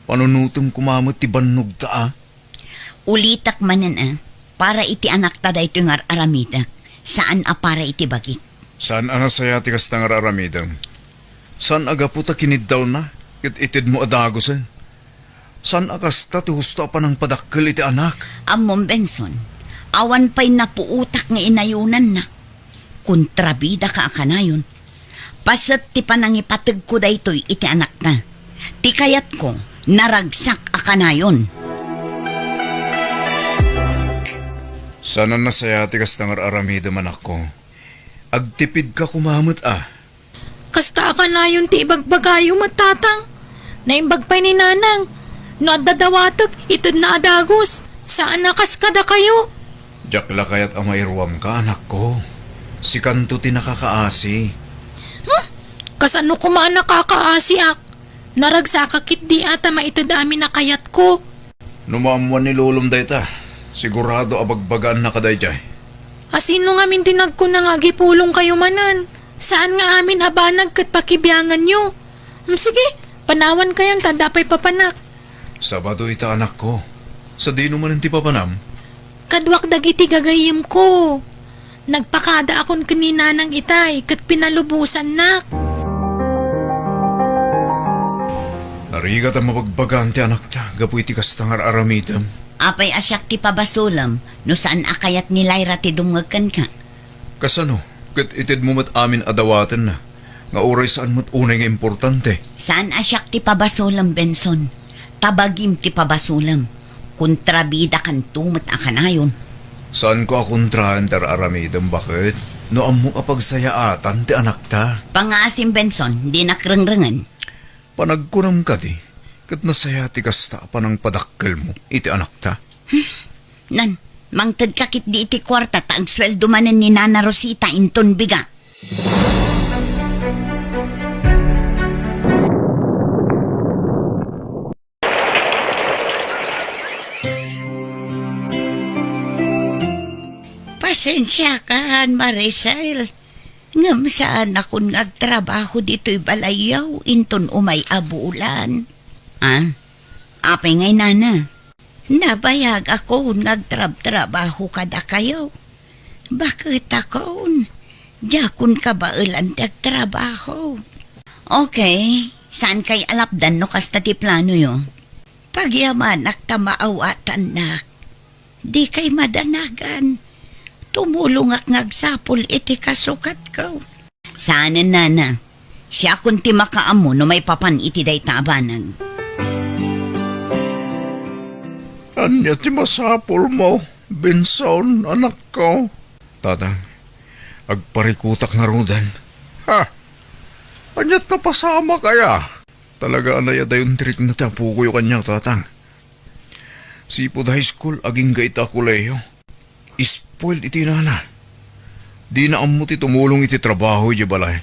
Panunotem koma met ti bannogta, a. Ulitek manen, a, para iti anakta daytoy nga ar-aramidek, saan a para iti bagik. Saan a nasayaat ti kasta nga ar-aramidem. Saan a gapu ta kiniddawna, ket itedmo a dagusen. Saan a kasta ti husto a panangpadakkel iti anak. Ammom, Benson, awan pay napuotak nga inayonannak. Kontrabidaka a kanayon. Paset ti panangipategko daytoy iti anakta. Ti kayatko, naragsak a kanayon. Saan a nasayaat ti kasta nga ar-aramidem, anakko. Agtipidka koma met, a. Kasta a kanayon ti ibagbagayo met, Tatang. Naimbag pay ni Nanang. No adda dawatek, itedna a dagus. Saan a kas kadakayo. Diak la kayat a mairuamka, anakko. Sikanto ti nakakaasi. Huh? Kasano koma a nakakaasiak? Naragsakak ketdi a ta maited amin a kayatko. No maammuan ni lolom dayta, sigurado a bagbagaannaka daydiay. A sino ngamin ti nagkuna nga agipulongkayo manen? Saan nga amin a banag ket pakibianganyo. Mm, sige, panawankayon ta adda pay papanak. Sabado ita, anakko. Sadino manen ti papanam? Kaduak dagiti gagayyemko. Nagpakadaakon ken ni Nanang itay ket pinalubosannak. Narigat a mabagbagaan ti anakta gapu iti kasta nga ar-aramidem. Apay a siak ti pabasolem no saan a kayat ni Lyra ti dumngeg kenka? Kasano ket itedmo met amin a dawatenna nga uray saan met unay nga importante? Saan a siak ti pabasolem, Benson. Ta bagim ti pabasolem. Kontrabidakanto met a kanayon. Saanko a kontraen ti ar-aramidem, baket? No ammok a pagsayaatan ti anakta. Pangngaasim, Benson, dinak rengrengen. Panagkunam kadi, ket nasayaat ti kasta a panangpadakkelmo iti anakta? Hmm. Nan, mangtedka ketdi iti kuarta ta agsueldo manen ni Nana Rosita inton bigat. Pasensiakan, Maricel. Ngem saanakon nga agtrabaho ditoy balayyo inton umay a bulan. Ah? Apay ngay, nana? Nabayagakon nga agtrabtrabaho kadakayo. Baketakon, diakon kabaelan ti agtrabaho. Okay, saan kay alapdan no kasta ti planoyo? Pagyamanak ta maawatannak. Dikay madanagan. Tumulongak nga agsapul iti kasukatko. Saanen, nana. Siakon ti makaammo no maipapan iti dayta a banag. Ania ti masapulmo, Benson, anakko? Tatang, agparikutak ngaruden. Ha? Ania't napasamak aya? Talaga a nayadayon ti rikna ti apokoyo kaniak, Tatang. Sipud high school, agingga ita a kolehiyo. Spoiled iti inana. Dina ammo ti tumulong iti trabaho idiay balay.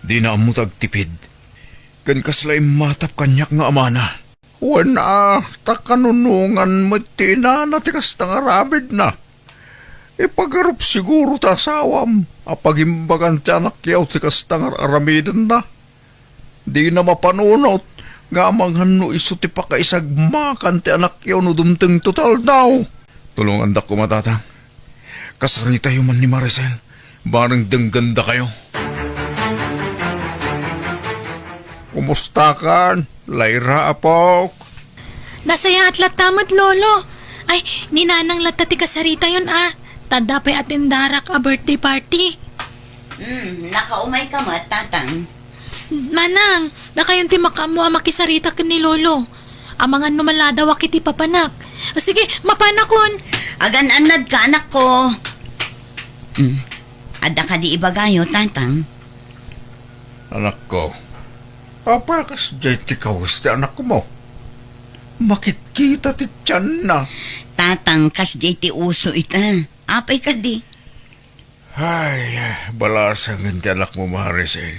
Dina ammo ti agtipid. Ken kasla immatap kaniak nga amana. Wen a, ta kanunongan met ti inana ti kasta nga aramidna. Ipagarup siguro ti asawam a pagimbagan ti anakyo ti kasta nga ar-aramidenna. Dina mapanunot nga amangan no isu ti pakaisagmakan ti anakyo no dumtengto ti aldaw. Tulongandak koma, Tatang. Kasaritayo man ni Maricel, bareng denggandakayo. Kumustakan, Lyra, apok? Nasayaat latta met, Lolo. Ay, ni Nanang latta ti kasaritayon, a. Ta adda pay atendarak a birthday party. Hmm, nakaumayka met, Tatang. Nanang, dakayon ti makaammo a makisarita ken ni Lolo. Amangan no maladawak iti papanak. Sige, mapanakon. Agan-annadka, anakko. Hmm. Adda kadi ibagayo, Tatang? Anakko, apay a kasdiay ti kawes ti anakmo? Makitkita ti tianna. Tatang, kasdiay ti uso ita. Apay kadi? Ay, balasangen ti anakmo, Maricel.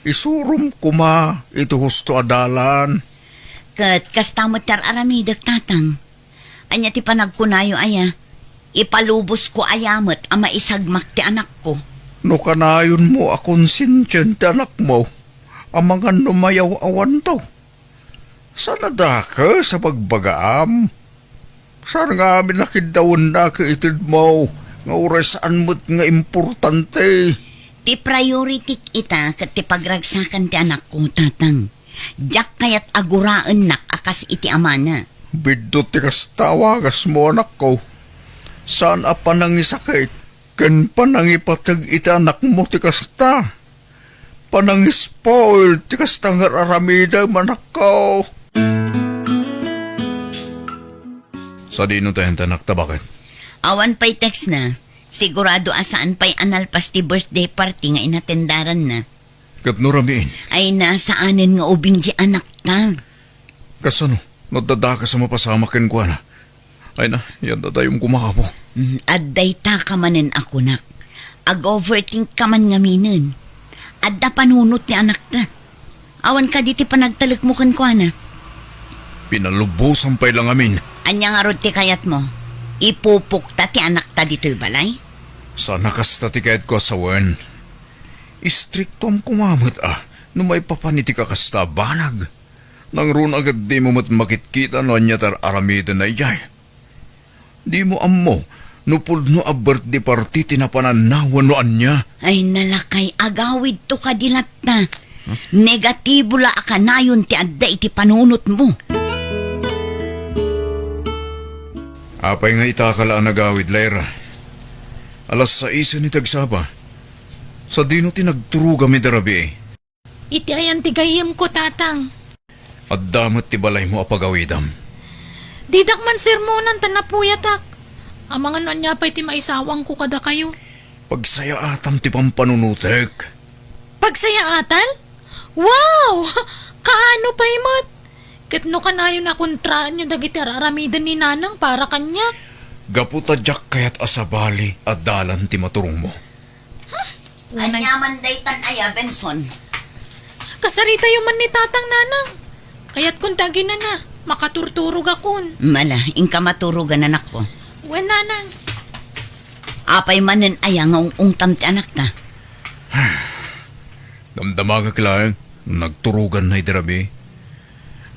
Isurom koma iti husto a dalan. Ket kasta met ti ar-aramidek, Tatang. Ania ti panagkunayo aya? Ipalubosko aya met a maisagmak ti anakko? No kanayonmo a konsentien ti anakmo, amangan no mayaw-awanto. Saan a dakes a bagbagaam? Saan ngamin a kiddawennak iti itedmo nga uray saan met nga importante? Ti priority ita ket ti pagragsakan ti anakko, Tatang. Diak kayat a guraennak a kas iti amana. Biddut ti kasta a wagasmo, anakko. Saan a panangisakit ken panangipateg iti anakmo ti kasta. Panangispoil ti kasta nga ar-aramidem, anakko. Sadino tayen ti anakta, baket? Awan pay text na. Sigurado a saan pay a nalpas ti birthday party nga inatendaranna. Ket no ramiin? Ay, na, saanen nga ubing ti anakta. Kasano? No adda dakes a mapasamak kenkuana? Ay na, yadda dayum koma, apo. Mm, adda dayta ka manen a kunak. Ag-overthink ka man ngaminen. Adda panunot ti anakta. Awan kadi ti panagtalekmo kenkuana? Pinalubosan pay la ngamin. Ania ngarud ti kayatmo? Ipupokta ti anakta ditoy balay? Saan a kasta ti kayatko a sawen. Istriktoam koma met a no maipapan iti kakasta a banag. Nangruna ket dimo met makitkita no ania ti ar-aramidenna idiay. Dimo ammo no pudno a birthday party ti napananna wenno ania. Ay, nalakay, agawidto kadi latta. Negatibo la a kanayon ti adda iti panunotmo. Apay nga itaka la a nagawid, Lyra? Alas saisen iti agsapa. Sadino ti nagturogam iti rabii? Iti ayan ti gayyemko, Tatang. Adda met ti balaymo a pagawidam. Didak man sermonan ta napuyatak. Amangan no ania pay ti maisawangko kadakayo. Pagsayaatam ti pampanunotek. Pagsayaatan? Wow! Kaano pay met? Ket no kanayon a kontraenyo dagiti ar-aramiden ni Nanang para kaniak. Gapu ta diak kayat a sabali a dalan ti maturongmo. Unay. Ania man daytan aya, Benson? Kasaritayo man ni Tatang, Nanang. Kayatkon ti aginana, makaturturogakon. Mala, inka maturogan, anakko. Wen, Nanang. Apay manen aya nga ung-ungtam ti anakta? Damdamagak laeng, nagturoganna idi rabii.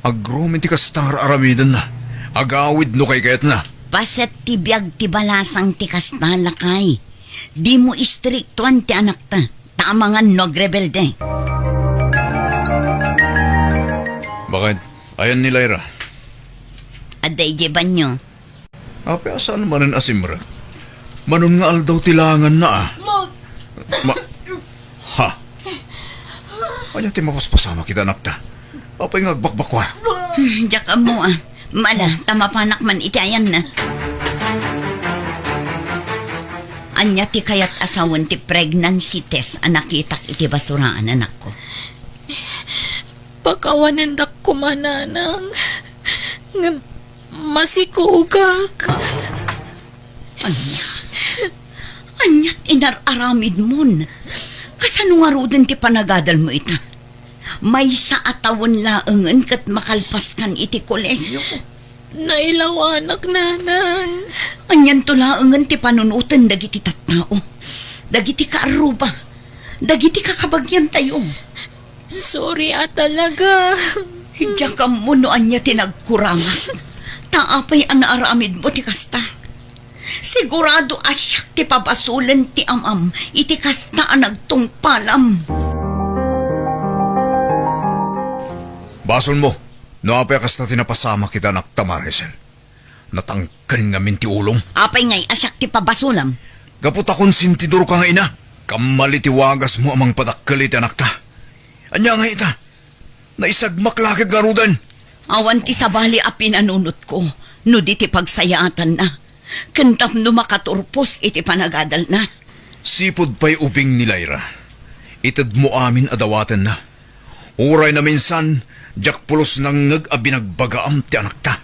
Agromen ti kasta nga ar-aramidenna. Agawid no kaykayatna. Paset ti biag ti balasang ti kasta, lakay. Dimo istriktuan ti anakta. Ta amangan no agrebelde. Bakit? Ayan ni Lyra? Adda idiay banyo. Apay a saan manen a simrek? Manon nga aldaw ti langanna, a. Ma-, ha? Ania ti mapaspasamak ita anakta? Apay nga agbakbakua? Hmm, diak ammo, a. Mala, ta mapanak man iti ayanna. Ania ti kayat a sawen ti pregnancy test a nakitak iti basuraan, anakko? Pakawanendak koma, nanang. Ngem masikugak. Ania? Ania ti inar-aramidmon? Kasano ngaruden ti panagadalmo ita? Maysa a tawen laengen ket makalpaskan iti kolehiyo. Nailawanak, nanang. Anianto laengen ti panunoten dagiti tattao, dagiti kaarruba, dagiti kakabagiantayo? Sorry a talaga. Diak ammo no ania ti nagkurangak. Ta apay a naaramidmo ti kasta? Sigurado a siak ti pabasolen ti amam iti kasta a nagtungpalam. Basolmo no apay a kasta ti napasamak ita anakta, Maricel. Natangken ngamin ti ulom. Apay ngay a siak ti pabasolam? Gapu ta konsentidorka nga ina. Kammali ti wagasmo a mangpadakkel iti anakta. Ania ngay ita? Naisagmak la ket ngaruden. Awan ti sabali a pinanunotko no di ti pagsayaatanna, ken tapno makaturpos iti panagadalna. Sipud pay ubing ni Lyra, itedmo amin a dawatenna. Uray naminsan, diak pulos nangngeg a binagbagaam ti anakta.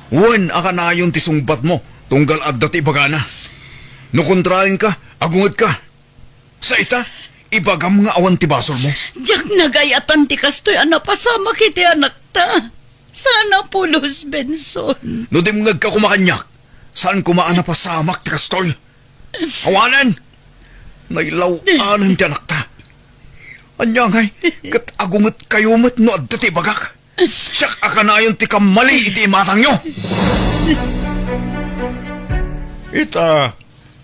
Wen a kanayon ti sungbatmo, tunggal adda ti ibagana. No kontraenka, agungedka. Sa ita, ibagam nga awan ti basolmo. Diak nagayatan ti kastoy a napasamak iti anakta. Sana pulos, Benson. No dimngegka koma kaniak, saan koma a napasamak ti kastoy. Awanen! Nailaw-anen ti anakta. Ania ngay, ket agungetkayo met no adda ti ibagak. Siak a kanayon ti kammali iti imatangyo. Ita,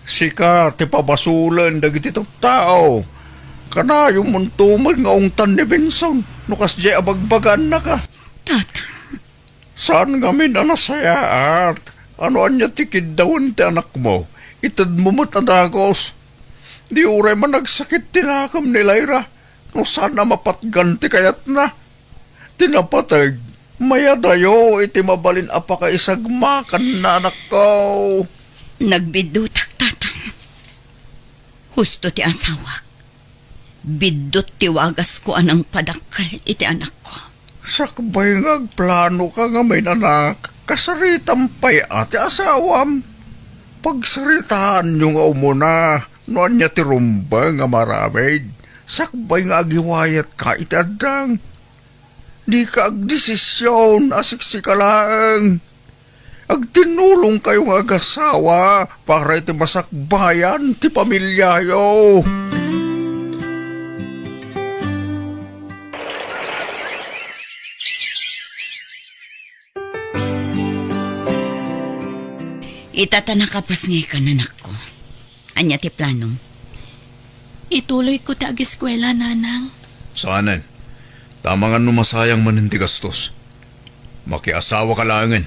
sika ti pabasolen dagiti tattao. Kanayonmonto met nga ungtan ni Benson no kasdiay a bagbagaannaka. Tata. Saan ngamin a nasayaat a no ania ti kiddawen ti anakmo, itedmo met a dagus. Di uray managsakit ti nakem ni Lyra no saan a mapatgan ti kayatna. Ti napateg, mayadayo iti mabalin a pakaisagmakanna, anakko. Nagbiddutak, Tatang. Husto ti asawak. Biddut ti wagasko a nangpadakkel iti anakko. Sakbay nga agplanoka ngamin, anak, kasaritam pay a ti asawam. Pagsaritaanyo nga umuna no ania ti rumbeng a maaramid, sakbay nga agiwayatka iti addang. Dika agdesision a siksika laeng. Agtinnulongkayo nga agasawa para iti masakbayan ti pamiliayo. Ita ta nakapasngaykan, anakko. Ania ti planom? Ituloyko ti ageskuela, nanang. Saanen. Ta amangan no masayang manen ti gastos. Makiasawaka laengen.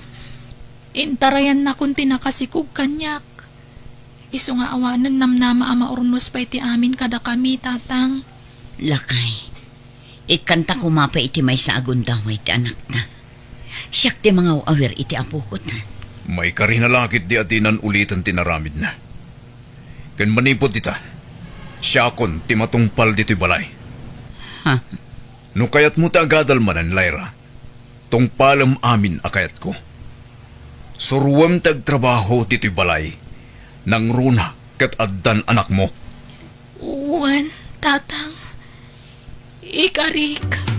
Intarayannakon ti nakasikog kaniak. Isu nga awanen namnama a maurnos pay ti amin kadakami, Tatang. Lakay, ikkanta koma pay iti maysa a gundaway ti anakta. Siak ti mangaw-awir iti apokot. Maikarina la ketdi a dinan uliten ti inaramidna. Ken manipud ita, siakon ti matungpal ditoy balay. Ha? No kayatmo ti agadal manen, Lyra, tungpalem amin a kayatko. Suroem ti agtrabaho ditoy balay, nangruna ket addan anakmo. Wen, Tatang, ikarik.